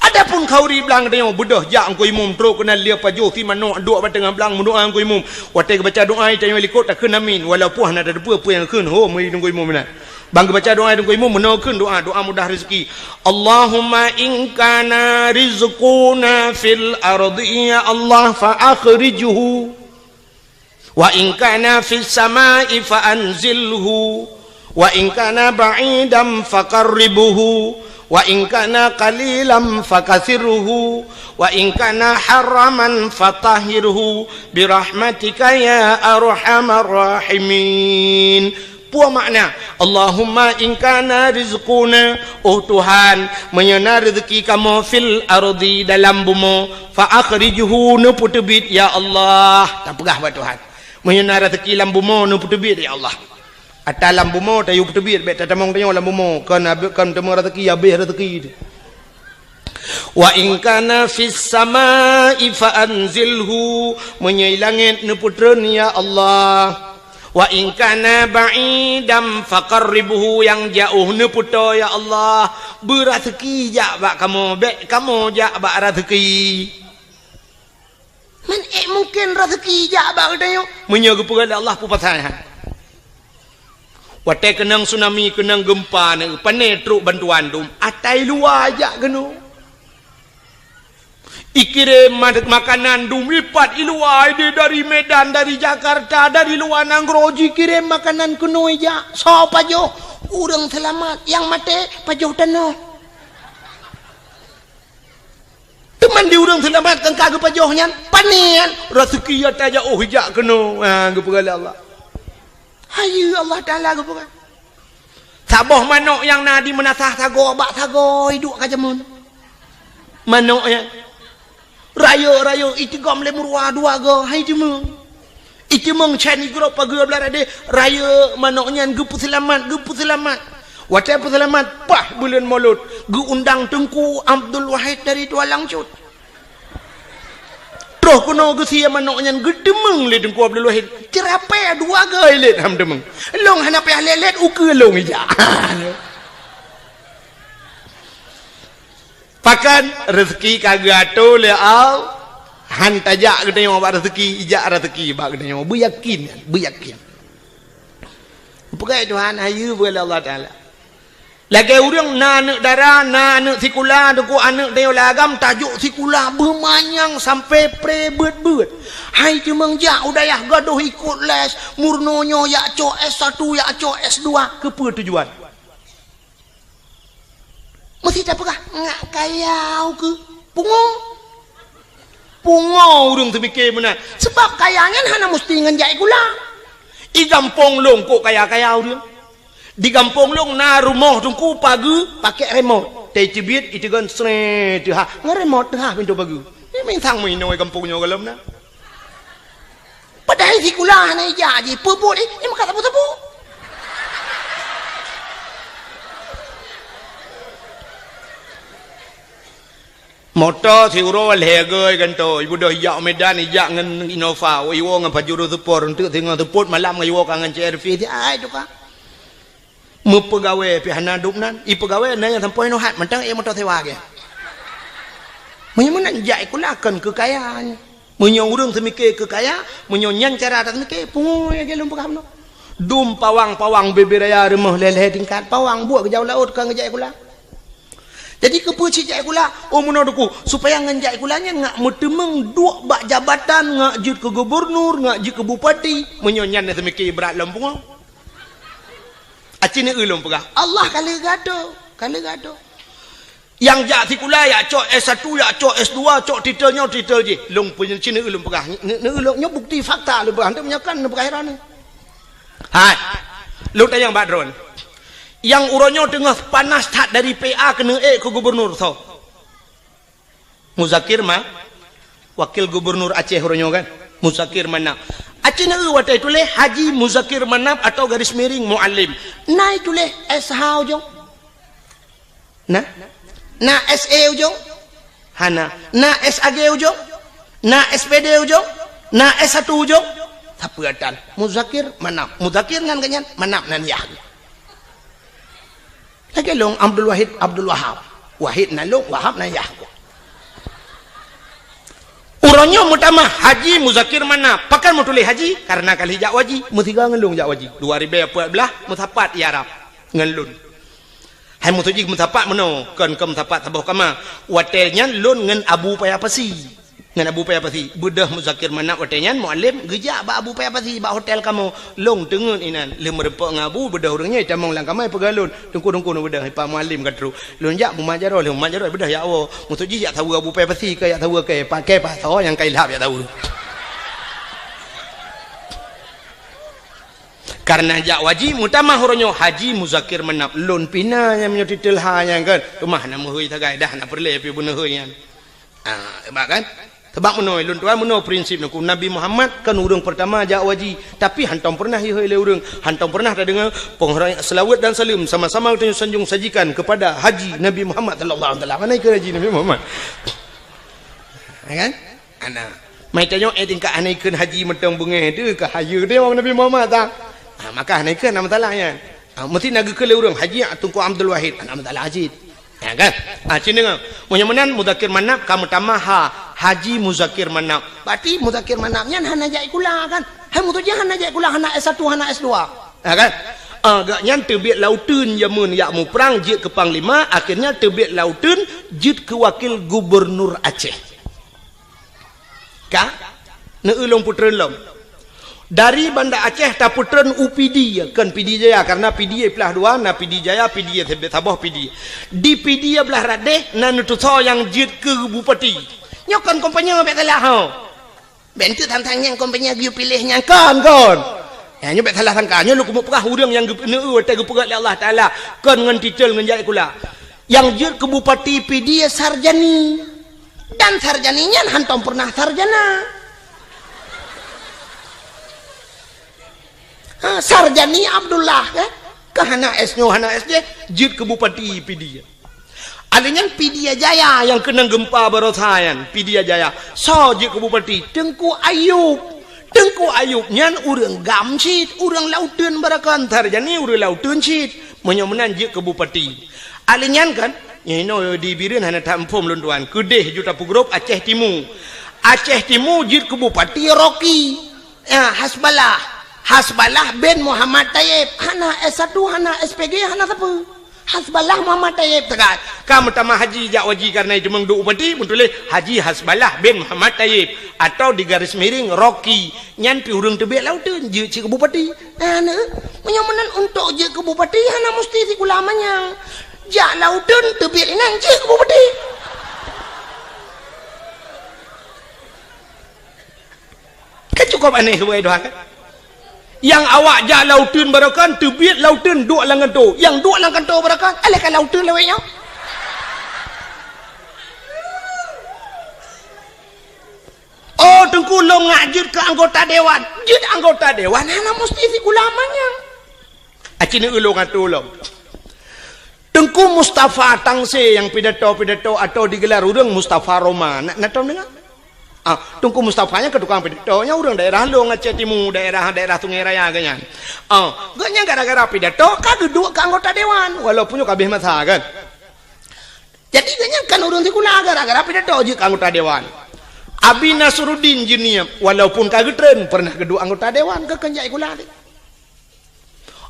Adapun khanduri blang tanyoe beudôh jak Teungku Imum trok keunan lheueh pajoh si manok duek bak teungoh blang meudoá Teungku Imum. Watée geubaca doá tanyoe likot takheun amin. Walaupun hana tateupeue peue nyang kheun ho meuri Teungku Imum meunan. Ban geubaca doá Teungku Imum meunoe kheun doá, doá mudah rezeki. Allahumma in kana rizquna fil ardi, ya Allah, fa akhrijhu. Wa in kana fis samai fa anzilhu. Wa in kana ba'idan fa qarribhu. Wa in kana qalilan fa kathirhu. Wa in kana haraman fa tahhirhu. Birahmatika ya arhamar rahimin. Dua makna. Allahumma in kana rizquna, oh Tuhan, meunyoe na rezeki kamoe fil ardi, dalam bumoe, fa akhrijhu, neupeuteubiet ya Allah. Tapeugah bak Tuhan. Meunyoe na rezeki lam bumoe, neupeuteubiet ya Allah. Ata lam bumoe tayue peuteubiet, bèk tatamong tanyoe lam bumoe, kon abéh, kon teuma rezeki, abéh rezeki teuh. Wa in kana fis samai fa anzilhu, meunyoe i langét neupeutreun ya Allah. Wa in kana ba'idan faqarribhu, nyang jiôh neupeutoe ya Allah. Beurazeuki jak bak kamoe, bèk kamoe jak bak razeuki. Man ék mungken razeuki jak bak geutanyoe? Meunyoe geupeugah lé Allah, peue pasai han? Watèe keunong tsunami, keunong geumpa, na pane trok bantuan dum, ata i luwa jak keunoe. Ikirém ma-, makanan dum ipat i luwa, idéh dari Medan, dari Jakarta, dari luwa nanggroe jikirém makanan keunoe jak. Soe pajoh? Ureueng seulamat, nyang maté pajoh tanoh. Teuma di ureueng seulamat kan ka geupajoh nyan, pane nyan, raseuki ata jak oh jak keunoe, ha, geupeugah lé Allah. Hayeue Allah Taala geupeugah. Saboh manok nyang na di meunasah sagoe bak sagoe iduek ka jameun. Manok nyan. Rayeuk-rayeuk itigom lé meuruwa dua goe, hai teumeung. Iteumeung chan igrôp pageue blaih radeh, rayeuk manok nyan geupeuseulamat, geupeuseulamat. Watèe peuseulamat, paih buleuen Molot, geuundang Teungku Abdul Wahid dari Tualang Cut. Troh keunoe geusie manok nyan geuteumeung lé Teungku Abdul Wahid. Ceurapée dua goe lét han teumeung. Lôn hana payah lét-lét, ukeue lôn ijak. Pakon? Raseuki ka geuatoe lé Allah. Han tajak geutanyoe bak raseuki, ijak raseuki bak geutanyoe. Beuyakin, beuyakin. Peugah Tuhan, hayeue beu lé Allah Taala. Lagèe ureueng na aneuk dara, na aneuk sikula, teungku aneuk tanyoe lam agam tajok sikula beumanyang sampai pre beuet-beuet. Hai teumeung jak u dayah gadôh ikot les, meurunoe nyoe jak cok S satu, jak cok S dua. Keupeue tujuan? Meusti tapeugah, ngak kaya ukeue. Pungo. Pungo ureueng teumike meunan. Sabab kaya nyan hana meusti ngon jak sikula. I gampông lôn kok kaya-kaya ureueng. Di gampông lôn na rumoh teungku pageue pakèk remote. Teucibiet iteugon sree teuhah. Ngon remote teuhah pintoe pageue. Nyan minsang meuinoe gampông nyoe gohlom na. Padahai sikula hana ijak jih, peue buet jih, nyang meukat sapeue-sapeue. Moto siuroe lhèe goe gantoe, ibeudôh ijak u Medan, ijak ngon Innova, iwoe ngon Pajero Sport, eunteuk singoh seupôt malam ngon iwoe ka ngon C R V, si ai tuka. Meupeugawée pih hana dum nan, ipeugawée na nyang sampoe nyoe hat mantong ék moto sewa geuh. Meunyoe meunan jak sikula kon keu kaya nyoe. Meunyoe ureueng seumike keu kaya, meunyoe nyan cara taseumike, pungo lagèe lôn peugah bunoe. Dum pawang-pawang bubé raya rumoh lhèe-lhèe tingkat, pawang buet geujak u laôt kon geujak sikula. Jadi keupeue cit jak sikula? Oh meunoe teungku, supaya ngon jak sikula nyan ngak meuteumeung duek bak jabatan, ngak jeuet keu gubernur, ngak jeuet keu bupati. Meunyoe nyan na seumike brat lom pungo. Aci neueu lôn peugah, Allah ka lheueh geuatoe, ka lheueh geuatoe. Nyang jak sikula, jak cok S satu, jak cok S dua, cok titel nyoe, titel jih. Lôn peunyeucina lôn peugah. Neu-, neu-, lôn nyoe bukti fakta lôn peugah. Hana meunyoe kan lôn peugah droeneuh. Hai. Lôn tanyong bak droeneuh. Nyang uroe nyoe teungoh panas that dari P A keuneuk ék keu gubernur soe? Muzakir Ma-, Wakil Gubernur Aceh uroe nyoe kan? Muzakir Manaf. Aci neueu watèe tuléh Haji Muzakir Manaf atau garis miring Muallim. Na tuléh S H ujong? Na? Na S E ujong? Hana. Na S A G ujong? Na S P D ujong? Na S satu ujong? Sapeue atan? Muzakir Manaf. Muzakir nan geuh nyan, Manaf nan yah. Lagèe lôn Abdul Wahid Abdul Wahab. Wahid nan lôn, Wahab nan yah. Uroe nyoe meutamah Haji Muzakir Manaf. Pakon meutuléh Haji? Karena ka lheueh jak u haji. Meusigoe ngon lôn jak u haji. Dua ribèe peuet blah meusapat i Arab ngon lôn. Hai meutuji meusapat meunoe, kon keu meusapat saboh kama. Watèe nyan lôn ngon Abu Paya Pasi. Ngon Abu Paya Pasi, beudôh Muzakir Manaf watèe nyan Muallim geujak bak Abu Paya Pasi bak hotel kamoe. Lôn teungeut inan, lheueh meurumpok ngon Abu, beudôh ureueng nyan itamong lam kama ipeugah lôn, "Teungku, teungku, neubeudôh, i Pak Muallim ka trok." Lôn jak Muhammad Jarod, lôn Muhammad Jarod beudôh jak woe. Meutuji jak saweue Abu Paya Pasi, ka jak saweue kèe, paké pasoe nyang ka ilhab jak saweue. Karena jak haji, meutamah uroe nyoe Haji Muzakir Manaf. Lôn pih na nyang meunyoe titel ha nyan kan. Teuma hana meuhôi sagai dah, hana peureulée pih beuneuhôi nyan. Ah, hebat kan? Sebab meunoe, lôn tuan, meunoe prinsip neuku. Nabi Muhammad kan ureuëng pertama jak haji, tapi hantom pernah ihôi lé ureuëng, hantom pernah tadeungoe penghormatan, selawat dan salam sama-sama geutanyoe sanjong sajikan kepada Haji Nabi Muhammad sallallahu alaihi wasallam. Mana ikut Haji Nabi Muhammad? Ya kan? Ana. Mai tanyoe, eh, tingkat hana ikheun haji mantong beungéh teuh, ka hayeue teuh Nabi Muhammad ta. Ha, maka hana ikheun, hana masalah nyan. Ha, meusti na geukheun lé ureuëng, Haji Teungku Abdul Wahid, hana masalah cit. Ya kan? Ha, cit deungoe. Meunyoe meunan Muzakir Manaf ka meutamah ha, Haji Muzakir Manaf. Berarti Muzakir Manaf nyan hana jak sikula kan? Hai meutuju hana jak sikula, hana S satu, hana S dua. Ha kan? Ah, gobnyan teubiet lauteun jameun jak muprang jeuet keu panglima, akhirnya teubiet lauteun jeuet keu wakil gubernur Aceh. Ka? Neueu lôn peutreun lom. Dari Banda Aceh tapeutreun u Pidie, kon Pidie Jaya, karena Pidie plah dua, na Pidie Jaya, Pidie saboh Pidie. Di Pidie blah rot deh na neutusoe nyang jeuet keu bupati. Nyoe kon kompanye bék salah ho. Bék enteuk tantang nyang kon peue nyang geuyue piléh nyang kon, kon. Ya, nyoe bék salah sangka. Nyoe lôn keumeung peugah ureuëng nyang geupeuneu watée geupeugah lé Allah Taala kon ngon titel ngon jak sikula. Nyang jeuet keu bupati Pidie Sarjani. Dan Sarjani nyan hantom pernah sarjana. Ha, Sarjani Abdullah, eh? Ka hana S nyoe, hana S jih, jeuet keu bupati Pidie. Alèh nyan Pidie Jaya nyang keunong geumpa baroesa nyan, Pidie Jaya. Soe jeuet keu bupati? Teungku Ayub. Teungku Ayub nyan ureuëng GAM cit, ureuëng lauteun barokon, Sarjani ureuëng lauteun cit. Meunyoe meunan jeuet keu bupati. Alèh nyan kan, nyoe di Bireuen hana that muphom lôn tuan. Keudeh ju tapeugrôp Aceh Timu. Aceh Timu jeuet keu bupati Rocky. Ya, Hasballah. Hasballah bin Muhammad Tayyib. Hana S satu, hana S P G, hana sapeue. Hasballah Muhammad Tayyib teuka. Ka meutamah haji jak haji karena itu meuduek bupati, meutuléh Haji Hasballah bin Muhammad Tayyib atau di garis miring Rocky. Nyan pih ureuëng teubiet lauteun jeuet cit keu bupati. Nah, nah. Meunyoe meunan untuk jeuet keu bupati hana musti sikula manyang. Jak lauteun teubiet inan jeuet keu bupati. Kan cukup aneh subai dua kan? Nyang awak jak lauteun barokon, teubiet lauteun duek lam kantô. Nyang duek lam kantô barokon, alèh ka lauteun lawét nyoe. Oh, Teungku lôn ngak jeuet keu anggota dewan. Jeuet anggota dewan hana musti sikula manyang. Aci neueu lôn atô lom. Teungku Mustafa Tangse nyang pidato-pidato atau digelar ureuëng Mustafa Roma. Na, na tom deungoe? Ah, Teungku Mustafa nyan keu tukang pidato, nyan ureuëng daerah lôn, Aceh Timu, daerah, daerah Sungai Raya geuh nyan. Ah, geuh nyan gara-gara pidato ka geuduek keu anggota dewan, walaupun nyoe ka habéh masa kan. Jadi geuh nyan kan ureuëng sikula gara-gara pidato jeuet keu anggota dewan. Abi Nasruddin Jeunieb, walaupun ka geutreun, pernah geuduek anggota dewan, geuh kon jak sikula teuh.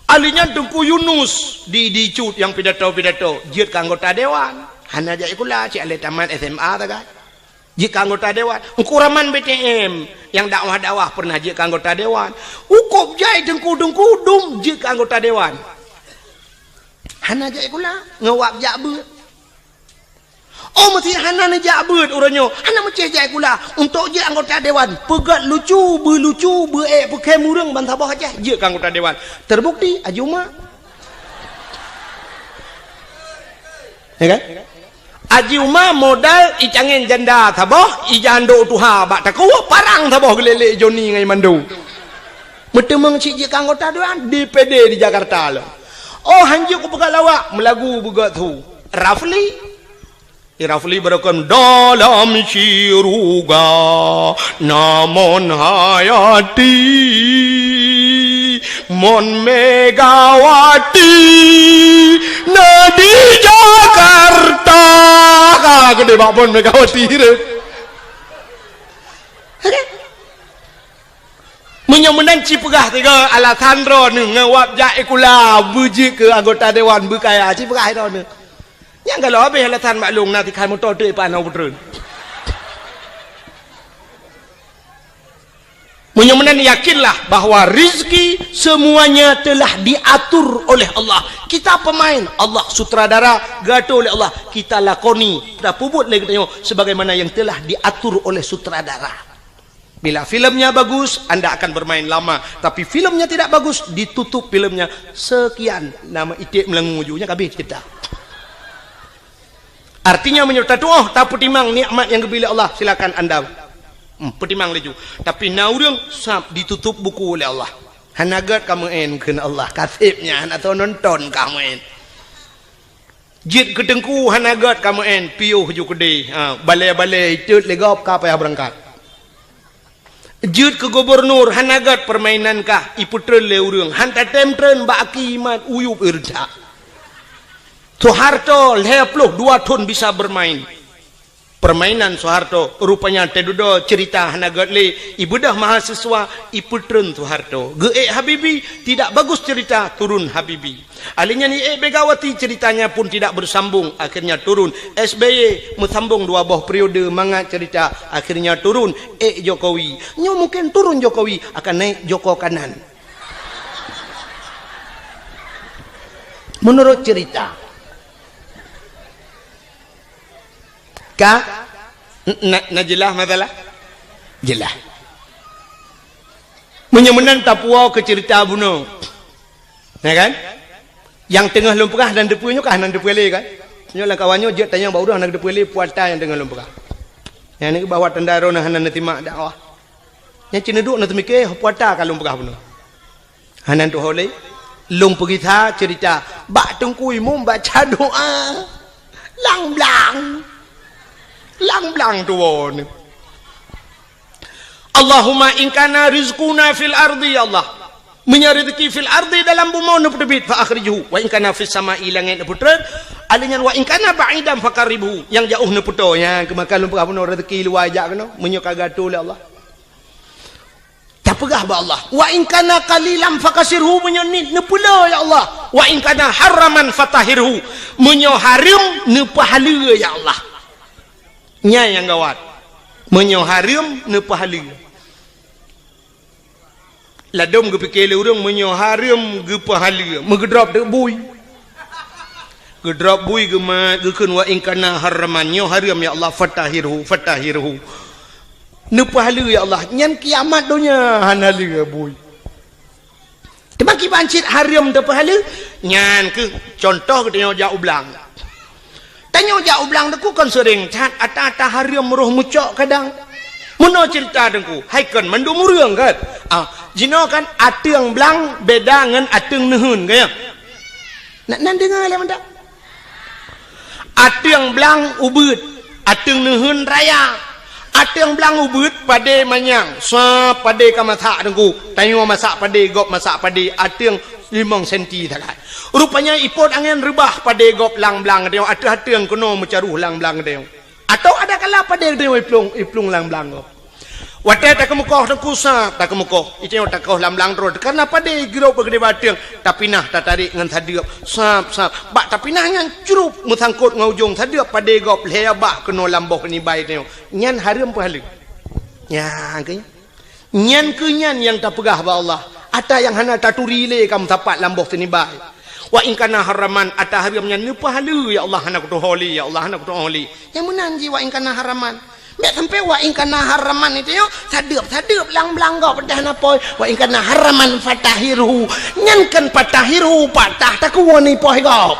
Alèh nyan Teungku Yunus di, di Cut nyang pidato-pidato, jeuet keu anggota dewan. Hana jak sikula, cit alèh tamat S M A sagai. Jeuet keu anggota dewan. Teungku Rahman B T M nyang dakwah-dakwah pernah jeuet keu anggota dewan. Ukôb jai teungku-teungku dum jeuet keu anggota dewan. Hana jak sikula, ngon wab jak beuet. Oh, meusti hana neujak beuet uroe nyoe, hana meucéh jak sikula. Untuk jeuet anggota dewan, peugét lucu, beulucu, beuék peukhém ureuëng bansaboh Aceh, jeuet keu anggota dewan. Terbukti, Aji Uma. Ya kan? Aji Uma modal icangén janda saboh, ijandok tuha bak takue, parang saboh geulélek Joni ngon Mando. Meuteumeung cit jeuet keu anggota dewan D P D di Jakarta lom. Oh, hanjeuet kupeugah lawak, meulagu beugét su. Rafli. Di Rafli beureukan dalam syeuruga, na Mon Hayati, Mon Megawati, na di Jakarta. Ka keudeh bak Mon Megawati deh. Meunyoe meunan ci peugah tiga alasan droeneuh ngon wab jak sikula beujeuet keu anggota dewan beukaya, ci peugah droeneuh. Nyang galak habéh alasan bak lôn na tikhan moto teuk ipat na peutreun. Meunyoe meunan yakinlah bahwa rezeki semuanya telah diatur oleh Allah. Kita pemain, Allah sutradara, geuatur oleh Allah. Kita lakoni, tapeubuet lé geutanyoe sebagaimana yang telah diatur oleh sutradara. Bila filmnya bagus, anda akan bermain lama. Tapi filmnya tidak bagus, ditutup filmnya. Sekian, nama iték meulangô ju, nyan ka abéh cerita. Artinya, meunyoe tatuoh, tapeutimang nikmat nyang geubri lé Allah, silakan anda, hmm, peutimang laju. Tapi na ureuëng sab ditutup buku lé Allah. Hana gét ka meu'en kheun Allah, ka seb nyan hana soe nonton ka meu'en. Jeuet keu teungku hana gét ka meu'en, piôh ju keudeh. Ha, balée-balée itot lé gob ka payah beurangkat. Jeuet keu gubunur hana gét, peurmainan kah ipeutreun lé ureuëng. Han tatem treun bak aki mat uyueb ireutha. Soeharto lhée ploh dua thon bisa beurmain. Peurmainan Soeharto, rupanya teududoe ceurita hana gét lé, ibeudôh mahasiswa, ipeutreun Soeharto. Geuék Habibie, tidak bagus cerita, turun Habibie. Alèh nyan iék Megawati, ceritanya pun tidak bersambung, akhirnya turun. S B Y meusambong dua boh periode mangat cerita, akhirnya turun. Ék Jokowi. Nyoe mungkin turun Jokowi, akan naik Joko Kanan. Menurut cerita. Ka? N-, na, na jeulaih masalah? Jeulaih. Meunyoe meunan tapuwoe keu ceurita bunoe. Ya kan? Nyang teungoh lôn peugah hana teupeue nyoe ka hana teupeue lé kan? Nyoe lam kawan nyoe jeuet tanyong bak ureuëng hana teupeue lé puata nyang teungoh lôn peugah. Nyan keuh bahwa tanda droeneuh hana neusimak dakwah. Nyan cit neuduek neuteumike puata ka lôn peugah bunoe. Hana tuho lé. Lôn peugisa ceurita bak Teungku Imum baca doa. Lang blang. Lang blang tuwoe. Allahumma in kana rizquna fil ardi, ya Allah. Meunyoe rezeki fil ardi, dalam bumoe neupeuteubiet, fa akhrijhu. Wa in kana fis sama'i, langét neupeutreun. Alèh nyan wa in kana ba'idan faqarribhu. Nyang jaoh neupeutoe. Nyan keuh maka lôn peugah bunoe rezeki luwa jak keunoe. Meunyoe ka geuatoe lé Allah. Tapeugah bak Allah, "Wa in kana qalilan fakasirhu," meunyoe niet neupeule, ya Allah. "Wa in kana haraman fatahhirhu," meunyoe hareuem neupeuhaleue, ya Allah. Nyan nyang gawat. Meunyoe hareuem neupeuhaleue. Ladôm geupike lé ureuëng meunyoe hareuem geupeuhaleue, meugeudrop deuk bui. Geudrop bui geumat, geukheun, "Wa in kana haraman," nyoe hareuem, ya Allah, "fatahhirhu, fatahhirhu." Neupeuhaleue, ya Allah, nyan kiamat donya hana lé bui. Teuma kiban cit hareuem teupeuhaleue, nyan keuh contoh geutanyoe jak u blang. Tanyoe jak u blang Teungku kon seuréng that, ata-ata hareuem roh meucok kadang. Meunoe ceurita Teungku, hai kon mandum ureuëng kan? Ah, jinoe kan ateueng blang beda ngon ateueng neuheun, kan ya? Nak nan deungoe lé mantap. Ateueng blang ubeuet, ateueng neuheun raya. Ateueng blang ubeuet padé manyang, sa padé ka masak Teungku. Tanyoe masak padé, gob masak padé, ateueng limong senti sagai. Rupanya ipot angén reubah padé gob lang blang tanyoe, ateueh ateueng keunoe meucaroh lang blang tanyoe. Atau ada kala padé tanyoe iplueng, iplueng lang blang gob. Watée takeumeukoh Teungku sa, takeumeukoh. Itanyoe takoh lam blang droe. Karena padé girop bak keudeh bak ateueng, tapinah tatarek ngon sadeuep. Sab, sab. Bak tapinah nyan crup meusangkot ngon ujong sadeuep padé gob lhée bah keunoe lam boh nibai tanyoe. Nyan hareuem peuhaleue. Nyan keuh. Nyan keuh nyan nyang tapeugah bak Allah. Ata nyang hana taturi lé ka meusapat lam boh sinibai. Wa in kana haraman, ata hareuem nyan neupeuhaleue, ya Allah, hana kutuho lé, ya Allah, hana kutuho lé. Nyang meunan jih wa in kana haraman. Bék sampai wa in kana haraman itu yo, sadeuep-sadeuep lang blang gob peugah na poi. Wa in kana haraman fatahhirhu. Nyan kan fatahhirhu patah takue ni poi gob.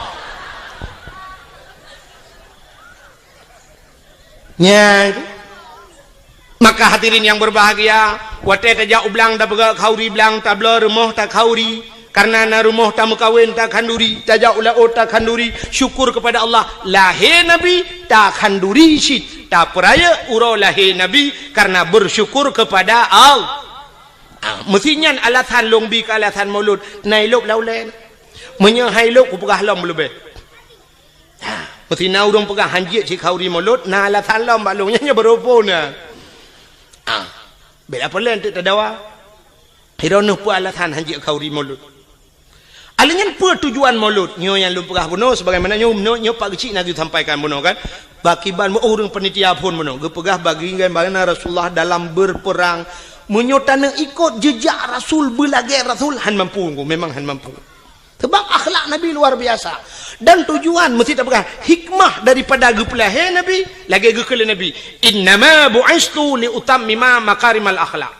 Nyan. Maka hadirin yang berbahagia, watée tajak u blang tapeugah khanduri blang, tabloe rumoh takhanduri, karena na rumoh tameukawen takhanduri, tajak u laôt takhanduri, syukur kepada Allah, lahé Nabi takhanduri cit, tapeurayeuk uroe lahé Nabi karena bersyukur kepada Allah. Ah, meusi nyan alasan lôn bi keu alasan Maulud, na ilôb lam ulée. Meunyoe hai lôb kupeugah lom leubeh. Ha, meusi na ureuëng peugah hanjeuet cit khanduri Maulud, na alasan lom bak lôn nyan, nyan baroe phon na. Ha, bék lapor lé eunteuk tadawa. Hiroe neuh peue alasan hanjeuet khanduri Maulud. Alèh nyan peue tujuan Maulud? Nyoe nyang lôn peugah bunoe sebagaimana nyoe, nyoe, nyoe Pak Geuchik na geusampaikan bunoe kan. Bak kiban meu ureuëng panitia phon bunoe geupeugah bagi bagaimana Rasulullah dalam berperang. Meunyoe taneuk ikot jejak Rasul, beulagée Rasul, han mampu, memang han mampu. Sebab akhlak Nabi luar biasa. Dan tujuan mesti tapeugah hikmah daripada geupeulahé Nabi, lagée geukheun lé Nabi, "Innama bu'istu li utammima makarimal akhlak."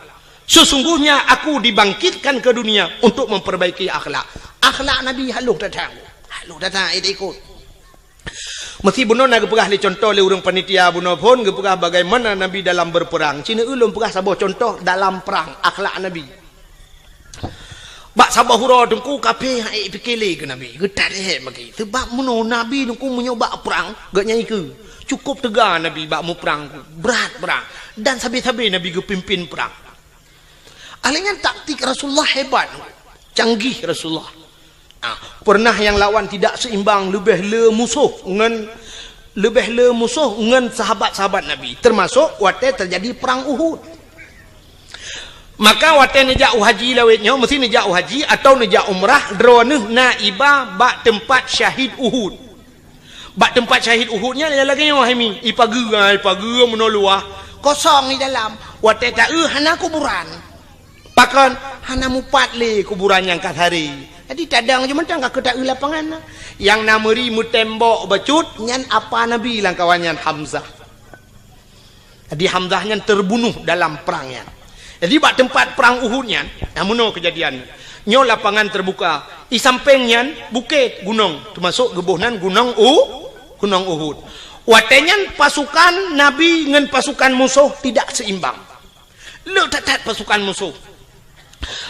Sesungguhnya aku dibangkitkan ke dunia untuk memperbaiki akhlak. Akhlak Nabi halôh that-that. Halôh that-that, eh, ikot. Meusi bunoe na geupeugah lé contoh lé ureuëng panitia bunoe phon, geupeugah bagaimana Nabi dalam berperang. Cina ulôn peugah saboh contoh dalam perang, akhlak Nabi. Bak saboh uroe teungku kafé han ék pike lé keu Nabi, geutat lé bagi. Sebab meunoe Nabi teungku meunyoe bak prang, geuh nyan ikeue. Cukup teuga Nabi bak muprang, brat prang. Dan sabe-sabe Nabi geupimpin prang. Alèh nyan taktik Rasulullah hebat, canggih Rasulullah. Ah, pernah nyang lawan tidak seimbang, leubeh le musoh ngon, leubeh le musoh ngon sahabat-sahabat Nabi, termasuk watèe terjadi perang Uhud. Maka watèe neujak u haji lawét nyoe, meusi neujak u haji atau neujak umrah, droeneuh na iba bak teumpat syahid Uhud. Bak teumpat syahid Uhud nyan lagèe nyoe hai mi, ipageue, ah, ipageue meunoe luwah, kosong di dalam. Watèe taeu hana kuburan. Pakon? Hana mupat lé kuburan nyang ka saré. Jadi tadong jih mantong ka keu taeu lapangan na. Nyang na meuri meutembok bacut nyan apa Nabi lam kawan nyan Hamzah. Jadi Hamzah nyan terbunuh dalam perang nyan. Jadi bak teumpat perang Uhud nyan, nah meunoe keujadian. Nyoe lapangan terbuka. I sampéng nyan bukét gunong, teumasok geuboh nan gunong U, gunong Uhud. Watèe nyan pasukan Nabi ngon pasukan musoh tidak seimbang. Le that-that pasukan musoh.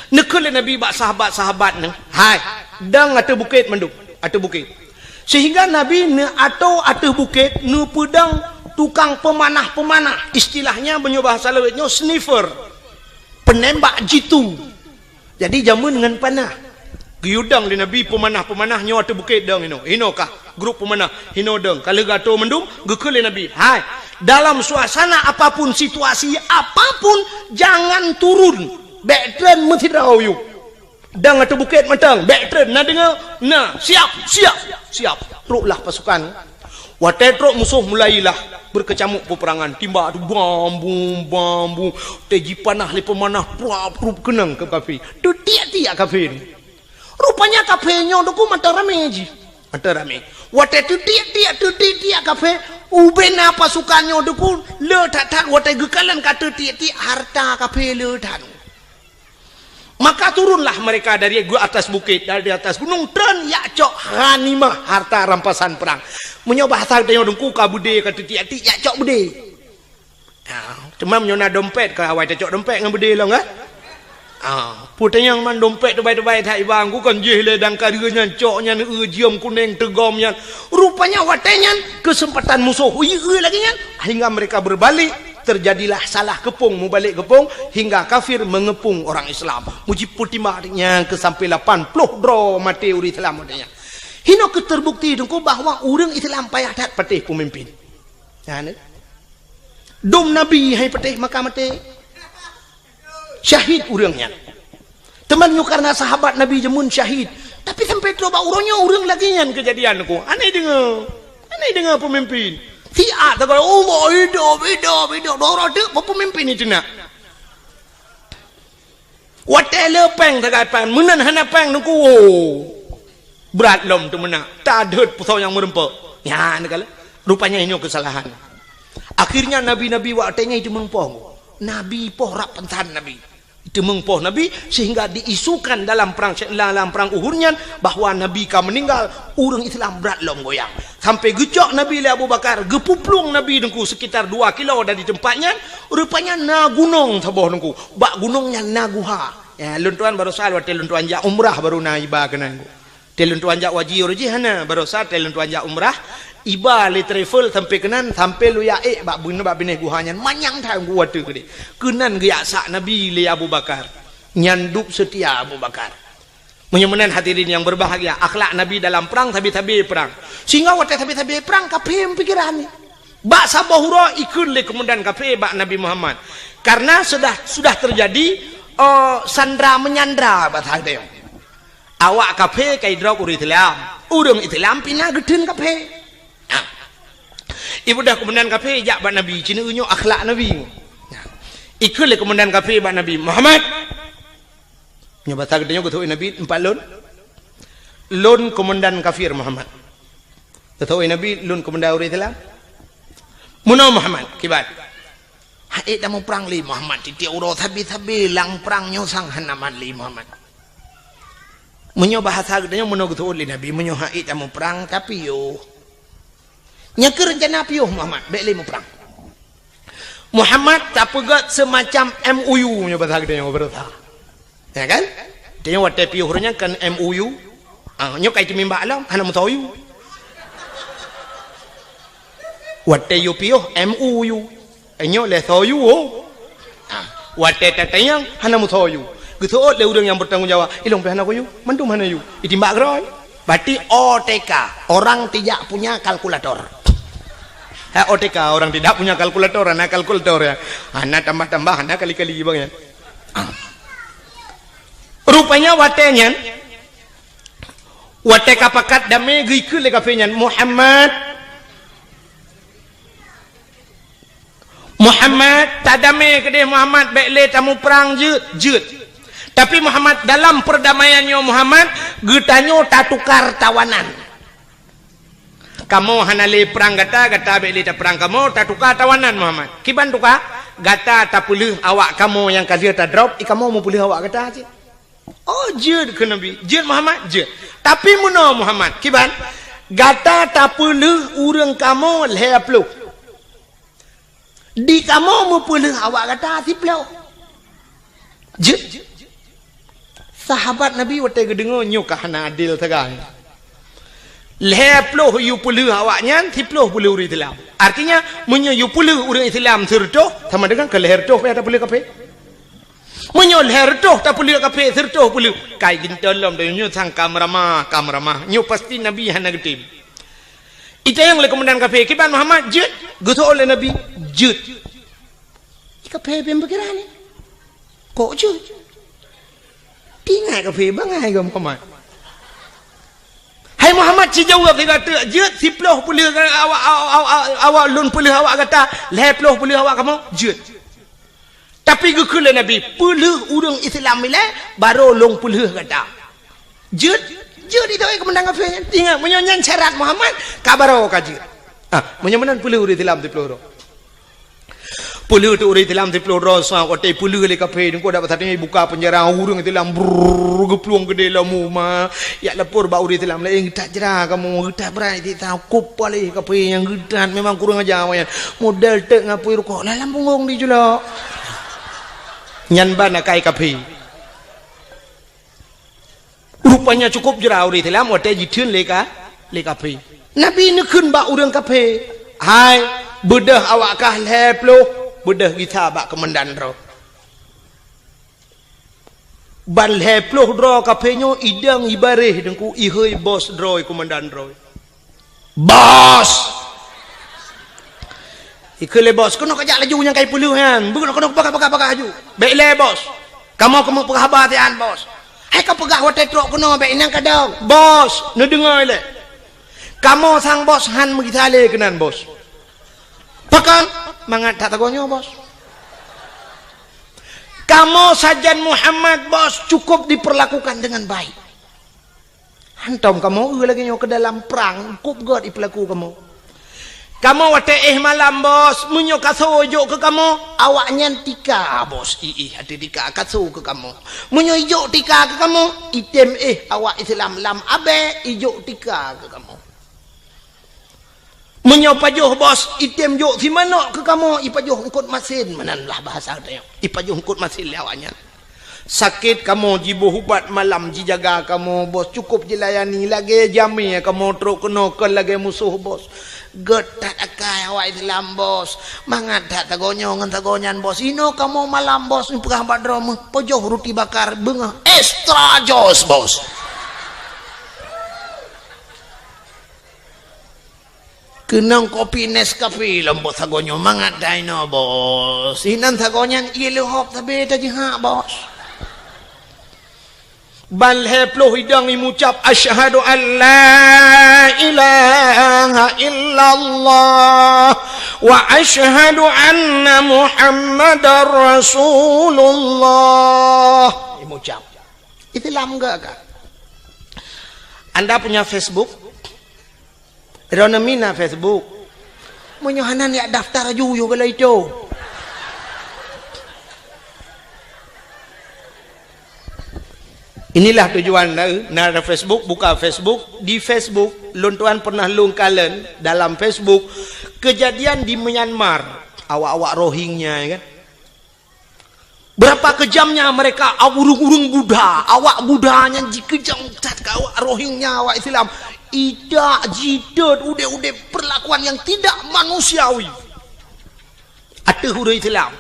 Neukheun lé Nabi bak sahabat-sahabat neuh, "Hai, dong ateueh bukét mandum, ateueh bukét." Sehingga Nabi neuatoe ateueh bukét, neupeudong tukang peumanah-peumanah. Istilahnya, meunyoe bahasa lawét nyoe, sniper. Penembak jitu. Jadi, jameun ngon panah. Geuyudong lé Nabi peumanah-peumanah nyoe ateueh bukét dong inoe. Inoe kah grup peumanah, inoe dong. Ka lheueh geuatoe mandum, geukheun lé Nabi, "Hai, dalam suasana apapun, situasi apapun, jangan turun. Bèk treun meusidroe yub." Dong ateueh bukét mantong, bèk treun, na deungoe? Na, siap, siap, siap. Troklah pasukan. Watèe trok musoh mulailah beukeucamuk peupeurangan. Timbak tu bam bum, bam bum. Watèe jipanah lé peumanah, prup, prup keunong keu kafé. Teutiek-tiek kafé. Rupanya kafé nyoe teungku mantong ramé jih. Mantong ramé. Watèe teutiek-tiek, teutiek-tiek kafé, ubena pasukan nyoe teungku le that-that watèe geukalon ka teutiek-tiek harta kafé le that. Maka turunlah mereka dari gu-, atas bukét, dari atas gunong, treun jak cok ghanimah, harta rampasan perang. Meunyoe bahasa geutanyoe teungku, ka beudé ka teutiek-tiek, jak cok beudé. Ah, teuma meunyoe na dompet, ka awai tacok dompet ngon beudé lom, kan? Ah, peue tanyong man dompet teubai-teubai that iba, ku kon jih lé dang ka deuh nyan, cok nyan, eu, jeuem kuneng teugom nyan. Rupanya watèe nyan keuseumpatan musoh, ui, eu lagèe nyan, hingga mereka berbalik. Terjadilah salah keupông, mubalek keupông, hingga kafir mengepung orang Islam. Mujipeutimang nyang keu sampai lapan ploh droe maté ureuëng Islam watèe nyan. Hinoe keuh terbukti teungku bahwa ureuëng Islam payah that patéh peumimpin. Nyan, eh. Dum Nabi hai patéh maka maté. Syahid ureuëng nyan. Teuma nyoe karena sahabat Nabi jameun syahid. Tapi sampai trok bak uroe nyoe ureuëng lagèe nyan keujadian ku. Aneh deungoe. Aneh deungoe peumimpin. Siat takalon, "Allah hidup, hidup, hidup." Dua uroe teuk peumimpin itu nak. Watèe le péng sagai pan, meunan hana péng teungku. Brat lom teumeunak, tadhôt pusoe nyang meureumpok. Nyan kala, rupanya nyoe keusalahan. Akhirnya nabi-nabi watèe nyan teumeupoh. Nabi poh rab pansan nabi. Teumeupoh nabi sehingga diisukan dalam perang, dalam perang Uhud nyan bahwa nabi ka meuninggal, ureuëng Islam brat lom goyang. Sampai geucok nabi lé Abu Bakar, geupuplueng nabi teungku sekitar dua kilo dari tempat nyan, rupanya na gunong saboh teungku. Bak gunong nyan na guha. Ya, lôn tuan barosa watèe lôn tuan jak umrah baru na iba keunan. Watèe lôn tuan jak haji uroe jih hana, barosa watèe lôn tuan jak umrah, iba lé travel sampai keunan, sampai lôn jak ék bak bun-, bak binéh guha nyan, manyang that geuh watèe keudéh. Keunan geujak sak nabi lé Abu Bakar. Nyan dub seutia Abu Bakar. Meunyoe meunan hadirin yang berbahagia, akhlak Nabi dalam perang, sabe-sabe perang. Sehingga watèe sabe-sabe perang, kafé meupikiran ni. Bak saboh uroe ikheun lé keumandan kafé bak Nabi Muhammad. Karena sudah, sudah terjadi, eh, sandra menyandra bahasa geutanyoe. Awak kafé ka idrop ureuëng Islam. Ureuëng Islam pih na geutheun kafé. Nah. Ibudah keumandan kafé jak bak Nabi, cina nyoe akhlak Nabi. Nah. Ikheun lé keumandan kafé bak Nabi, "Muhammad." Nyoe bahasa geutanyoe geutôk Nabi, "Empat lôn." Lôn komandan kafir Muhammad. Geutanyong Nabi, "Lôn komandan ureuëng Islam?" "Meunoe Muhammad, kiban?" "Hana ék tamuprang lé Muhammad, tieb-tieb uroe sabe-sabe lam prang nyoe sang hana mat lé Muhammad." Meunyoe bahasa geutanyoe meunoe geuseuôt lé Nabi, meunyoe hana ék tamuprang, tapiôh. Nyan keuh reuncana piôh Muhammad, bék lé muprang. Muhammad tapeugét seumacam M O U nyoe bahasa geutanyoe beureusa. Ya kan? Tanyoe watée piôh ureuëng nyan kan M O U. Ah, nyoe kai teumimbak lom, hana meusoe U. Watée yue piôh M O U. Nyoe lé soe U. Ah, watée tatanyong hana meusoe U. Geuseuôt lé ureuëng nyang beutanggung jawab, "Ilong pih hana kuyue, mandum hana yue." Itimbak keudroe. Berarti O T K, orang tidak punya kalkulator. Ha, O T K, orang tidak punya kalkulator, hana kalkulator ya. Hana tambah-tambah, hana kali-kali bang ya. Ah. Rupanya watée nyan, watée ka pakat damé geukheun lé kafé nyan, "Muhammad, Muhammad, tadamé keudeh Muhammad, bék lé tamuprang jeuet, jeuet. Tapi Muhammad, dalam perdamaian nyoe Muhammad, geutanyoe tatukar tawanan. Kamoe hana lé prang gata, gata bék lé taprang kamoe, tatukar tawanan Muhammad." "Kiban tuka?" "Gata tapeuleueh awak kamoe nyang ka lheueh tadrop, i kamoe meupeuleueh awak gata cit." "Oh, jeuet," kheun Nabi. "Jeuet Muhammad, jeuet. Tapi meunoe Muhammad, kiban? Gata tapeuleueh ureuëng kamoe lhée ploh. Di kamoe meupeuleueh awak gata siploh." Jeuet. Sahabat Nabi watée geudeungoe nyoe ka hana adil sagai. Lhée ploh yue peuleueh awak nyan, siploh peuleueh ureuëng Islam. Artinya, meunyoe yue peuleueh ureuëng Islam sireutôh, sama dengan keu lhée reutôh pih tapeuleueh kafé. Meunyoe lhée reutôh tapeuleueh kafé, sireutôh peuleueh, kai geuntôn lom donya nyoe sang ka meuramah, ka meuramah. Nyoe pasti Nabi hana geutem. Itanyong lé komandan kafé, "Kiban Muhammad, jeuet?" Geuseuôt lé Nabi, "Jeuet." Di kafé beupikiran ni. "Kok jeuet?" Tingai kafé bangai keu Muhammad. "Hai Muhammad, ci jaweueb sigoe teuk, jeuet siploh peuleueh awak, awak, awak, awak lôn peuleueh awak gata, lhée ploh peuleueh awak kamoe, jeuet. Tapi geukheun lé Nabi, peuleueh ureuëng Islam ilée, barô lôn peuleueh gata." "Jeuet, jeuet," itu komandan kafé nyan. Ingat, meunyoe nyan syarat Muhammad, ka barô ka jeuet. Ah, meunyoe meunan peuleueh ureuëng Islam siploh droe. Peuleueh teuk ureuëng Islam siploh droe, sa watée peuleueh lé kafé, teungku dak pasateueng buka peunjara, ureuëng Islam brrrr geuplueng keudeh lom uma. Jak lapor bak ureuëng Islam laén, "Geutat jra kamoe, geutat brat siksa, kop paléh kafé nyang geutat, memang kurang aja awaknyan. Model teuk ngon apui rukok, lam punggong dijulok." Nyan ban akai kafé. Rupanya cukôp jra ureuëng Islam watée jitheun lé ka, lé kafé. Nabi neukheun bak ureuëng kafé, "Hai, beudôh awak kah lhée ploh, beudôh gisa bak keumandan droe." Ban lhée ploh droe kafé nyoe idong ibaréh teungku, ihôi bos droe, keumandan droe. "Bos!" Ikheun lé bos, "Keunoe kajak laju nyang kai peuleueh nyan. Beuh, keunoe, keunoe, peugah, peugah, peugah laju. Bék ilée bos. Kamoe keumeung peugah haba siat bos. Hai kapeugah watée trok keunoe bék inong kadong. Bos, neudeungoe ilée. Kamoe sang bos han meugisa lé keunan bos." "Pakon?" "Mangat that sagoe nyoe bos. Kamoe sajan Muhammad bos cukôp diperlakukan dengan baik. Hantom kamoe eu lagée nyoe keu dalam prang, kop gét ipeulaku kamoe. Kamoe watée éh malam bos, meunyoe kasoe jok keu kamoe, awaknyan tika bos, iéh até tika kasoe keu kamoe. Meunyoe ijok tika keu kamoe, item éh awak Islam lam abée ijok tika keu kamoe. Meunyoe pajoh bos, item jok simanok keu kamoe, ipajoh eungkot masen, meunan lah bahasa geutanyoe. Ipajoh eungkot masen lé awaknyan. Sakét kamoe jiboh ubat malam jijaga kamoe bos, cukôp jilayani lagée jamé kamoe trok keunoe kon lagée musoh bos. Gét that akai awak Islam bos. Mangat that sagoe nyoe ngon sagoe nyan bos. Inoe kamoe malam bos, neupeugah bak droe meuh, pajoh ruti bakar beungoh extra jos bos. Keunong kopi Nescafe lom bos sagoe nyoe, mangat that inoe bos. Inan sagoe nyan ié leuhop sabe tajihak bos. Ban lhée ploh idong imucab, "Asyhadu an la ilaha illallah wa asyhadu anna Muhammadar Rasulullah." Imucab. Islam geuh ka. Anda punya Facebook? Droeneuh mina Facebook. Meunyoe hana, neujak daftar laju yôh golom itu. Inilah tujuan na, na ada Facebook, buka Facebook. Di Facebook, lôn tuan pernah lôn kalon dalam Facebook kejadian di Myanmar. Awak-awak Rohingya, ya kan? Berapa kejamnya mereka, ureuëng-ureuëng Buddha, awak Buddha nyan jikeujam that keu awak Rohingya, awak Islam. Idak, jitot, udeb-udeb perlakuan yang tidak manusiawi. Ateueh ureuëng Islam.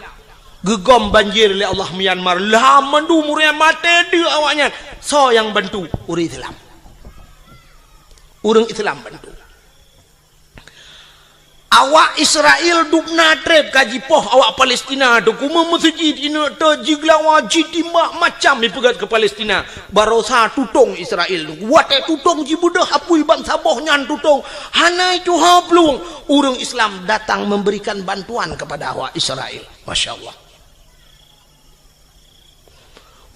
Geugom banjir lé Allah Myanmar. Lah mandum ureuëng maté deuek awaknyan. Soe nyang bantu? Ureuëng Islam. Ureuëng Islam bantu. Awak Israel dubna treb ka jipoh awak Palestina tu, kume meuseujid ineuk teuh jigeulawa, jitimbak macam jipeugét keu Palestina. Barosa tutong Israel tu. Watée tutong jibeudôh apui bansaboh nyan tutong, hana tuha plueng. Ureuëng Islam datang memberikan bantuan kepada awak Israel. Masya Allah.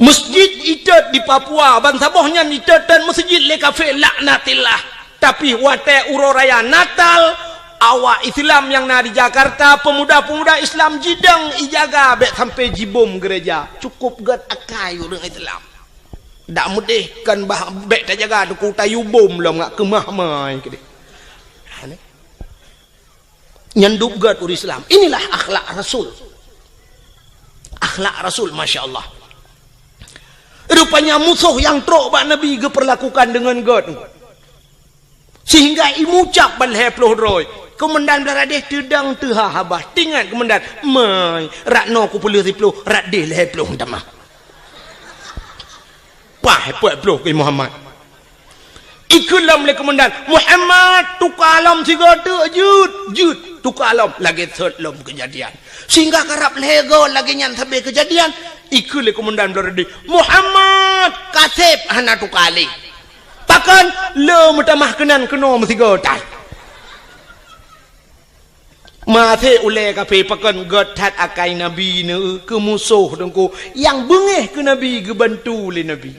Masjid itot di Papua, bansaboh nyan itot dan masjid lé kafé, laknatillah. Tapi watée uroe raya Natal, awak Islam nyang na di Jakarta, pemuda-pemuda Islam jidong ijaga bék sampai jibom gereja. Cukup gét akai ureuëng Islam. Dak meudeh kan bah bék tajaga teungku tayue bom lom ngak keumah mai keudeh. Ha, ni. Nyan dub gét ureuëng Islam. Inilah akhlak Rasul. Akhlak Rasul, masya Allah. Rupanya musoh nyang trok bak Nabi geupeurlakukan deungon gét. Sehingga imucab ban lhée ploh droe. Keumandan Blaradeh teudong teuha haba. Tingat keumandan, "Mai, rot noe kupeuleueh siploh, rot deh lhée ploh tamah." Pah, peuet ploh keu Muhammad. Ikheun lom lé keumandan, "Muhammad, tuka lom sigoe teuk jeuet, jeuet, tuka lom." Lagée sot lom keujadian. Sehingga karab lhée goe lagée nyan sabe keujadian, ikheun lé keumandan Blaradeh, "Muhammad, kaseb hana tuka lé." Pakon? Le meutamah keunan keunoe meusigoe that. Maté ulée kafé pakon gét that akai Nabi neu keu musoh teungku nyang beungéh keu Nabi geubantu lé Nabi.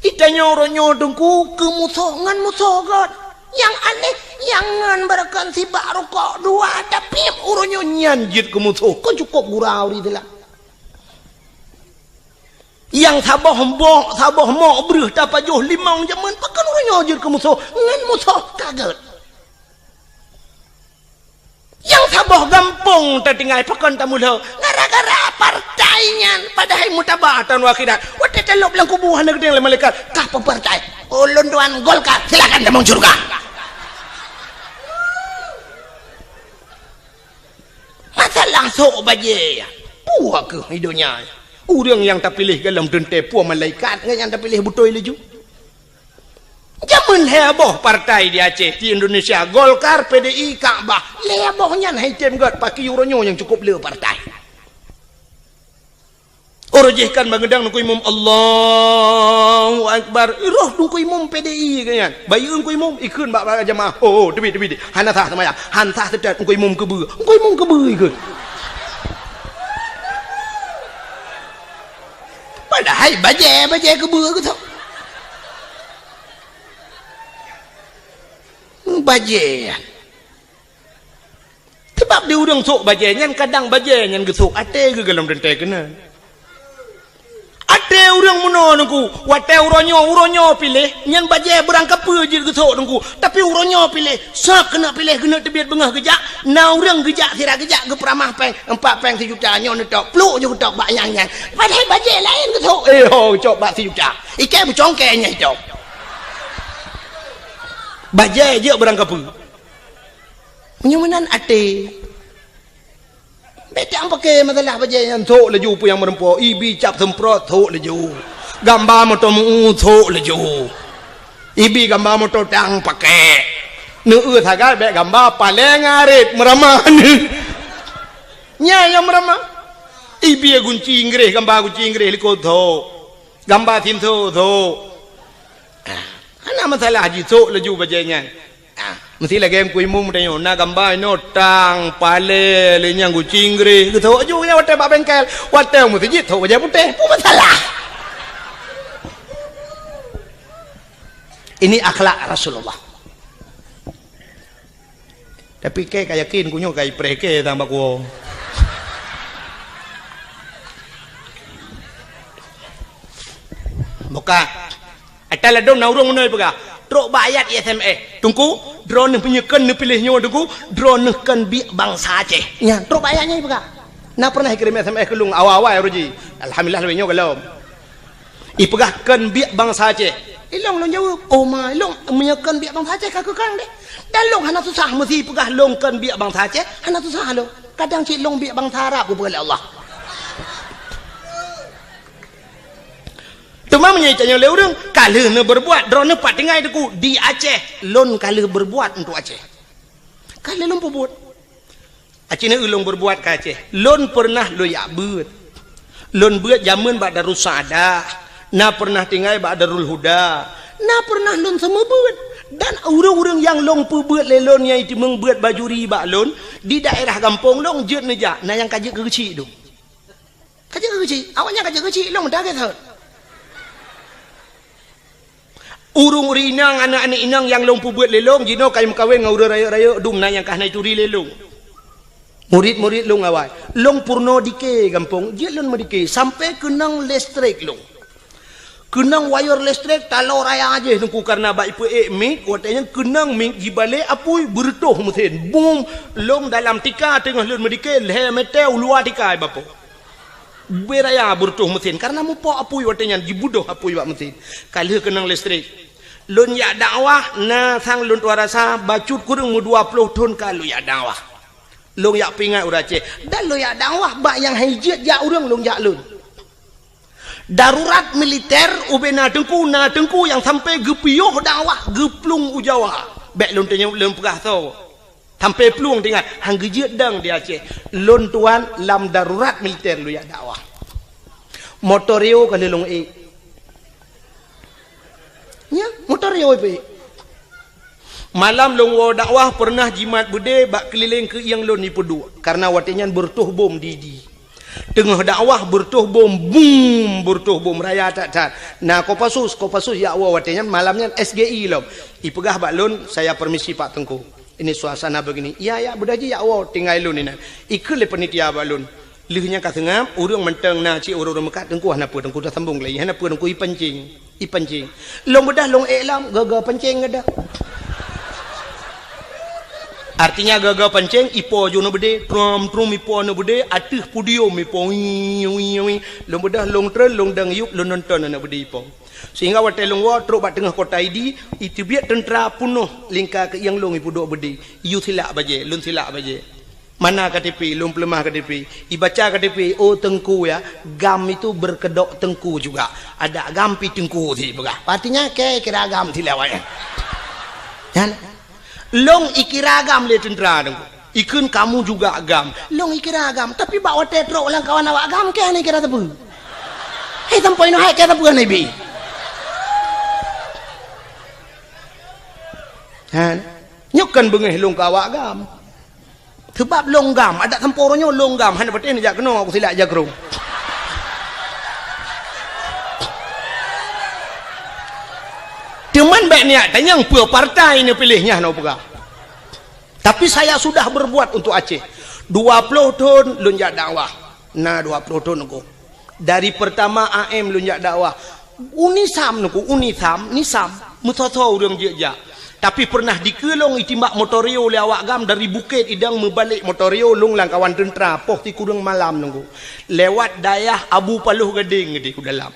Itanyoe uroe nyoe teungku keu musoh ngon musoh gét. Nyang aneh, nyang ngon beureukan sibak rukok dua, tapi uroe nyoe nyan jeuet keu musoh. Keu cukup gura ureuëng Islam. Nyang saboh mbok, saboh mok breueh tapajoh limong jameun, pakon uroe nyoe jeuet keu musoh, ngon musoh ka gét. Nyang saboh gampông tatinggai pakon tamulo, gara-gara partai nyan, padahai mutaba taun akhirat. Watée talop lam kubu hana geudeng lé malaikat, "Kah peue partai?" "Ulôn tuan Golkar." "Silakan tamong syeuruga." Masalah sok bajée, peue keuh di donya? Ureuëng nyang tapiléh golom teuntée peue malaikat ngon nyang tapiléh beutôi laju. Jameun lhée boh partai di Aceh, di Indonesia, Golkar, P D I, Kakbah. Lhée boh nyan hai tem gét, pakri uroe nyoe nyang cukup le partai. Uroe jih kan bangeudang Teungku Imum, "Allahu Akbar." Roh Teungku Imum P D I keu nyan. Bayeue Teungku Imum, ikheun bak, bak jamaah. "Oh, oh, teubiet, teubiet. Hana sah seumayang. Hana sah teutet Teungku Imum keubeue." Teungku Imum keubeue ikheun. Padahai bajée, bajée keubeue keu sok. Bajée nyan. Sabab di ureuëng sok bajée nyan, kadang bajée nyan geusok até geuh golom teuntée keunan. Até ureuëng meunoe Teungku, watée uroe nyoe, uroe nyoe piléh, nyan bajée beurangkapeue jeuet geusok Teungku. Tapi uroe nyoe piléh, sab keuneuk piléh, keuneuk teubiet beungoh geujak, na ureuëng geujak sira geujak geupeuramah péng, empat péng sijuta, nyoe neutok, pluk ju geutok bak nyang nyan. Padahai bajée laén geusok, eh ho, geucok bak sijuta. Ikée beucongkée nyang icok. Bajée jeuet beurangkapeue. Meunyoe meunan até. Bék tapaké masalah bajée nyan, sok laju peue nyang meureumpok, ibi cap seumprot, sok laju. Gamba moto meu, sok laju. Ibi gamba moto tang paké. Neueu sagai bék gamba paleng arit meuramah nyan. Nyan nyang meuramah. Ibi gunci Inggréh, gamba gunci Inggréh likot, sok. Gamba sinso, sok. Ah, hana masalah jisok laju bajée nyan. Ah, meusti lagée Teungku Imum tanyoe, na gamba inoe tang, palée, lé nyang gunci Inggréh, geusok laju nyan watée bak bengkel, watée meuseujid sok bajée putéh, peue masalah? Ini akhlak Rasulullah. Tapi kèe ka yakin, ku nyoe ka ipreh kèe tang bak kuwoe. Buka. Ata ladôm na ureueng meunoe peugah, trok bak ayat I S M S. Teungku, droeneuh meunyoe kheun neupiléh nyoe Teungku, droeneuh kheun biek bansa Aceh. Nyan, trok bak ayat nyan ipeugah. Na pernah ikirém S M S keu lôn awai-awai uroe jih. Alhamdulillah, lagèe nyoe gohlom. Ipeugah kheun biek bansa Aceh. Ilôn lôn jaweueb, "Oh ma, ilôn meunyoe kheun biek bansa Aceh ka keu kang deh." Dan lôn hana susah, meusé ipeugah lôn kheun biek bansa Aceh, hana susah lôn. Kadang cit lôn biek bansa Arab geupeugah lé Allah. Teuma meunyoe itanyong lé ureueng, ka lheueh neubeureubuat, droeneuh pat tinggai Teungku, di Aceh, lôn ka lheueh beureubuat untuk Aceh. Ka lheueh lôn peubuet. Aci na lôn beureubuat ka Aceh. Lôn peureunah lôn jak beuet. Lôn beuet jameun bak Darussaada, na peureunah tinggai bak Darul Huda, na peureunah lôn seumeubeuet. Dan ureueng-ureueng nyang lôn peubeuet lé lôn nyang iteumeung beuet bajuri bak lôn, di daerah gampông lôn jeuet neujak, na nyang ka jeuet keu geuchik dum. Ka jeuet keu geuchik, awaknyan ka jeuet keu geuchik, lôn meudagai thon. Ureueng-ureueng inong, aneuk-aneuk inong nyang lôn peubeuet lé lôn, jinoe ka meukawen ngon ureueng rayeuk-rayeuk dum na nyang ka hana ituri lé lôn. Murit-murit lôn awai, lôn peurunoe dike gampông, jeuet lôn meudike, sampoe keunong listrik lôn. Keunong wayeur listrik taloe raya jih Teungku, kareuna bak ipeuék mik, watèe nyan keunong mik jibalek apui beureutoh meusén. Bum! Lôn dalam tika teungoh lôn meudike, lhèe meter u luwa tika ibapoe. Ubé raya beureutoh meusén, kareuna mupok apui watèe nyan, jibudoh apui bak meusén. Ka lheueh keunong listrik. Lôn jak dakwah, na sang lôn tuan rasa, bacut kureueng meudua ploh thon ka lôn jak dakwah. Lôn jak peuingat ureueng Aceh. Dan lôn jak dakwah bak nyang han jeuet jak ureueng lôn jak lôn. Darurat militer ubé na teungku, na teungku nyang sampoe geupiôh dakwah geuplueng u Jawa. Bèk lôn tanyong lôn peugah soe. Sampoe plueng teuingat, han geujeuet dong di Aceh. Lôn tuan lam darurat militer lôn jak dakwah. Motor Rio ka lheueh lôn ék. Nyan, motor Rio ipeuék. Malam lôn woe dakwah peureunah jimat beudé bak keulileng keuieng lôn ipeuduek, kareuna watèe nyan beureutoh bom di, di. Teungoh dakwah beureutoh bom, bum, beureutoh bom raya that-that. Na Kopassus, Kopassus jak woe watèe nyan, malam nyan S G I lom. Ipeugah bak lôn, "Saya permisi Pak Teungku. Ini suasana begini." "Iya, ya, beudôh jih jak woe, tinggai lôn inan." Ikheun lé panitia bak lôn. Lheueh nyan ka seungab, ureueng mantong na cit ureueng-ureueng meukat, "Teungku hana peue, Teungku tasambong lé, hana peue Teungku, ipancing, ipancing." Lôn beudôh lôn ék lom, gaga pancing gadoh. Artinya gaga pancing, ipo ju aneuk beudé, trom-trom ipo aneuk beudé, ateueh podium ipo, wii, wii, wii. Lôn beudôh lôn treun, lôn dong yup, lôn nonton aneuk beudé ipo. Sehingga watèe lôn woe trok bak teungoh kota Idi, iteubiet teuntra peunoh lingka keuieng lôn ipeuduek beudé, iyue silak bajèe, lôn silak bajèe. Mana K T P, lôn peuleumah K T P. Ibaca K T P, "Oh Teungku ya, GAM itu berkedok Teungku juga. Ada GAM pi Teungku," si peugah. Artinya, kèe kira GAM si lé awaknyan. Nyan. Lôn ikira GAM lé teuntra Teungku. Ikheun, "Kamu juga GAM." Lôn ikira GAM, tapi bak watèe trok lam kawan awak GAM, kèe hana ikira sapeue. Hai sampoe inoe hai kèe sapeue hana ibi. Ha. Nyoe kan beungèh lôn keu awak GAM. Seubab lôn GAM, adak sampoe uroe nyoe lôn GAM, hana patéh neujak keunoe, aku silak jakrong. Teuma bèk neujak tanyong peue partai neupiléh nyan, hana peugah. Tapi saya sudah berbuat untuk Aceh. Dua ploh thon lôn jak dakwah. Na dua ploh thon Teungku. Dari pertama A M lôn jak dakwah. UNISAM Teungku, UNISAM, NISAM, meusoe-soe ureueng jeuet jak. Tapi peureunah dikeue lôn itimbak motor Rio lé awak GAM dari Bukét Idong meubalek motor Rio lôn lam kawan teuntra poh sikureueng malam Teungku. Lewat dayah Abu Paloh Gadeng keudéh u dalam.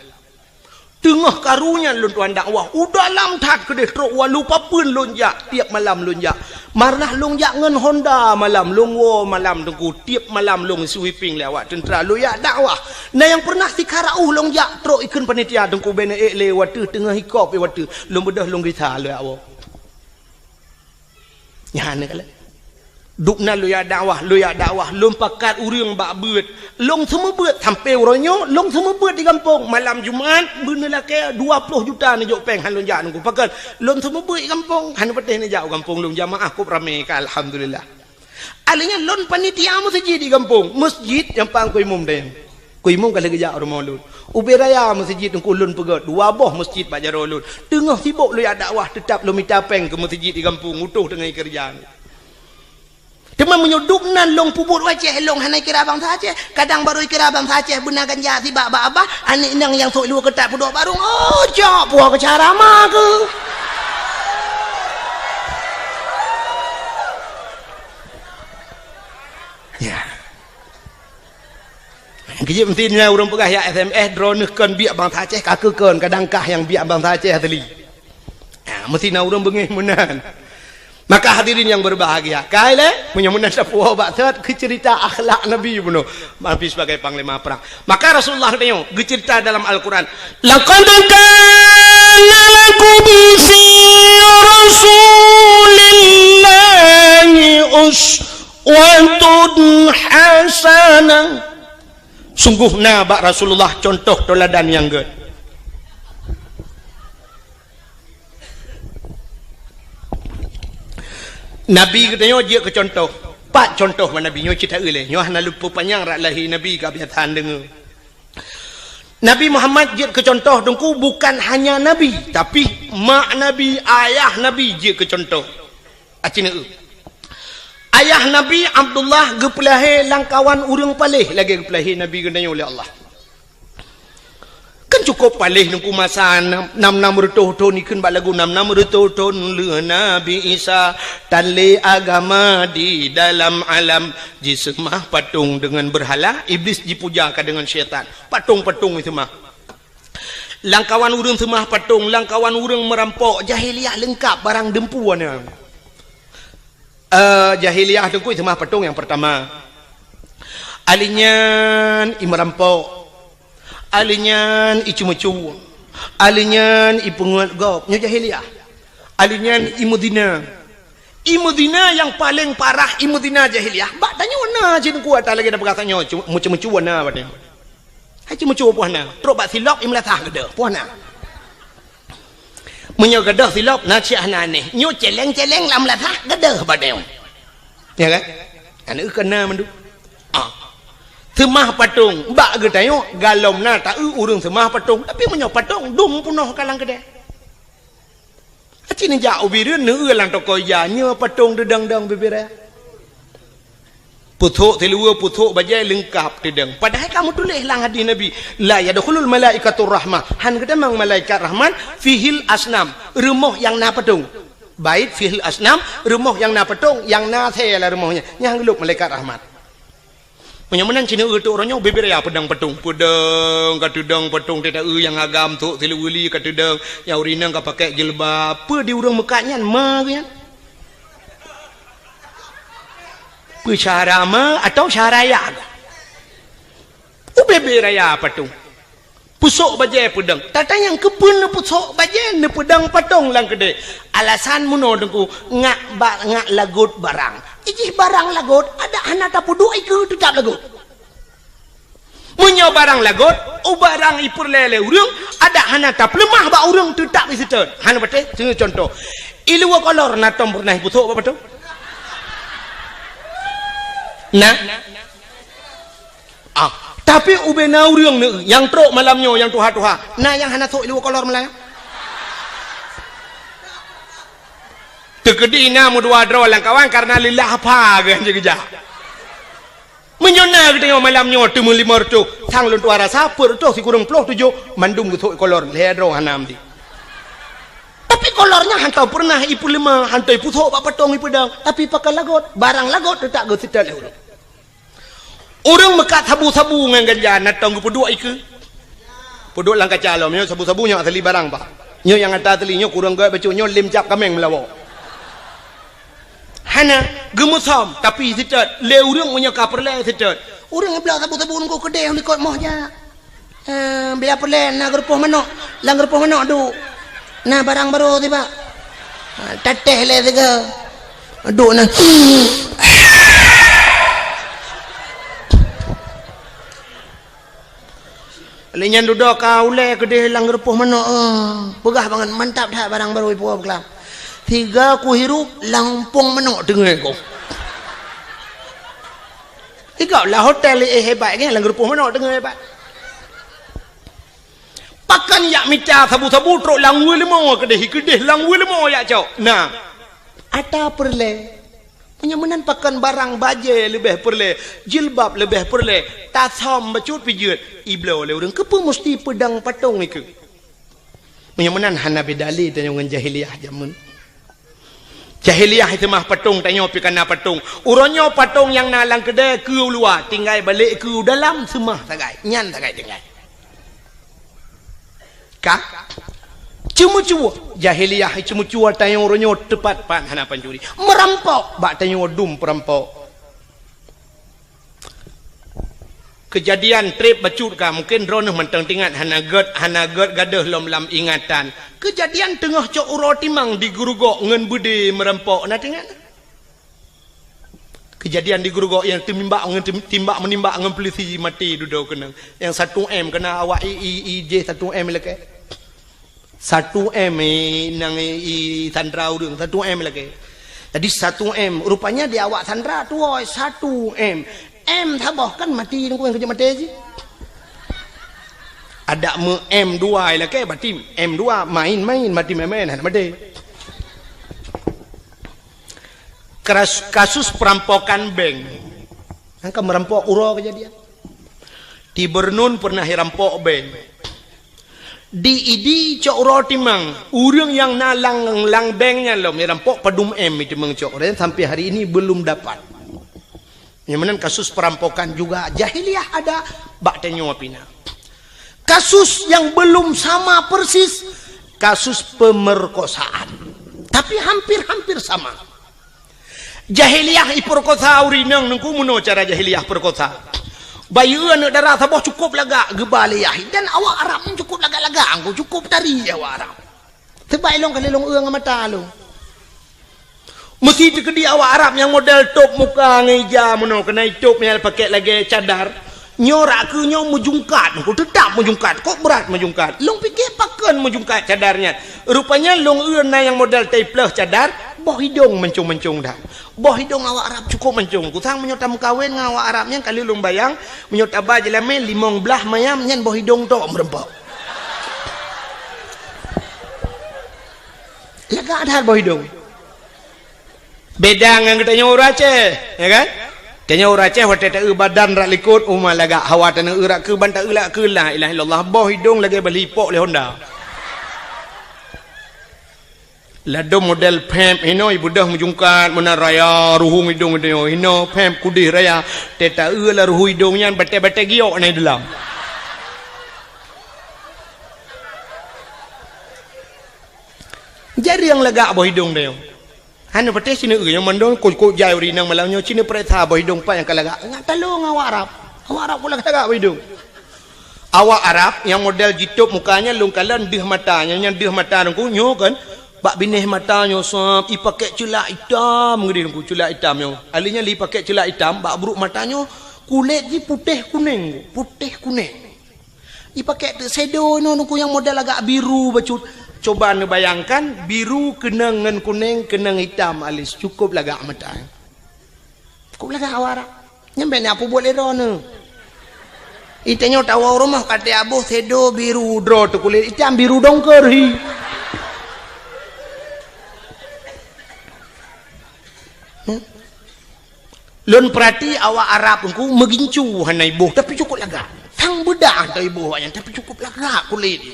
Teungoh karu nyan lôn tuan dakwah, u dalam that keudéh trok walu papeuen lôn jak, tiep malam lôn jak. Marnah lôn jak ngon Honda malam, lôn woe malam Teungku, tiep malam lôn sweeping lé awak teuntra, lôn jak dakwah. Na nyang peureunah sikara uh lôn jak trok ikheun panitia Teungku bèk neuék lé watèe teungoh ikop watèe, lôn beudôh lôn gisa lôn jak woe. Nyan keuh lé. Dubna lôn jak dakwah, lôn jak dakwah, lôn pakat ureueng bak beuet. Lôn seumeubeuet sampoe uroe nyoe, lôn seumeubeuet di gampông. Malam Jumat, beuneulakèe dua ploh juta neujok pèng han lôn jak Teungku. Pakon, lôn seumeubeuet di gampông, hana patéh neujak u gampông lôn, jamaah kôp ramé ka, alhamdulillah. Alèh nyan lôn panitia meuseujid di gampông, meuseujid nyang pang ku imum deh. Ku imum ka lheueh geujak u rumoh lôn. Ubé raya meuseujid Teungku lôn peugöt, dua boh meuseujid bak jaroe lôn. Teungoh sibok lôn jak dakwah, teutap lôn mita péng keu meuseujid di gampông, utoh teungoh keureuja. Teuma meunyoe dum nan lôn peubuet u Aceh, lôn hana kira bansa Aceh. Kadang barô kira bansa Aceh beuna ganja sibak bak abah, aneuk inong nyang sôk luwa keutat peuduek barong. Oh, cok, puah keu cara ma keu. Ya. Keujeuet meusti na ureuëng peugah yak S M S, droeneuh kon biak bansa Aceh, ka keu kon, kadang kah nyang biak bansa Aceh asli. Ha, meusti na ureuëng beungéh meunan. Maka hadirin yang berbahagia, kai lé, meunyoe meunan tapuwoe bak thot, keu cerita akhlak Nabi bunoe, Nabi sebagai panglima perang. Maka Rasulullah geutanyoe geucerita dalam Al-Quran, "Laqad kana lakum fi Rasulillahi uswatun hasanah." Sungguh na bak Rasulullah contoh teuladan nyang gét. Nabi geutanyoe jeuet keu contoh. Pat contoh bak Nabi nyoe cit taeu lé. Nyoe hana lôn peupanyang rot lahé Nabi ka biasa deungoe. Nabi Muhammad jeuet keu contoh Teungku bukan hanya Nabi, tapi mak Nabi, ayah Nabi jeuet keu contoh. Aci neu. Ayah Nabi Abdullah geupeulahé lam kawan ureuëng paléh lagée geupeulahé Nabi geutanyoe lé Allah. Kan cukup paléh Teungku masa nam, nam, nam reutôh thon, ikheun bak lagu nam, nam reutôh thon lheueh Nabi Isa, tan lé agama di dalam alam, jiseumah patong deungon beurhala, Iblis jipuja ka deungon syaitan. Patong-patong jiseumah. Lam kawan ureuëng seumah patong, lam kawan ureuëng meurampok, jahiliyah leungkap barang deumpu na. Eh, jahiliyah Teungku seumah patong nyang peurtama. Alinyan i meurampok. Alinyan i ceumeucue. Alinyan i peungeut gob. Nyoe jahiliyah. Alinyan i meuzina. I meuzina nyang paleng parah, i meuzina jahiliyah. Bak tanyoe na cit Teungku ata lagée na peugah tanyoe, cu-, meucue-meucue na bak tanyoe. Hai ceumeucue poh na, trok bak silop i meulasah gadôh, poh na. Meunyoe gadôh silop na cit hana aneh, nyoe celeng-celeng lam meulasah gadôh bak tanyoe. Ya kan? Aneuk keu na mandum. Ah. Seumah patong bak geutanyoe galom na taeu ureuëng seumah patong, tapi meunyoe patong dum peunoh ka lam keudée. Aci neujak u Bireuen neueu lam toko ija, nyoe patong teudong-dong bibiré. Pusok siluweue, pusok bajée leungkap teudong. Padahai ka meutuléh lam hadis Nabi, "La yadkhulul malaikatur rahmah." Han geutamong malaikat rahmat, "Fihil asnam." Rumoh nyang na patong. Bait fihil asnam, rumoh nyang na patong, nyang na asée lam rumoh nyan. Nyang geulop malaikat rahmat. Meunyoe meunan cit neueu teuh uroe nyoe bibiré peudong patong. Peudong ka teudong patong teuh taeu nyang agam sôk siluweue li ka teudong. Nyang ureuëng inong ka pakai jilbab. Peue di ureuëng meukat nyan ma geuh nyan? Peue syara ma atau syara ya? Ubé-bé raya patong. Pusok bajée peudong. Tatanyong keupeue neupusok bajée neupeudong patong lam keudée? Alasan meunoe Teungku, ngak ba-, ngak lagot barang. Ijih barang lagot, adak hana tapeuduek ikeue teutap lagot. Meunyoe barang lagot, u barang ipeureulée lé ureuëng, adak hana tapeuleumah bak ureuëng teutap iseutôt. Hana patéh, seuneu contoh. Iluwa kolor na tom peureunah ipusok bak patong? Na? Ah, tapi ubé na ureuëng neu nyang trok malam nyoe nyang tuha-tuha, na nyang hana sôk iluwa kolor malam nyoe? Teukeudi na meudua droe lam kawan kareuna leulah apa geuh jeugeujak. Meunyoe na geutanyoe malam nyoe teumeulimong reutôh, sang lôn tuha rasa peuet reutôh sikureueng ploh tujoh mandum geusôk ikolor, lhée droe hana meusi. Tapi kolor nyan hantom peureunah ipeuleumah, hantom ipusok bak patong ipeudong, tapi pakai lagot, barang lagot teutap geuseutôt lé ureuëng. Ureuëng meukat sabu-sabu ngon ganja na tom geupeuduek ikeue. Peuduek lam kaca lom, nyoe sabu-sabu nyoe asli barang, Pak. Nyoe nyang ata asli, nyoe kureueng gét bacut, nyoe lem cap kaméng meulawa. Hana, geumeusom, tapi seutôt, lé ureuëng meunyoe ka peureulée seutôt. Ureuëng ibloe sabu-sabu nunggu keudeh likot moh jak. Eh, bila peureulée na geurupoh manok, lam geurupoh manok duek. Na barang barô sibak. Ha, tatéh lé sigoe. Duek na. Lé nyan dudoe ka ulée keudeh lam geurupoh manok, eh. Peugah bangat mantap that barang barô ipuwoe beukelam. Sigoe kuhirup lam umpong manok teungoh ko. Sigoe lam hotel, eh, hebat kan, lam geurupoh manok teungoh hebat. Pakon jak mita sabu-sabu trok lam weueh leumo keudeh, keudeh lam weueh leumo jak cok. Nah, atra peureulée. Meunyoe meunan pakon barang bajée leubeh peureulée, jilbab leubeh peureulée, tasam bacut pijeut, ibloe lé ureuëng. Keupeue musti peudong patong ikeue? Meunyoe meunan hana beda lé tanyoe ngon jahiliyah jameun. Jahiliyah seumah patong, tanyoe pih kana patong. Uroe nyoe patong nyang na lam keudée keu u luwa, tinggai balek keu u dalam seumah sagai. Nyan sagai tinggai. Ka? Ceumeucue. Jahiliyah ceumeucue tanyoe uroe nyoe teupat pat hana pancuri. Meurampok bak tanyoe dum peurampok. Keujadian treb bacut ka, mungken droeneueh mantong teuingat, hana gét, hana gét gadôh lom lam ingatan. Keujadian teungoh cok uroe timang di Geurugok ngon beudé meurampok, na teuingat? Keujadian di Geurugok nyang teumimbak ngon tim-, timbak meunimbak ngon peulisi maté dudoe keunong. Nyang satu M keuna awak i, i, i jih satu M lakée. Satu M, eh, nang, eh, i sandra ureuëng, satu M lagée. Jadi satu M, rupanya di awak sandra tuwoe satu M. M saboh kan mati nunggu nyang keujeuet maté jih. Adak meu M dua lagée, berarti M dua main-main, mati main-main, hana maté. Keras-, kasus perampokan bank. Nyang ka meurampok uroe keujadian. Di Bernun pernah irampok bank. Di Idi cok uroe timang, ureuëng nyang na lam, lam bank nyan lom, irampok padum M timang cok, dan sampai hari ini belum dapat. Nyang meunan kasus perampokan juga jahiliyah ada, bak tanyoe pih na. Kasus yang belum sama persis, kasus pemerkosaan. Tapi hampir-hampir sama. Jahiliyah ipeurkosa ureuëng inong nungku, meunoe cara jahiliyah peurkosa. Bayeue aneuëk dara saboh cukup lagak geuba lé yah, dan awak Arab nyan cukup lagak-lagak, angku cukup tari awak Arab. Teubai lôn kali lôn eu ngon mata lôn. Meusi teukeudi awak Arab nyang model tôb muka ngon ija meunoe, keunai tôb nyang pakai lagée cadar. Nyoe rak keu nyoe meujungkat, teutap meujungkat, kok brat meujungkat. Lôn pike pakon meujungkat cadar nyan. Rupanya lôn eu na nyang model taipleuh cadar, boh idong mancong-mancong that. Boh idong awak Arab cukup mancong. Kusang meunyoe tameukawen ngon awak Arab nyan, kali lôn bayang, meunyoe taba jeulamé limong blaih mayam nyan boh idong tok meurumpok. Lagak that boh idong. Beda ngon geutanyoe ureuëng Aceh, ya kan? Tanyoe ureuëng Aceh watée taeu badan rak likot, uma lagak hawa taneueu rak keu ban taeu lak keu la ilaha illallah, boh idong lagée bali pok lé honda. Ladom model pep hino ibudah meujungkat meunan raya ruhung idong idong hino pep kudeh raya tetaeu la ruhu idong nyan batée-batée giok na di dalam. Jarang lagak boh idong dayong. Hana patéh sineue nyang mandum kok-kok jai ureuëng inong malam nyoe sineue peuriksa boh idong pat nyang ka lagak. Ngat talong awak Arab. Awak Arab pula lagak boh idong. Awak Arab nyang model jitôb muka nyan lôn kalon deuh mata, nyang, nyang deuh mata nungku nyoe kan. Bak binéh mata nyoe sab, ipakék ceulak itam ngeudeh nungku, ceulak itam nyoe. Ahli nyan lé ipakék ceulak itam, bak brok mata nyoe kulét jih putéh kunéng, putéh kunéng. Ipakék teuk sado inoe nungku nyang model agak biru bacut. Coba neubayangkan, biru keunong ngon kunéng, keunong itam alis, cukup lagak mata. Cukup lagak awak Arab. Nyan bèk na peubuet lé droeneuh. Itanyoe tawoe rumoh ka tiaboh sado biru droe teuh kulét itam biru dongker hi. Hmm? Lôn peurati awak Arab nungku meugincu hana iboh, tapi cukup lagak. Sang beudah teuh iboh awaknyan, tapi cukup lagak kulét.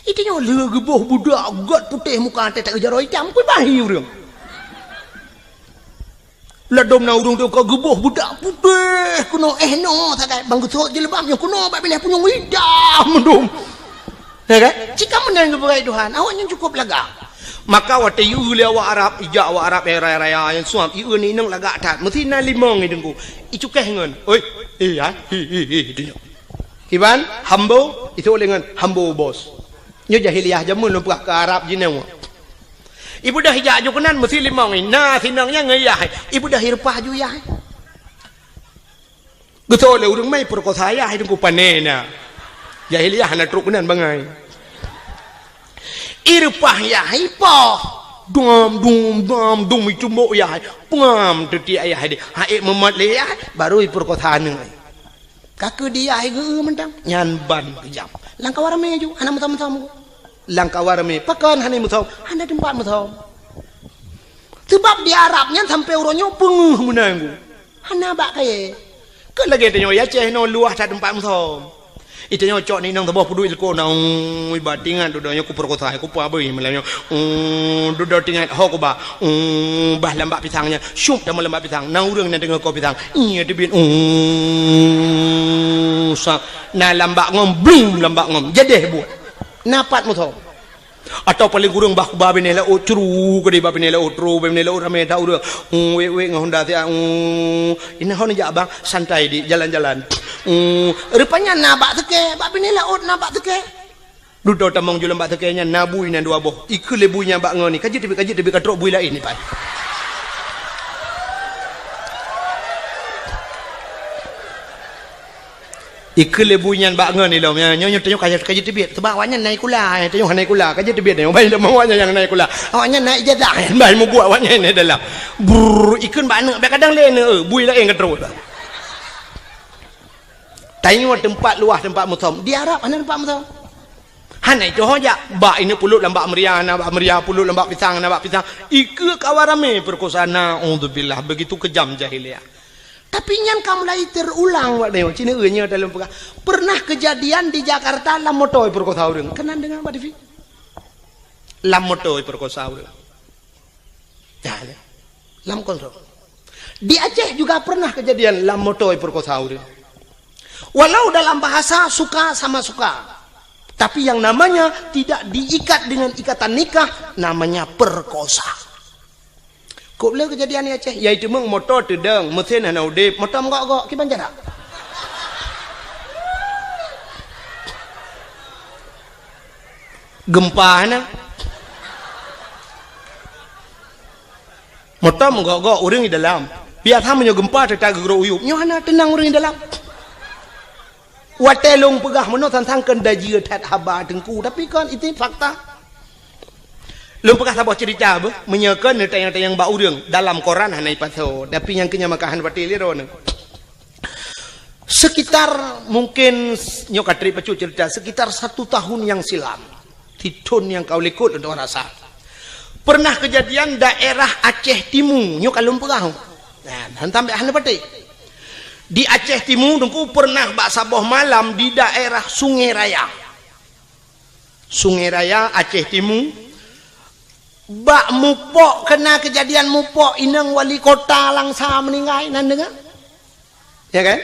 Itanyoe lé geuboh budak gét putéh muka teuh tak jaroe itam, kui bahi ureuëng. Ladom na ureuëng teuh ka geuboh budak putéh keunoe éh noe sagai bang geusok jilbab nyang keunoe bak binéh punyueng itam mandum. Ya kan? Cit ka meunan geupeugah Tuhan, awaknyan cukup lagak. Maka watée ieu lé awak Arab, ija awak Arab nyang raya-raya nyang suam, ieu ni inong lagak that. Meusi na limong i deungku. Icukéh ngon, "Oi, eh, ya, hi, hi, hi," dunia. Kiban, hambo, itu lé ngon hambo bos. Nyoe jahiliyah jameun lôn peugah keu Arab jinoe. Ibudah ija ju keunan meusi limong i, na sinong nyang ngon yah. Ibudah i reupah ju yah. Geutoe lé ureuëng mai peurkosa yah, hai teungku pané na. Jahiliyah hana trok keunan bangai. Ireupah yah, ipoh. Dum, dum, dum, dum, icumbok yah. Pengam teutiek yah deh. Hai meumat lé yah, baru ipeurkosa aneuk. Ka keu di yah geu mantong. Nyan ban keujam. Lam kawan ramé ju, hana meusom-meusom. Lam kawan ramé, pakon hana meusom? Hana teumpat meusom. Sebab di Arab nyan sampoe uroe nyoe peungeuh meunan. Hana bak kayée. Keu lagée tanyoe di Aceh nyoe luwah that teumpat meusom. Itanyoe cok ni inong saboh peuduek ilko na, ui, ba tingat dudoe nyoe kupeurkosa, kupeue abui malam nyoe. Ui, dudoe tingat ho kuba. Ui, bah lam bak pisang nyan. Syup teuma lam bak pisang. Na ureuëng nyang teungoh ko pisang. Iya teubiet. Ui, sa. Na lam bak ngom, blum lam bak ngom. Jadeh buet. Na pat meusom. Atawa paléng kureueng bah kuba binéh laôt, curu keudeh bah binéh laôt, tru bah binéh laôt ramé that ureuëng. Ui, wék-wék ngon honda siat. Ui, inah ho neujak bang, santai di jalan-jalan. Ui, rupanya na bak seukée, bah binéh laôt na bak seukée. Dudoe tamong ju lam bak seukée nyan na bui nyan dua boh. Ikeu lé bui nyan bak ngon ni. Ka jeuet teubiet, ka jeuet teubiet, ka trok bui laén ni pai. Ikeu lé bui nyan bak ngon ilom. Nyoe, nyoe, nyoe tanyoe ka jeuet teubiet. Sebab awaknyan na sikula, eh, tanyoe hana sikula. Ka jeuet teubiet nyoe. Bai lom awaknyan nyang na sikula. Awaknyan na ijazah, bai mubuet awaknyan di dalam. Brrr, ikheun bak aneuk, bak kadang lé aneuk, eh, bui laén ka trok. Tanyoe teumpat luwah teumpat meusom. Di Arab hana teumpat meusom. Hana itu ho jak. Bak ineuk pulot lam bak meuria, na bak meuria, pulot lam bak pisang, na bak pisang. Ikeu kawan ramé peurkosa, naudzubillah, begitu kejam jahiliyah. Tapi nyan ka mulai terulang, Pak Neo. Cina nyoe dalam peugah. Pernah kejadian di Jakarta lam moto peurkosa ureuëng. Keunan deungoe bak T V. Lam moto peurkosa ureuëng. Ya, ya. Lam kontrol. Di Aceh juga pernah kejadian lam moto peurkosa ureuëng. Walau dalam bahasa suka sama suka, tapi yang namanya tidak diikat dengan ikatan nikah, namanya perkosa. Kok le kejadian di Aceh, yaitu meng moto teudong, mesin hana udeb, moto meugok-gok, kiban jarak. Gempa hana. Moto meugok-gok ureuëng di dalam. Biasa meunyoe gempa teutap geugrok uyueb, nyoe hana teunang ureuëng di dalam. Watée lôn peugah meunoe sang-sang keu dajeu that haba teungku, tapi kon itu fakta. Lôn peugah saboh cerita beuh, meunyoe kon neutanyong-tanyong bak ureuëng dalam koran hana ipasoe, tapi nyang keu nyan maka hana patéh lé droeneuh. Sekitar mungkin nyoe ka trép bacut cerita, sekitar satu tahun yang silam, di thon nyang ka u likot lôn rasa, pernah kejadian daerah Aceh Timu, nyoe ka lôn peugah. Nah, hana tambah hana patéh. Di Aceh Timu teungku pernah bak saboh malam di daerah Sungai Raya. Sungai Raya, Aceh Timu, bak mupok, kena kejadian mupok inong wali kota Langsa meninggai, nan deungoe? Ya kan?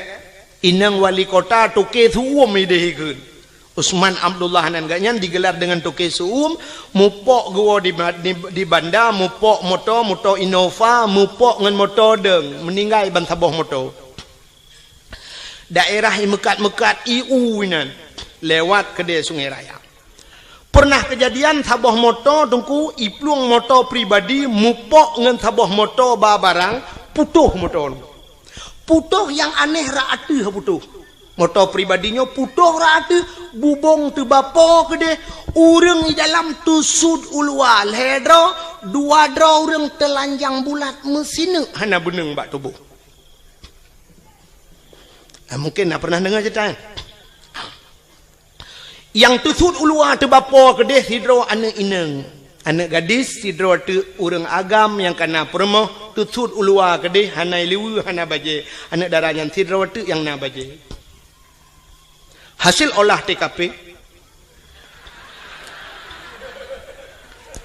Inong wali kota Toke Su'um ideh ikheun. Usman Abdullah nan geuh nyan digelar dengan Toke Su'um, mupok geuwoe di, di, di banda, mupok moto, moto Innova, mupok ngon moto dong, meninggai ban saboh moto. Daerah imeukat-meukat iu inan lewat keudeh Sungai Raya. Pernah kejadian saboh moto teungku iplueng moto pribadi mupok ngon saboh moto ba barang, putoh moto. Putoh nyang aneh rot ateueh putoh. Moto pribadi nyoe putoh rot ateueh, bubong teubapo keudeh, ureuëng di dalam teusut u luwa lhée droe, dua droe ureuëng teulanjang bulat meusineuk hana beuneueng bak tuboh. Nah, mungkin na pernah deungoe cerita nyan. Nyang teusut u luwa teubapo keudeh sidroe aneuëk inong, aneuëk gadis sidroe teuk ureuëng agam nyang kana peurumoh teusut u luwa keudeh hana liweue hana bajée, aneuëk dara nyan sidroe teuk nyang na bajée. Hasil olah T K P.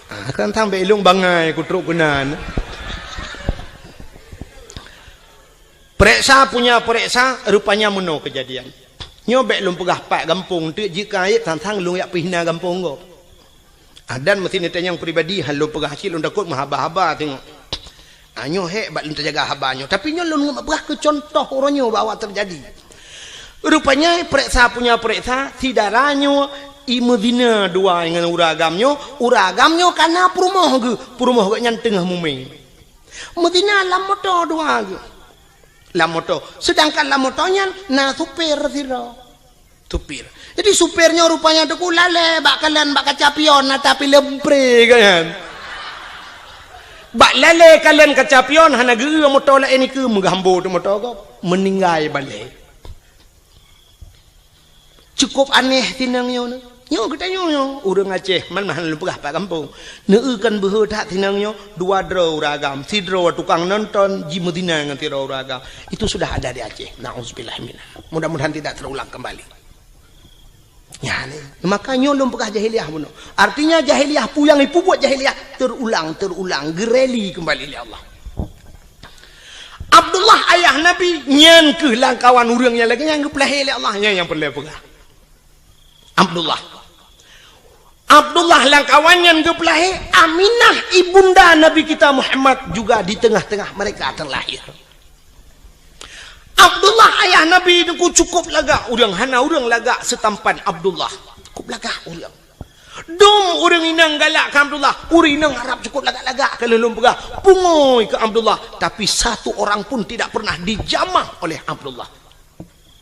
Ah, kan sampai ilong bangai kutrok keunan. Pereksa punya pereksa, rupanya meunoe kejadian. Nyoe bék lôn peugah pat gampông teuk jeuet keu ayat sang-sang lôn jak pihna gampông gob. Ah, dan meusi neutanyong pribadi, han lôn peugah cit lôn takot meuhaba-haba teungoh. Ah, nyoe hék bak lôn teujaga haba nyoe. Tapi nyoe lôn peugah keu contoh uroe nyoe bak awak teujadi. Rupanya pereksa punya pereksa, si dara nyoe i meuzina dua ngon ureuëng agam nyoe, ureuëng agam nyoe kana peurumoh geuh, peurumoh geuh nyan teungoh mumé. Meuzina lam moto dua geuh. Lam moto. Sedangkan lam moto nyan na supir sidroe. Supir. Jadi supir nyoe rupanya teungku lalée bak kalon bak kaca pion na tapi lempré geuh nyan. Bak lalée kalon kaca pion hana geu moto laén ikeu meugambo teuh moto gob. Meuninggai balée. Cukup aneh sinang nyoe. Nyoe geutanyoe nyoe, ureuëng Aceh, man mahan lôn peugah pat gampông. Neueu kan beuhe that sinang nyoe, dua droe ureuëng agam, sidroe tukang nonton, jimeuzina ngon sidroe ureuëng agam. Itu sudah ada di Aceh. Nauzubillah minha. Mudah-mudahan tidak terulang kembali. Ya, ni. Maka nyoe lôn peugah jahiliyah bunoe. Artinya jahiliyah pu nyang ipubuet jahiliyah terulang, terulang, geureli kembali lé Allah. Abdullah ayah Nabi nyan keuh lam kawan ureuëng nyang lagée nyang geupeulahé lé Allah, nyan nyang peureulée peugah. Abdullah. Abdullah lam kawan nyan geupeulahé, Aminah ibunda Nabi kita Muhammad juga di tengah-tengah mereka terlahir. Abdullah ayah Nabi nyoe cukup lagak ureuëng, hana ureuëng lagak seutampan Abdullah. Cukup lagak ureuëng. Dum ureuëng inong galak keu Abdullah, ureuëng inong Arab cukup lagak-lagak keu lôn peugah, pungui keu Abdullah, tapi satu orang pun tidak pernah dijamah oleh Abdullah.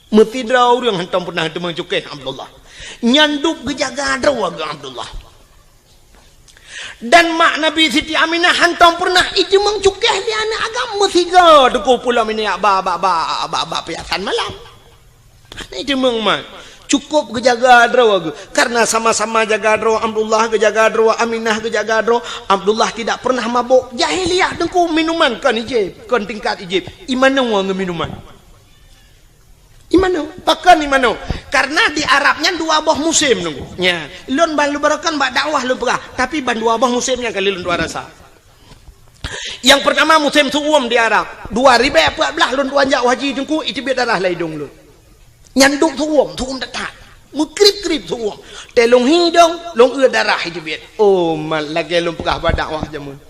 Meusidroe ureuëng hantom pernah teumeung cukéh Abdullah. Nyan dub geujaga droe keu Abdullah. Dan mak Nabi Siti Aminah hantom pernah ijeumeung cukéh lé aneuëk agam meusigoe teungku pulo minyeuk ba, ba, ba, ba, ba piasan malam. Hana ijeumeung mat. Cukup geujaga droe geuh. Karena sama-sama jaga droe Abdullah geujaga droe, Aminah geujaga droe, Abdullah tidak pernah mabok. Jahiliyah teungku minuman kon ijép, kon tingkat ijép. Imanoe ngon minuman. Imanoe, pakon imanoe? Karena di Arab nyan dua boh musém nunggu. Nya, lôn ban lôn barokan bak dakwah lôn peugah, tapi ban dua boh musém nyang kali lôn tuan rasa. Yang pertama musém su'um di Arab, dua ribèe empat belas lôn tuan jak haji teungku, iteubiet darah lam idong lôn. Nyan dub su'um, su'um that-that. Meukrib-krib su'um. Teuh lôn hi idong, lôn eu darah iteubiet. Oh, mat lagée lôn peugah bak dakwah jameun.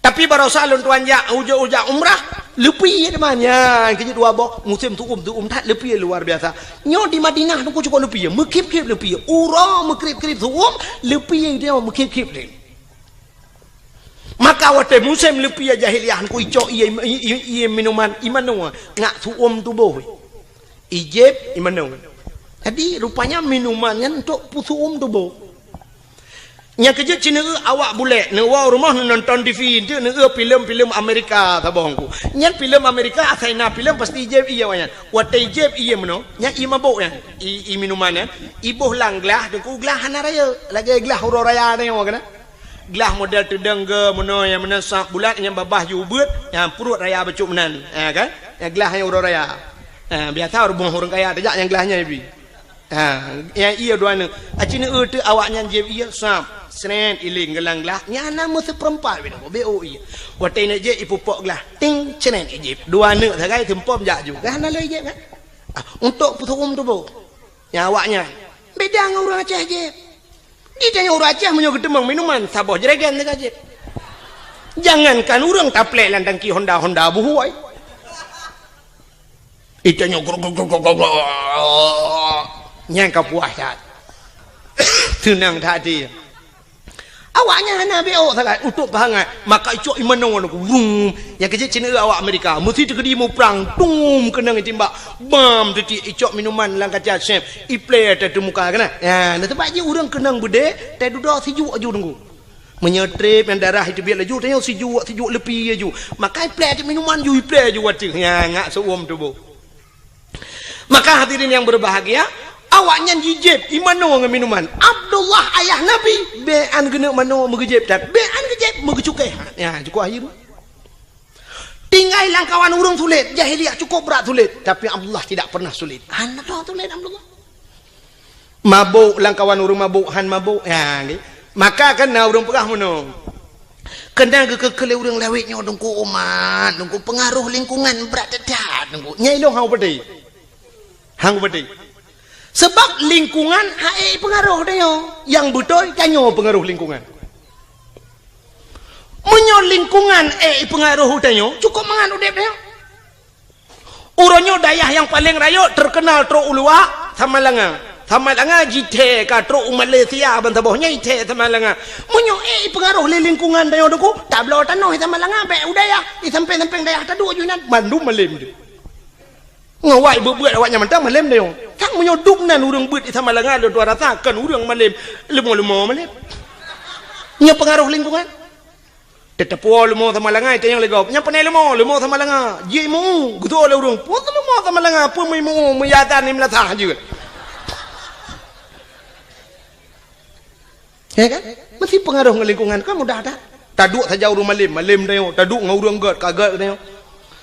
Tapi barosa lôn tuan jak, ujoe-ujoe umrah, leupie teuma nyan, keu jeuet dua boh, musém su'um, su'um that leupie luar biasa. Nyoe di Madinah teungku cukup leupie, meukhép-khép leupie. Uroe meukrib-krib su'um, leupie nyoe meukhép-khép deh. Maka watée musém leupie jahiliyah teungku icok ié, ié, ié minuman, imanoe, ngat su'um tuboh. Ijép imanoe. Jadi rupanya minuman nyan untuk peusu'um tuboh. Nyang keujeuet cit neueu awak bulek, neuwoe rumoh neunonton T V, enteuk neueu filem-filem Amerika saboh teungku. Nyan filem Amerika, asai na filem pasti ijép ié awaknyan. Watée ijép ié meunoe, nyan ié mabök nyan, ié, ié minuman nyan, iboh lam glah, teungku glah hana rayeuk, lagée glah uroe raya nyoe keunan. Glah model teudong geu meunoe nyang meunan sab bulat nyang babah ju beuet, nyang pruet raya bacut meunan. Ha kan? Nyang glah nyang uroe raya. Ha, biasa rumoh ureuëng kaya tajak nyang glah nyan ibi. Ha, nyang ié dua neuk. Aci neueu teuk awaknyan jieb ié sab, sret iling geulang glah, nyan na meuseupeurempat binoe, beu ié. Watée neuk jieb ipupok glah, ting, sret ijieb. Dua neuk sagai seumpom jak ju. Gah na lé ijieb kan? Ah, untuk peusu'um tuboh. Nyang awaknyan. Beda ngon ureuëng Aceh jieb. Di tanyoe ureuëng Aceh meunyoe geuteumeung minuman, saboh jerigen teuka jieb. Jangankan ureuëng taplek lam tangki Honda-Honda buhôi. Itanyoe grok, grok, grok, grok, grok. Nyang ka puas that. Seunang that até. Awaknyan hana beu sagai, utok peuhangat. Maka icok imanoe nyoe, wrum. Nyang keujeuet cit awak Amerika. Meusi teukeudi muprang, tum, keunong itimbak. Bam, teuti icok minuman lam kaca sép. Iplé teuh teumuka keunan. Ya, na teumpat jih ureuëng keunong beudé, teududoe sijuek aju teungku. Meunyoe treb nyang darah iteubiet laju, tanyoe sijuek, sijuek leupie laju. Maka iplé cit minuman ju, iplé laju wateueh. Ya, ngat seu'uem tuboh. Maka hadirin yang berbahagia, awaknyan jijieb imanoe ngon minuman. Abdullah ayah Nabi, bèk an geuneuk manoe meugeujieb that, bèk an geujieb meugeucukéh. Ya, cukup akhir. Tinggai lam kawan ureuëng sulet, jahiliyah cukup brat sulet, tapi Abdullah tidak pernah sulet. Hana sulet Abdullah. Mabök lam kawan ureuëng mabök, han mabök. Ya, nggih. Maka kan na ureuëng peugah meunoe. Keunan geukeu-keu lé ureuëng lawét nyoe teungku umat, teungku peungaroh lingkungan brat that teungku. Nyai lôn hang peudeh. Hang peudeh. Sebab lingkungan hana peungaroh tanyoe. Nyang beutôi tanyoe peungaroh lingkungan. Meunyoe lingkungan ék peungaroh tanyoe, cukup mangat udeb tanyoe. Uroe nyoe dayah nyang paleng rayeuk teukeunal trok u luwa, Samalanga. Samalanga jithèe ka trok u Malaysia ban saboh nyan jithèe Samalanga. Meunyoe ék peungaroh lé lingkungan tanyoe teungku, tabloe tanoh i Samalanga bèk u dayah, i sampéng-sampéng dayah taduek ju inan, mandum malém teuh. Ngon awak beuet-beuet awaknyan mantong malém tanyoe. Sang meunyoe dum nan ureuëng beuet i Samalanga lôn tuan rasa kon ureuëng malém, leumo-leumo malém. Nyoe peungaroh lingkungan. Teuteupeue leumo Samalanga, itanyong lé gob. Nyang pane leumo, leumo Samalanga. Jimeu, geutoe lé ureuëng. Peue leumo Samalanga, peue meuimu, meuyadan, meulasah jeuet. Ya kan? Mesti pengaruh ngon lingkungan, kan mudah dah. Taduek saja ureuëng malem, malem tanyoe, taduek ngon ureuëng gét, ka gét tanyoe.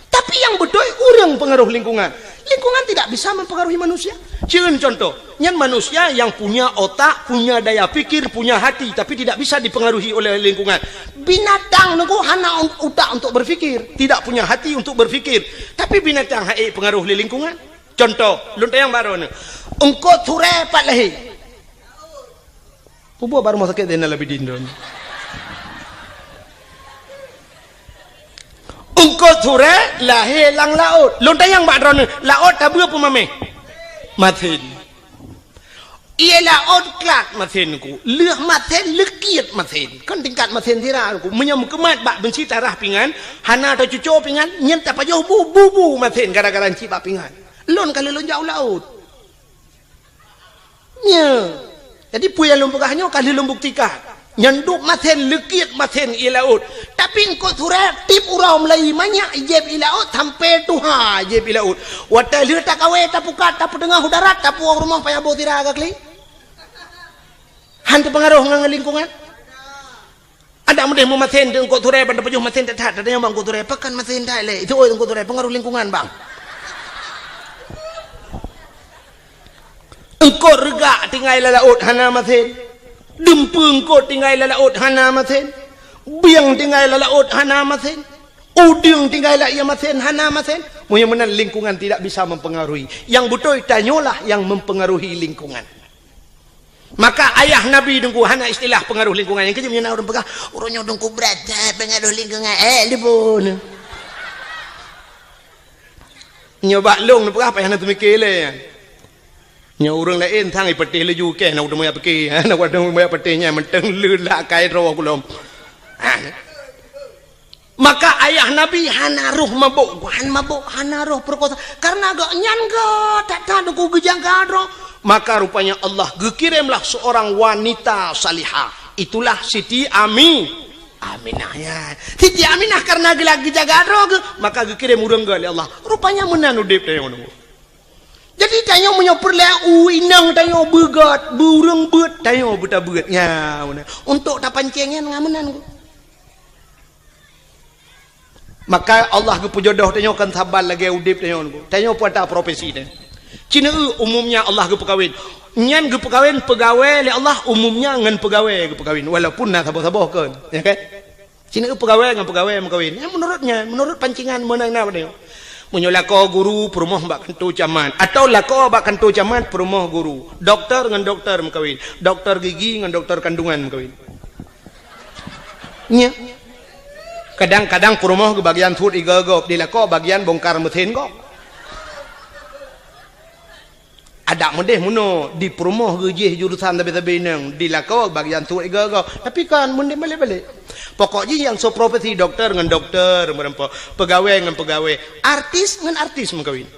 Tapi yang beutôi ureuëng pengaruh lingkungan. Lingkungan tidak bisa mempengaruhi manusia. Cen contoh, nyan manusia yang punya otak, punya daya pikir, punya hati, tapi tidak bisa dipengaruhi oleh lingkungan. Binatang nunggu hana un- utak untuk berpikir, tidak punya hati untuk berpikir. Tapi binatang hai pengaruh oleh lingkungan. Contoh, lôn tanyong baroe ni. Eungkôt surée pat lahé. Peue buet bak rumoh sakét Zainal Abidin droe nyoe? Eungkôt surée lahé lam laôt. Lôn tanyong bak droe nyoe, laôt tabeue peue maméh? Masen. Ié laôt klat masen ku. Lheueh masen, leukiet masen. Kon tingkat masen sira ku. Meunyoe meukeumat bak beunsi tarah pingan, hana tacuco pingan, nyan tapajoh bu, bu, bu masen gara-gara cit bak pingan. Lôn ka lheueh lôn jak u laôt. Nyo. Jadi peue nyang lôn peugah nyoe ka lheueh lôn buktikan. Nyan duek masen, leukiet masen ié laôt. Tapi eungkôt surée tiep uroe mulai manyak jieb ié laôt sampoe tuha jieb ié laôt. Watée lheueh takawé tapukat, tapeuteungoh u darat, tapuwoe rumoh payah boh sira ka klik. Han teupeungaroh ngon lingkungan. Adak meudeh meumasen di eungkôt surée ban tapajoh masen that-that, tanyong bak eungkôt surée, pakon masen that lé? Itu oi eungkôt surée, pengaruh lingkungan bang. Eungkôt reugak tinggai lam laôt hana masen. Dumpeue eungkôt tinggai lam laôt hana masen. Bieng tinggai lam laôt hana masen. Udeueng tinggai lam ié masen hana masen. Meunyoe meunan lingkungan tidak bisa mempengaruhi. Yang beutôi tanyoe lah yang mempengaruhi lingkungan. Maka ayah Nabi Teungku hana istilah pengaruh lingkungan. Nyang keujeuet meunyoe na ureuëng peugah, "Ureuëng nyoe Teungku brat that pengaruh lingkungan." Eh, lipun. Nyoe bak lôn peugah payah na teumike lé. Nyoe ureuëng laén sang ipeuteh laju keh na udah moyak pike. Na udah moyak peuteh nyan mantong le lak kai droe kulom. Ah. Maka ayah Nabi hana roh mabök, han mabök, hana roh peurekosa. Karena gobnyan geuh that-that Teungku geujaga droe. Maka rupanya Allah geukiremlah seorang wanita salihah. Itulah Siti Ami, Aminah nyan. Siti Aminah karena geula geujaga droe geuh, maka geukirém ureuëng geuh lé Allah. Rupanya meunan udeb tanyoe Teungku. Jadi tanyoe meunyoe peureulée u inong tanyoe beugét, beu ureuëng beuet, tanyoe beutabeuet. Nya, meunan. Untuk tapancéng nyan ngon meunan Teungku. Maka Allah geupeujodoh tanyoe kon saban lagée udeb tanyoe Teungku. Tanyoe peue ata profesi tanyoe. Cina eu umumnya Allah geupeukawen. Nyan geupeukawen peugawée lé Allah umumnya ngon peugawée geupeukawen. Walaupun na saboh-saboh kon. Ya kan? Cina eu peugawée ngon peugawée meukawen. Ya menurutnya, menurut pancingan meunan na pada. Meunyoe lakoe guru peurumoh bak kantô camat. Atau lakoe bak kantô camat peurumoh guru. Doktor ngon doktor meukawen. Doktor gigi ngon doktor kandungan meukawen. Nya. Kadang-kadang peurumoh geubagian sut iga gob, di lakoe bagian bongkar mesin gob. Adak meudeh meunoe, di peurumoh geujih jurusan sabe-sabe inong, di lakoe bagian sut iga gob. Tapi kan meudeh balek-balek. Pokok jih nyang soe profesi doktor ngon doktor meureumpok, peugawée ngon peugawée, artis ngon artis meukawen.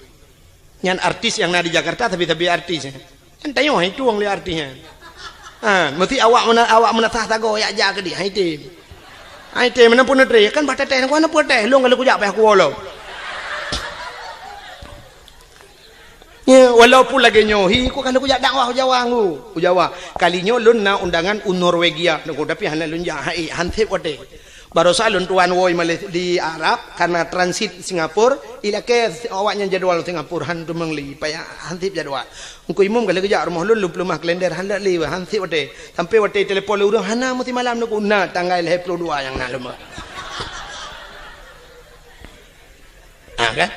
Nyan artis nyang na di Jakarta, tapi-tapi artis nyan. Nyan tanyoe hai tueng lé artis nyan. Ha, meusti awak meuna-, awak meunasah sagoe yak jak keudeh, hai tem. Hai tem, meunan pun neutre, kan bah teuteh, kan pun teuteh, lôn kalau kujak payah kuwoe lom. Ya, walaupun lagée nyoe, hi, ku kalau kujak dakwah u Jawa ngu, u Jawa. Kali nyoe lôn na undangan u Norwegia, tapi hana lôn jak, hai, han sép watée. Barosa lôn tuan woe Malay-, di Arab, karena transit Singapura, ilakée awaknyan jadwal Singapura, han teumeung lé, payah han sép jadwal. Engku imum ka lheueh geujak rumoh lôn, lôn peuleumah kalender, han lheueh lé, han sép watée. Sampai watée telepon lé ureuëng, hana meusimalam Teungku, na tanggai lhée ploh dua nyang na lôn. Ha, kan?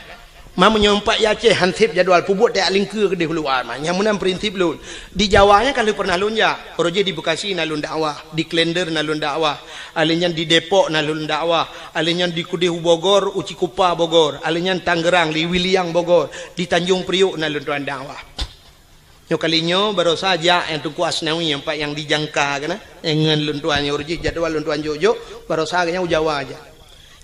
Ma meunyoe empat ya Aceh han sép jadwal peubuet tajak lingkeue keudeh luwa ma. Nyang meunan prinsip lôn. Di Jawa nyan ka lheueh pernah lôn jak. Uroe jih di Bekasi na lôn dakwah, di Klender na lôn dakwah, alé nyan di Depok na lôn dakwah, alé nyan di keudeh u Bogor, u Cikupa Bogor, alé nyan Tangerang, di Wiliang Bogor, di Tanjung Priok na lôn tuan dakwah. Nyoe kali nyoe barosa jak nyang Teungku Asnawi nyang pat nyang dijangka keunan. Nyang ngon lôn tuan nyoe uroe jih jadwal lôn tuan jok-jok, barosa geuh nyan u Jawa jak.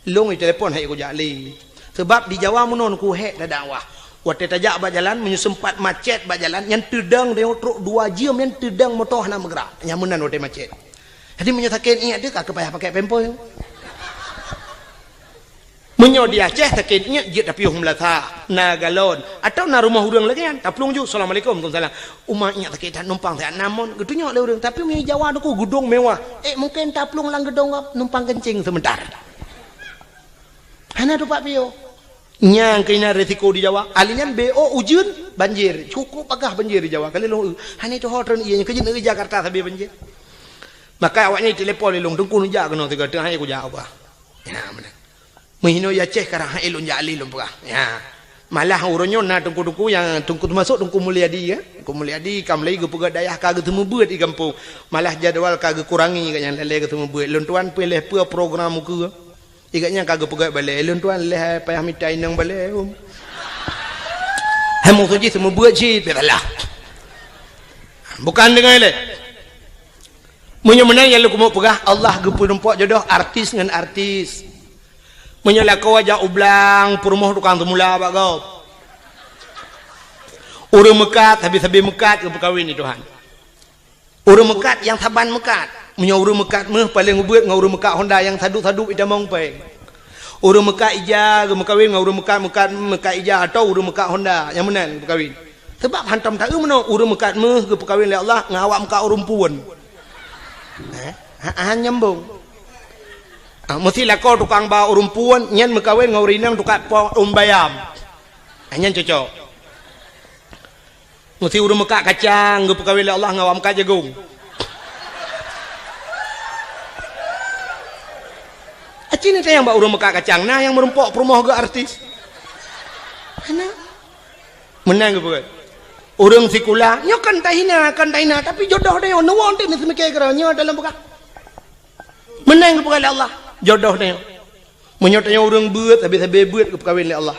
Lôn itelepon hai kujak lé. Sebab di Jawa meunoe Teungku hék tadakwah. Watée tajak bak jalan meunyoe seumpat macet bak jalan nyan teudong tanyoe trok dua jeuem nyan teudong moto hana meugrak. Nyan meunan watée macet. Jadi meunyoe sakét iék teuh ka keu payah pakai pampers. Meunyoe di Aceh sakét nyak jeuet tapiôh meulasa, na galon, atawa na rumoh ureuëng lagée nyan, taplueng ju, "Assalamualaikum." "Waalaikumsalam." "Uma nyak sakét that numpang siat na mon." Geutunyok lé ureuëng, tapi meunyoe Jawa nuku gudong mewah, eh, mungken taplueng lam geudong gob numpang keuncing seumeuntar. Hana tupat piôh. Nyang keunan risiko di Jawa. Ahli nyan B O ujeuen, banjir. Cukup pagah banjir di Jawa. Kali lôn, hana tuho treun ié nyan keujeut negeri Jakarta sabe banjir. Maka awaknyan telepon lé lôn, "Teungku neujak keunoe sigoe, teungoh hai kujak apa?" Ya, beuna. Meuhinoe ya Aceh karang hai lôn jak lé lôn peugah. Ya. Malah uroe nyoe na teungku-teungku nyang teungku teumasok Teungku Mulyadi, ya. Teungku Mulyadi ka mulai geupeugah dayah ka geuteumeubeuet di gampông. Malah jadwal ka geukurangi gobnyan lé geuteumeubeuet. Lôn tuan pih lheuh peue program ukeue. Igat nyan ka geupeugét balée, "Lôn tuan lheuh payah mita inong balée, um." Hai musoh jih seumeubeuet cit, biasalah. Bukan deungon lé. Meunyoe meunan nyang lôn keumeung peugah, Allah geupeurumpok jodoh artis ngon artis. Meunyoe lakoe jak u blang, peurumoh tukang seumula bak gob. Ureuëng meukat, sabe-sabe meukat geupeukawen di Tuhan. Ureuëng meukat nyang saban meukat. Meunyoe ureuëng meukat méuh paleng ubeuet ngon ureuëng meukat Honda nyang sadup-sadup itamong péng. Ureuëng meukat ija geumeukawen ngon ureuëng meukat, meukat, meukat ija atau ureuëng meukat Honda nyang meunan geumeukawen. Sebab hantom taeu meunoe ureuëng meukat méuh geupeukawen lé Allah ngon awak meukat ureuëng puon. Eh, ha, ha, nyambung. Ah, meusi lakoe tukang ba ureuëng puon nyan meukawen ngon ureuëng inong tukang po ureuëng bayam. Ah, nyan cocok. Meusi ureuëng meukat kacang geupeukawen lé Allah ngon awak meukat jagong. Aci ni tayang bak ureuëng meukat kacang, na nyang meurumpok peurumoh geuh artis. Hana. Meunan geupeugah. Ureuëng sikula, nyoe kan tahina, kan tahina, tapi jodoh tanyoe, neuwoe teuh meuseumike keudroe nyoe dalam peugah. Meunan geupeugah lé Allah, jodoh tanyoe. Meunyoe tanyoe ureuëng beuet, sabe-sabe beuet geupeukawen lé Allah.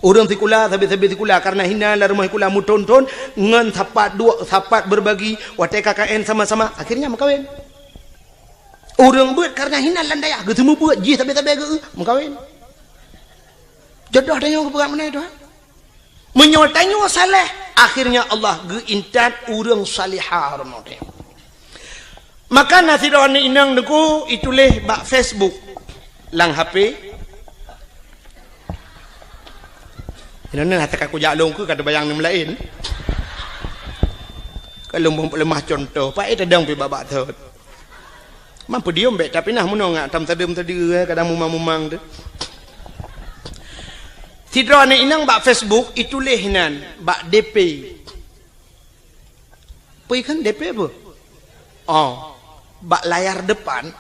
Ureuëng sikula, sabe-sabe sikula, kareuna hina lam rumoh sikula meuthon-thon, ngon sapat duek, sapat beurbagi, watée K K N sama-sama, akhirnya meukawen. Ureuëng beuet kareuna hina lam dayah, geuseumeubeuet jih sabe-sabe geu, meukawen. Jodoh tanyoe geupeugah meunan, Tuhan. Meunyoe tanyoe saleh, akhirnya Allah geuintat ureuëng salihah rumoh tanyoe. Maka na sidroe aneuk inong teungku ituléh bak Facebook lam H P. Inoe hase ka kujak lôn keu ka teubayang nyang laén. Ka lôn beuleumah cuntoh, paét tadong pih babah thot. Mampu diom bék, tapi nah meunoe ngak tam sadeuem tadi, eh, kadang mumang-mumang tu. Sidroe aneuk inong bak Facebook ituléh nan bak D P. Peue kheun D P peue? Oh, bak layar depan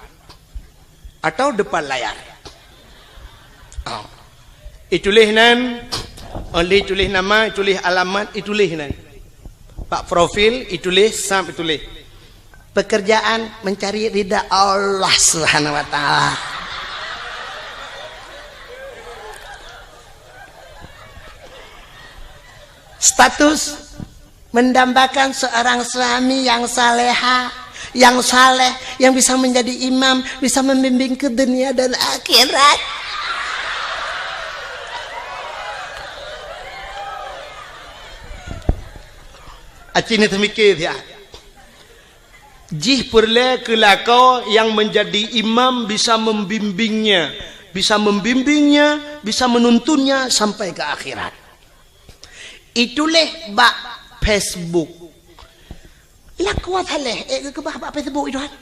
atau depan layar? Oh. Ituléh nan, oh, lé ituléh nama, ituléh alamat, ituléh nan. Bak profil ituléh, sam ituléh. Pekerjaan mencari ridha Allah Subhanahu wa Ta'ala. Status mendambakan seorang suami yang saleha, yang saleh, yang bisa menjadi imam, bisa membimbing ke dunia dan akhirat. Aci ni teumikir siat. Jih peureulée keu lakoe nyang meunjadi imam bisa membimbingnya, bisa membimbingnya, bisa menuntunnya sampai ke akhirat. Ituléh bak Facebook. Lakoe saleh, eh, geukeubah bak Facebook itu kan.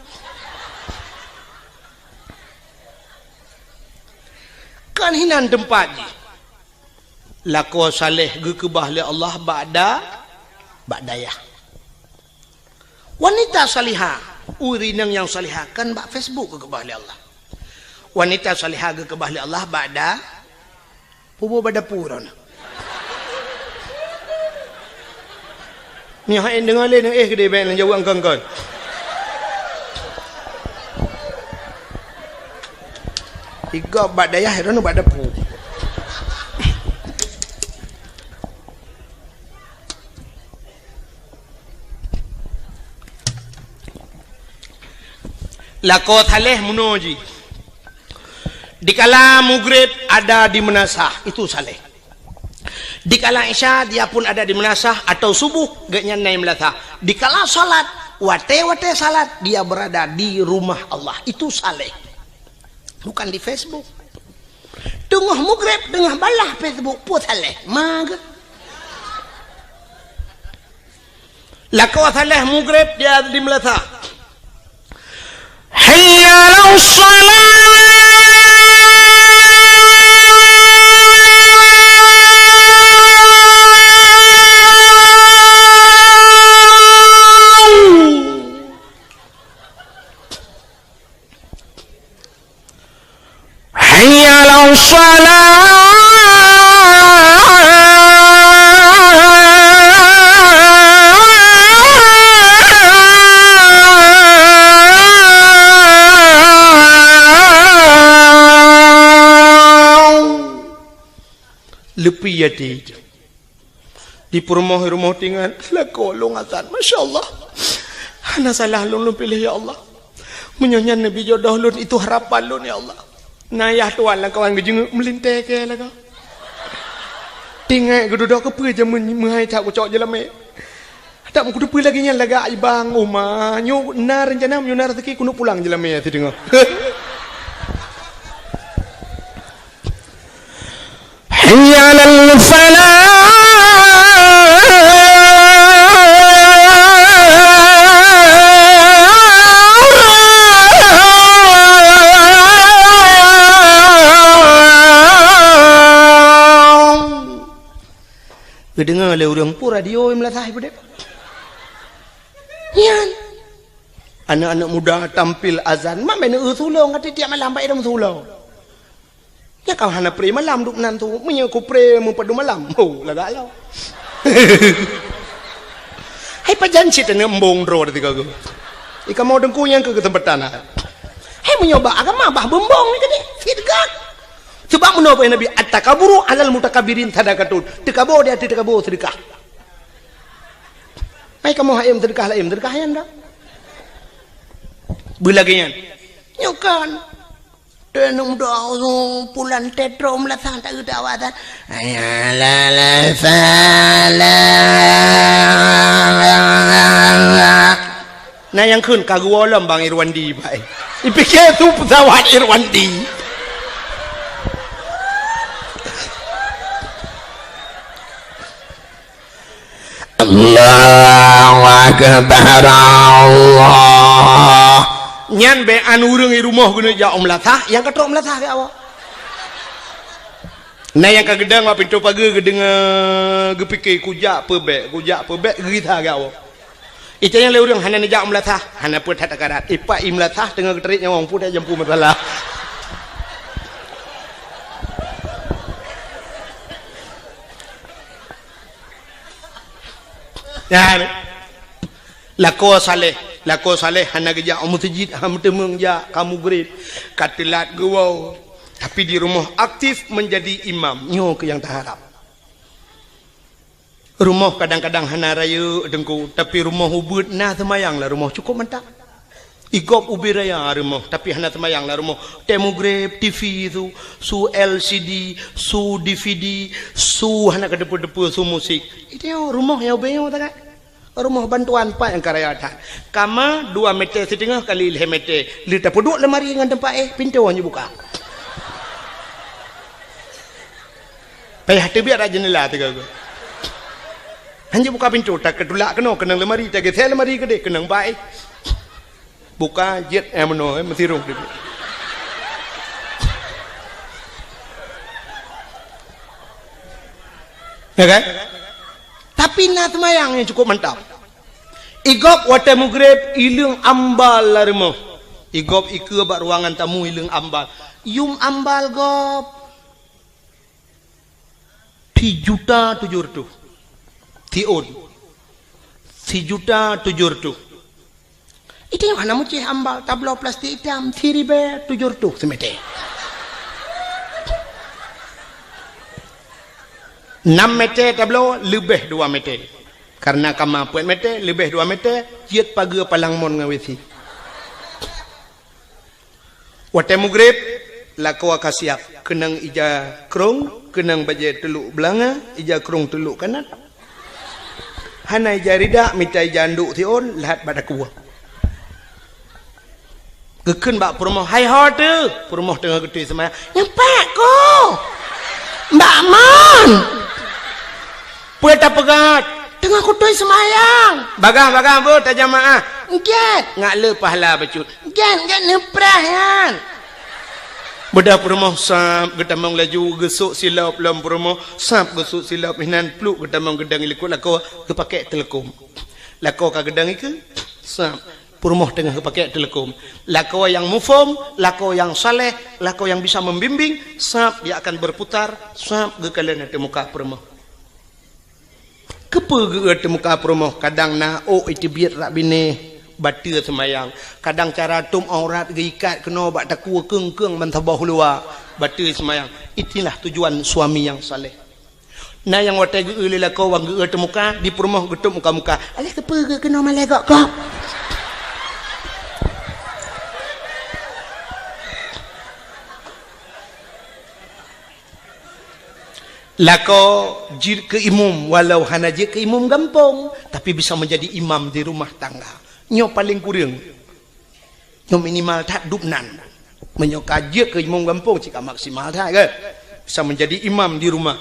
Kan hinan teumpat jih. Lakoe saleh geukeubah lé Allah bak da-, bak dayah. Wanita salihah, ureuëng inong nyang salihah kan bak Facebook geukeubah lé Allah. Wanita salihah geukeubah lé Allah bak da-, puboh bak dapu droeneuh. Nyoe hai deungoe lé neuéh keudéh bék neujaweueb kon-kon. Igob bak dayah droeneuh bak dapu. Lakoe saleh meunoe jih. Dikala mugreb ada di meunasah, itu saleh. Dikala isya dia pun ada di meunasah atau subuh gobnyan na i meunasah. Dikala salat, watée-watée salat dia berada di rumah Allah, itu saleh. Bukan di Facebook. Teungoh mugreb, teungoh balah Facebook, po Saleh. Ma geuh. Lakoe Saleh mugreb, dia di meulasah. Hayya 'alas shalah. Hayya 'alas shalah. Leupie até. Di peurumoh-rumoh tingan, lakoe lôn azan. Masya Allah. Hana salah lôn, lôn piléh, ya Allah. Meunyoe nyan neubi jodoh lôn, itu harapan lôn, ya Allah. Na yah tuan lakoe geujingeuk meulintèe keu lakoe. Tingat geududoe keupeue jameun meuhai that kucok jeulamèe. Tak meukuteupeu lagèe nyan lagak ibang uma. Nyoe na reuncana meunyoe na raseuki keuneuk pulang jeulamèe sideungoe. Hayya 'alal falah. Geudeungoe lé ureueng, peue radio meulasah ipeudeh. Nyan. Aneuk-aneuk muda tampil azan, ma bèk neu-eu sulong, ka tiep-tiep malam bak idong sulong. Nyan ka hana pre malam duek nan tu. Meunyoe ku pre meupadum malam, oh, lagak lom. Hai pajan cit aneuk embong droe di tiga go. Ikamoe teungku nyang keu keuseumpatan hai. Hai meunyoe bak agama bah beumbong ni keudeh, sit gak. Sebab meunoe peue Nabi, "At-takaburu 'alal mutakabbirin sadaqatun." Teukabo di ateueh teukabo seudeukah. Hai kamoe hayem seudeukah laén, seudeukah nyan dah. Beulagèe nyan. Nyoe kan. Teuh aneuk muda, oh, pulan teutro meulasah tak geuda awak tan. Hayya 'alal falah. Na nyang kheun ka geuwoe lom Bang Irwandi, bai. Ipike su peusawat Irwandi. Allahu Akbar, Allah. Nyan bèk an ureueng i rumoh geuneuk jak u meulasah, nyang ka trok meulasah keu awak. Na nyang ka geudong bak pintoe pageue geudeungoe, geupike, "Kujak peue bèk, kujak peue bèk," geugisa keu awak. Itanyong lé ureueng, "Hana neujak u meulasah?" "Hana peue that takarat." Ipak i meulasah teungoh geutrép nyawong, peue dak jampu masalah. Nyan. Lakoe Saleh, lakoe Saleh hana geujak u meuseujid, hana meuteumeung jak, ka mugreb, ka teulat geuwoe. Tapi di rumoh aktif menjadi imam. Nyoe keuh nyang taharap. Rumoh kadang-kadang hana rayeuk teungku, tapi rumoh ubeuet na seumayang lam rumoh cukup mantap. Igob ubé raya rumoh, tapi hana seumayang lam rumoh. Teuh mugreb, T V su, su L C D, su D V D, su hana keudeupeue-deupeue, su musik. Itu rumoh nyang ubé nyoe takat. Rumoh bantuan pat nyang ka raya that. Kama dua meter siteungoh kali lhèe meter. Lheueh tapeuduek lemari ngon teumpat éh, pintoe hana buka. Payah teubiet rak jeundela tiga go. Hana buka pintoe, takeutulak keunoe, keunong lemari, tageusé lemari keudeh, keunong bak éh. Buka jeuet, eh, meunoe, eh, meusirong teubiet. Ya kan? Tapi na seumayang nyang cukup mantap. Igob watèe mugreb, ileueng ambal lam rumoh. Igob ikeue bak ruangan tamu, ileueng ambal. Yum ambal gob. Sijuta tujoh reutôh. Siôn. Sijuta tujoh reutôh. Itu nyang hana mucéh ambal, tabloe plastik itam, siribèe tujoh reutôh simeter. Nam meter tabloe, leubeh dua meter. Karena kama peuet meter, leubeh dua meter, jeuet pageue palang mon ngon W C. Watèe mugreb, lakoe ka siap, keunong ija krông, keunong bajèe teulok beulanga, ija krông teulok kanat. Hana ija ridak, mita ija andok siôn, lheuh bak dakue. Geukheun bak peurumoh, "Hai ho teuh?" Peurumoh teungoh geutôi seumayang, "Nyan pat ko." Mbak Mon! Peue tapeugah? Teungoh kutôi seumayang. Bagah-bagah beuh tajamaah. Gét. Ngat le pahala bacut. Gét, gét neuprah nyan. Beudah peurumoh sab geutamong laju geusok silop lom peurumoh, sab geusok silop inan pluk geutamong geudong likot lakoe geupakek teuleukom. Lakoe ka geudong ikeue, sab peurumoh teungoh geupakek teuleukom. Lakoe nyang muphom, lakoe nyang saleh, lakoe nyang bisa membimbing, sab dia akan berputar, sab geukalon ateueh muka peurumoh. Keupeue geu-eu teumuka peurumoh, kadang na ôk iteubiet rak binéh, bateue seumayang. Kadang cara tôb aurat geuikat keunoe bak takue keung-keung ban saboh luwa, bateue seumayang. Itulah tujuan suami nyang saleh. Na nyang watée geu-eu lé lakoe wan geu-eu teumuka, di peurumoh geutôb muka-muka. Alah keupeue geu keunoe malée gok-gok? Lakoe jeuet keu imum, walau hana jeuet keu imum gampông, tapi bisa menjadi imam di rumah tangga. Nyoe paleng kureueng. Nyoe minimal that dubnan. Meunyoe ka jeuet keu imum gampông, cit ka maksimal that, kan? Bisa menjadi imam di rumah.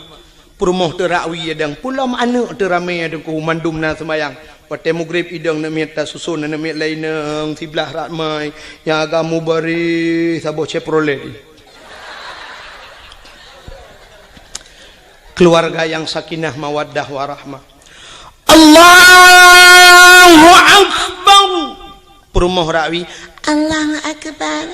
Peurumoh teurakwi adang, pulom aneuëk teuramé adang ku mandum na seumayang. Watée mugrib idong neumiet tasuson, neumiet laineng siblah rak mai, nyang agam mubarih saboh Chevrolet. Keluarga yang sakinah, mawaddah, warahmah. Allahu Akbar. Peurumoh rakwi, Allahu Akbar.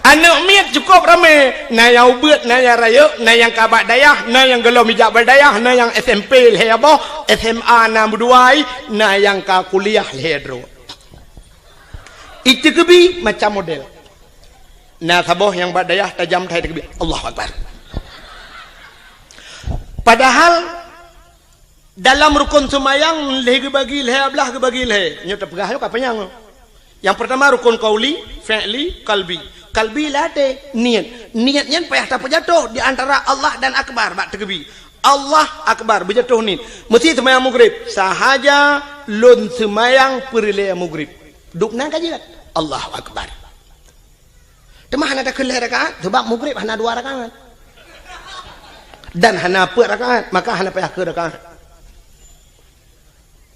Aneuëk miet cukup ramé, na nyang ubeuet, na nyang rayeuk, na nyang ka bak dayah, na nyang gohlom ijak bak dayah, na nyang S M P lhée boh, S M A na meudua, na nyang ka kuliah lhée droe. Iteukeubie macam model. Na saboh nyang bak dayah tajam that teukeubie, Allahu Akbar. Padahal dalam rukon seumayang lhée geubagi lhée, blah geubagi lhée. Nyoe tapeugah nyoe ka panyang. Nyang peurtama rukon qauli, fi'li, qalbi. Qalbi lam até, niet. Niet nyan payah tapeujatoh di antara Allah dan Akbar bak teukeubie. Allah Akbar, beujatoh niet. Meusi seumayang mugrib, sahaja lôn seumayang peureulée mugrib. Dubnan ka jeuet. Allahu Akbar. Teuma hana takheun lhée rakaat, sabab mugrib hana dua rakaat. Dan hana peuet rakaat, maka hana payah keu rakaat.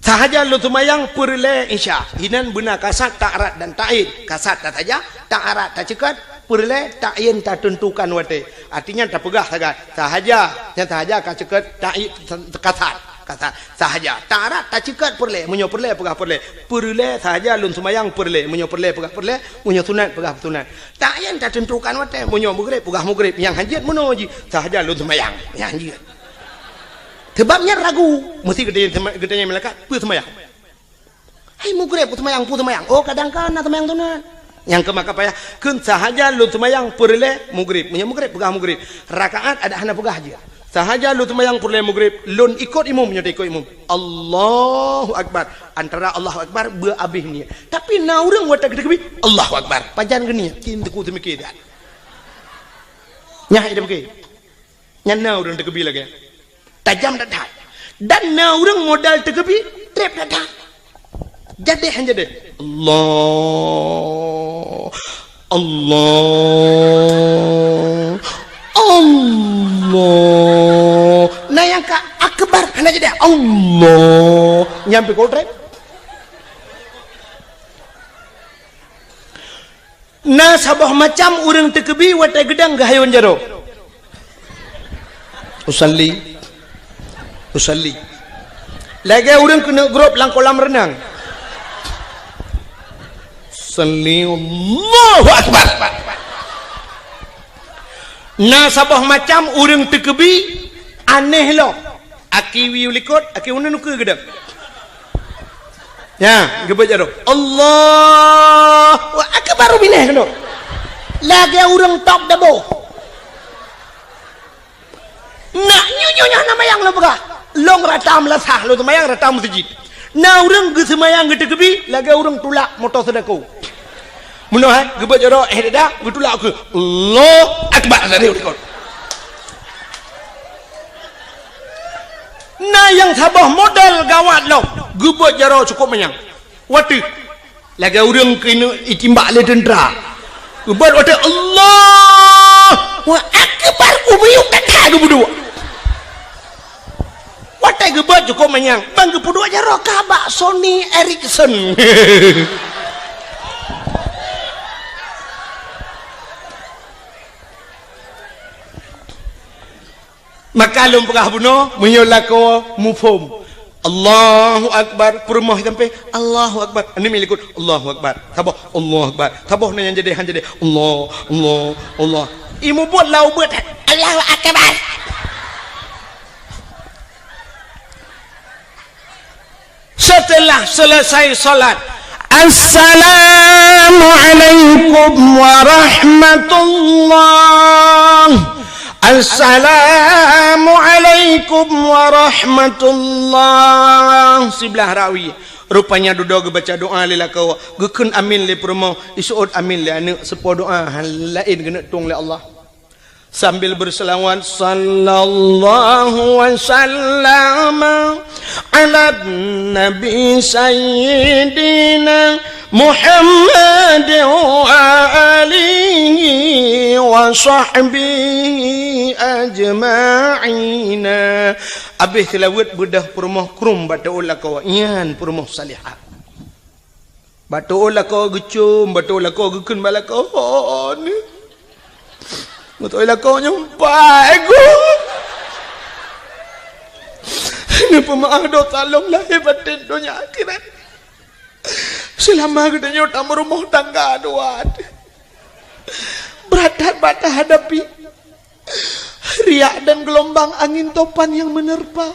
Sahaja lôn seumayang peureulée Isya, inan beuna kasat ta'rad dan ta'yin. Kasat tasaja, ta'rad taceukat, peureulée ta'yin tateuntukan watée. Artinya tapeugah sagai, sahaja, nyang sahaja ka ceukat ta'yin kasat. Kasat sahaja. Ta'rad taceukat peureulée, meunyoe peureulée peugah peureulée. Peureulée sahaja lôn seumayang peureulée, meunyoe peureulée peugah peureulée, meunyoe sunat peugah sunat. Ta'yin tateuntukan watée, meunyoe mugrib peugah mugrib, nyang hanjeuet meunoe jih sahaja lôn seumayang, nyang hanjeuet. Sebab nyan ragu, meusi geutanyong, geutanyong malaikat, peue seumayang? Hai mugrib, peue seumayang, peue seumayang? Oh, kadang ka na seumayang sunat. Nyang keu maka payah, kheun sahaja lôn seumayang peureulée mugrib. Meunyoe mugrib peugah mugrib, rakaat adak hana peugah jih. Sahaja lôn seumayang peureulée mugrib, lôn ikot imum, nyoe ikot imum. Allahu Akbar. Antara Allahu Akbar beu abéh niet. Tapi na ureuëng watée geuteukeubie, Allahu Akbar. Pajan geuniet, cit teuku teumike that. Nyah ida beuke. Nyan na ureuëng teukeubie lagée. Tajam that-that. Dan na ureuëng modal teukeubie, treb that-that. Jadeh han jadeh. Allah. Allah. Allah. Na nyang ka akbar hana jadeh. Allah. Nyang pih kotrek. Na saboh macam ureuëng teukeubie watée geudong geuhayôn jaroe. Usalli. Usalli. Lagée ureuëng keuneuk grob lam kolam reunang. Salli, Allahu Akbar. Na saboh macam ureuëng teukeubie aneh lom. Aki wiyeue likot, aki uneun ukeue geudong. Nya, geubeuet jaroe. Allahu Akbar, ubineh keunoe. Lagée ureuëng top dabo. Nak nyoe-nyoe nyoe na mayang lôn peugah. Lôn rata meulasah, lôn seumayang rata meuseujid. Na ureuëng geuseumayang geuteukeubie, lagée ureuëng tulak moto seudako. Meunoe hai, geubeuet jaroe, eh dada, geutulak ukeue. Allahu Akbar, dari likot. Na nyang saboh model gawat lom, geubeuet jaroe cukup manyang. Watée lagée ureuëng keuneuk itimbak lé teuntra, Geubeuet watèe Allahu Akbar, ubiyuk that-that geupeuduek. Watèe geubeuet cukôp manyang, ban geupeuduek jaroe ka bak Sony Ericsson. Maka lôn peugah bunoe, meunyoe lakoe muphom, Allahu Akbar, peurumoh sampai, Allahu Akbar. Aneuk miet likot, Allahu Akbar. Saboh, Allahu Akbar. Saboh na nyang jadi, han jadi. Allah, Allah, Allah. Imeubeuet lam ubeuet, Allahu Akbar. Setelah selesai salat, "Assalamualaikum warahmatullah. Assalamualaikum warahmatullah." Siblah rawi. Rupanya dudoe geubaca doa lé lakoe, geukheun amin lé peurumoh, iseuôt amin lé aneuk, seupôt doa laén geuneuk tueng lé Allah. Sambil berselawat, "Sallallahu wa sallama ala nabi sayyidina Muhammad wa alihi wa sahbihi ajma'ina." Abéh seulaweuet beudôh peurumoh krueng bak teuôt lakoe, nyan peurumoh salihah. Bak teuôt lakoe geucôm, bak teuôt lakoe geukheun bak lakoe, "Oh, ni." Beutôi lakoe nyoe, "Pai, Gu. Neupeumeu'ah dosa lôn lahé batén donya akhirat. Seulama geutanyoe tameurumoh tangga dua, brat that bak tahadapi." Riak dan gelombang angin topan yang menerpa.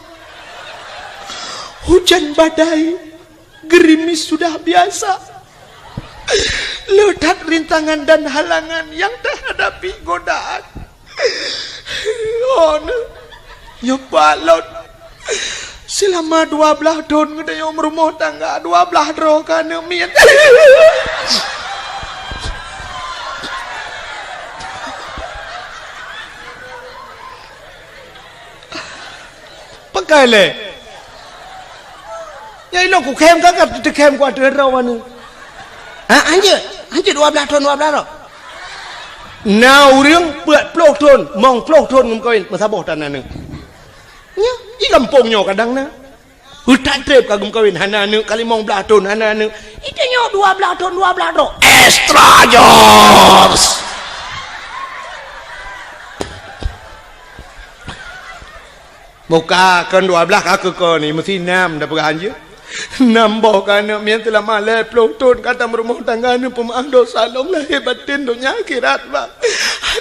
Hujan badai, gerimis sudah biasa. Le that rintangan dan halangan yang tahadapi godaan. Oh, nyoe pat lôn. Seulama dua blaih thôn geutanyoe meurumoh tangga, dua blaih droe keu aneuk miet. Pakai lé. Nyang ilong kukhém ka, ka teukhém ku ateueh droe aneuk. Ha, hanjeuet. Hanjeuet dua blaih thôn, dua blaih droe. Na ureueng peuet ploh thôn, mong ploh thôn geumeukawen, meusaboh tan aneuk. Nyoe, di gampông nyoe kadang na. Peutak trép ka geumeukawen, hana aneuk, ka limong blaih thôn, hana aneuk. Di tanyoe dua blaih thôn, dua blaih droe. Extra jobs. Buka kon dua blaih ka keu ko ni, meusi nam dah peugah hanjeuet. Nam boh ka aneuk miet seulama lhèe ploh thôn ka tameurumoh tangga, neupeumeu'ah dosa lôn lahé batén donya akhirat, bah.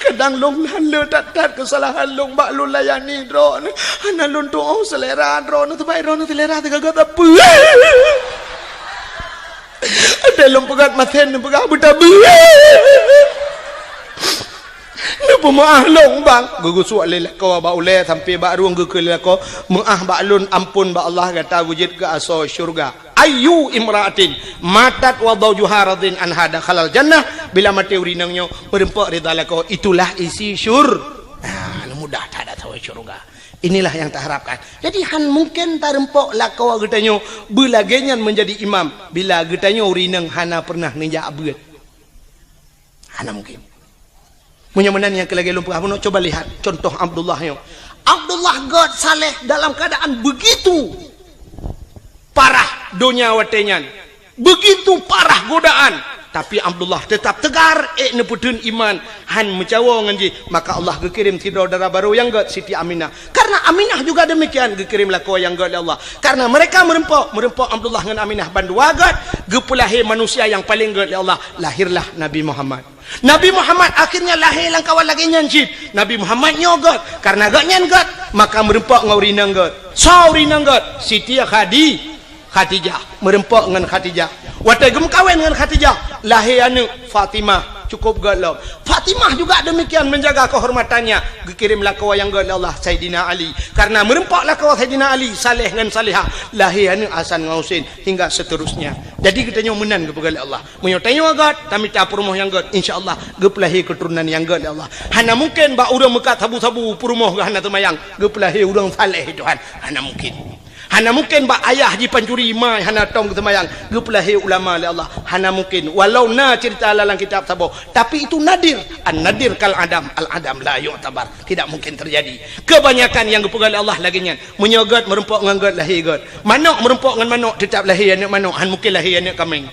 Kadang lôn lheueh that-that keusalahan lôn bak lôn layani droeneuh. Hana lôn tuoh seulera droeneuh, sabab droeneuh seulera teugaga sapeue. Ada lôn peugah masen neupeugah beutabeue. Neupeumeu'ah lôn, bang. Geugeusuek lé lakoe bak ulèe sampai bak rueng geukheun lé lakoe, "Meu'ah bak lôn, ampôn bak Allah, gata geujeuet keu asoe syeuruga." Ayyu imra'atin matat wa zawjuha radin anha dakhalal jannah. Bila maté ureueng inong nyoe meureumpok ridha lakoe, itulah isi syur-, ah, mudah that asoe syeuruga. Inilah yang taharapkan. Jadi, han mungken tareumpok lakoe geutanyoe beulagèe nyan meunjadi imam bila geutanyoe ureueng inong hana pernah neujak beuet. Hana mungken. Meunyoe meunan nyang keu lagèe lôn peugah bunoe, coba lihat contoh Abdullah nyoe. Abdullah gèt saleh dalam keuadaan begitu parah donya watèe nyan, begitu parah godaan, tapi Abdullah tetap tegar, ék neupeutheun iman, han meucawo ngon jih. Maka Allah geukirém sidroe dara barô nyang gèt, Siti Aminah. Karena Aminah juga demikian, geukirém lakoe nyang gèt lé Allah. Karena mereka meureumpok, meureumpok Abdullah ngon Aminah bandua gèt, geupeulahé manusia nyang paleng gèt lé Allah. Lahirlah Nabi Muhammad. Nabi Muhammad akhirnya lahé lam kawan lagèe nyan cit. Nabi Muhammad nyoe gèt, karena gobnyan gèt, maka meureumpok ngon ureueng inong gèt. Soe ureueng inong gèt? Siti Khadi-, Khadijah. Meureumpok ngon Khadijah. Watèe geumeukawen ngon Khadijah, lahé aneuk Fatimah, cukup gèt lom. Fatimah juga demikian menjaga kehormatannya, geukirém lakoe nyang gèt lé Allah, Saidina Ali. Karena meureumpok lakoe Saidina Ali, saleh ngon salehah, lahé aneuk Hasan ngon Husein hingga seterusnya. Jadi geutanyoe meunan geupeugah lé Allah. Meunyoe tanyoe gèt, tamita peurumoh nyang gèt, insya Allah geupeulahé keuturonan nyang gèt lé Allah. Hana mungken bak ureueng meukat sabu-sabu peurumoh geuh hana teumayang, geupeulahé ureueng saleh Tuhan. Hana mungken. Hana mungken bak ayah jipancuri mai hana tong geuseumayang, geupeulahé ulama lé Allah. Hana mungken. Walau na ceurita lam kitab saboh, tapi itu nadir. An-nadir kal adam, al-adam la yu'tabar. Tidak mungkin terjadi. Kebanyakan nyang geupeugah lé Allah lagée nyan. Meunyoe gét meurumpok ngon gét lahé gét. Manok meurumpok ngon manok, teutap lahé aneuëk manok, han mungken lahé aneuëk kaméng.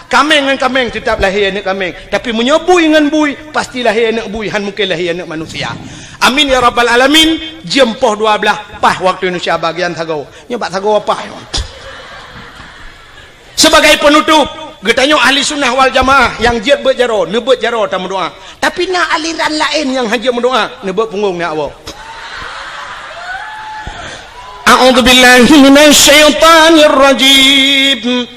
Kaméng ngon kaméng teutap lahé aneuëk kaméng. Tapi meunyoe bui ngon bui, pasti lahé aneuëk bui, han mungken lahé aneuëk manusia. Amin ya rabbal alamin. Jeuem poh dua blaih, paih waktu Indonesia bagian sagoe. Nyoe bak sagoe paih. Sebagai penutup, geutanyoe ahli sunnah wal jamaah nyang jeuet beuet jaroe, neubeuet jaroe tameudoa. Tapi na aliran laén nyang han jeuet meudoa, neubeuet punggong nyak woe. A'udzubillahi minasyaitonirrajim.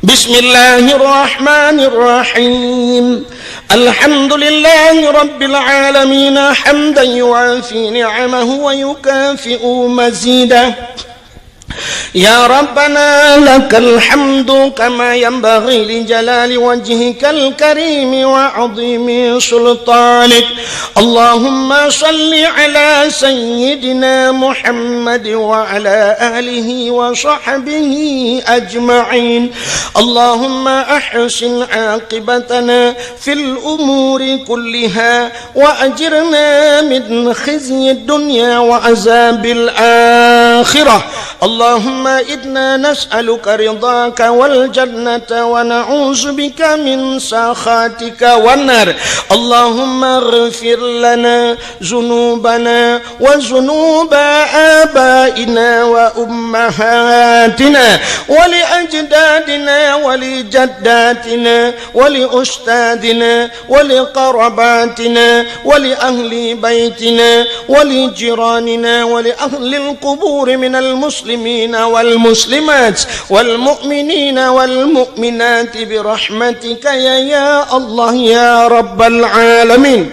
Bismillahirrahmanirrahim. Alhamdulillahi rabbil alamin, hamdan yuwafi ni'amahu wa yukafi'u mazidah. Ya Rabbana, lakal hamdu kama yanbaghi li jalali wajhikal karimi wa azimi sultanik. Allahumma salli ala sayyidina Muhammad wa ala alihi wa sahbihi ajma'in. Allahumma ahsin aqibatana fil umuri kulliha wa ajirna min khizyid dunya wa azabil akhirah. Allahumma inna nas'aluka ridhaka wal jannata wa na'udzubika min sakhatika wan nar. Allahumma ighfir lana dzunubana wa dzunuba abaina wa ummahatina wa li ajdadina wa li jaddatina wa li ustadzina wa li qarabatina wa li ahli baitina wa li jiranina wa li ahlil quburi minal muslimina wal muslimat wal mu'minina wal mu'minati bi rahmatika ya, ya Allah ya rabbal alamin.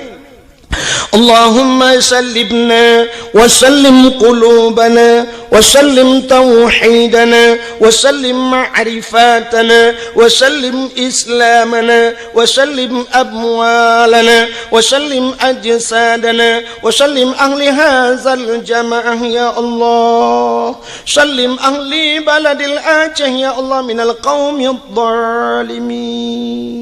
اللهم سلمنا وسلم قلوبنا وسلم توحيدنا وسلم معرفتنا وسلم إسلامنا وسلم أموالنا وسلم أجسادنا وسلم أهل هذا الجماعة يا الله. سلم أهل بلد الأعشى يا الله من القوم الظالمين.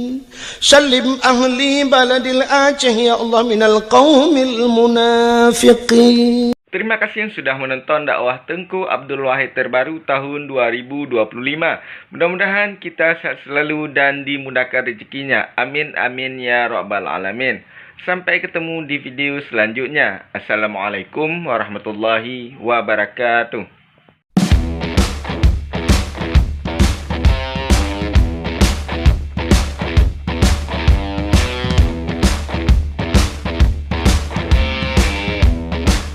Sallim ahli baladil Aceh, ya Allah, minal qaumil munafiqin. Terima kasih yang sudah menonton dakwah Teungku Abdul Wahid terbaru tahun dua ribu dua puluh lima. Mudah-mudahan kita sehat selalu dan dimudahkan rezekinya. Amin, amin, ya rabbal alamin. Sampai ketemu di video selanjutnya. Assalamualaikum warahmatullahi wabarakatuh.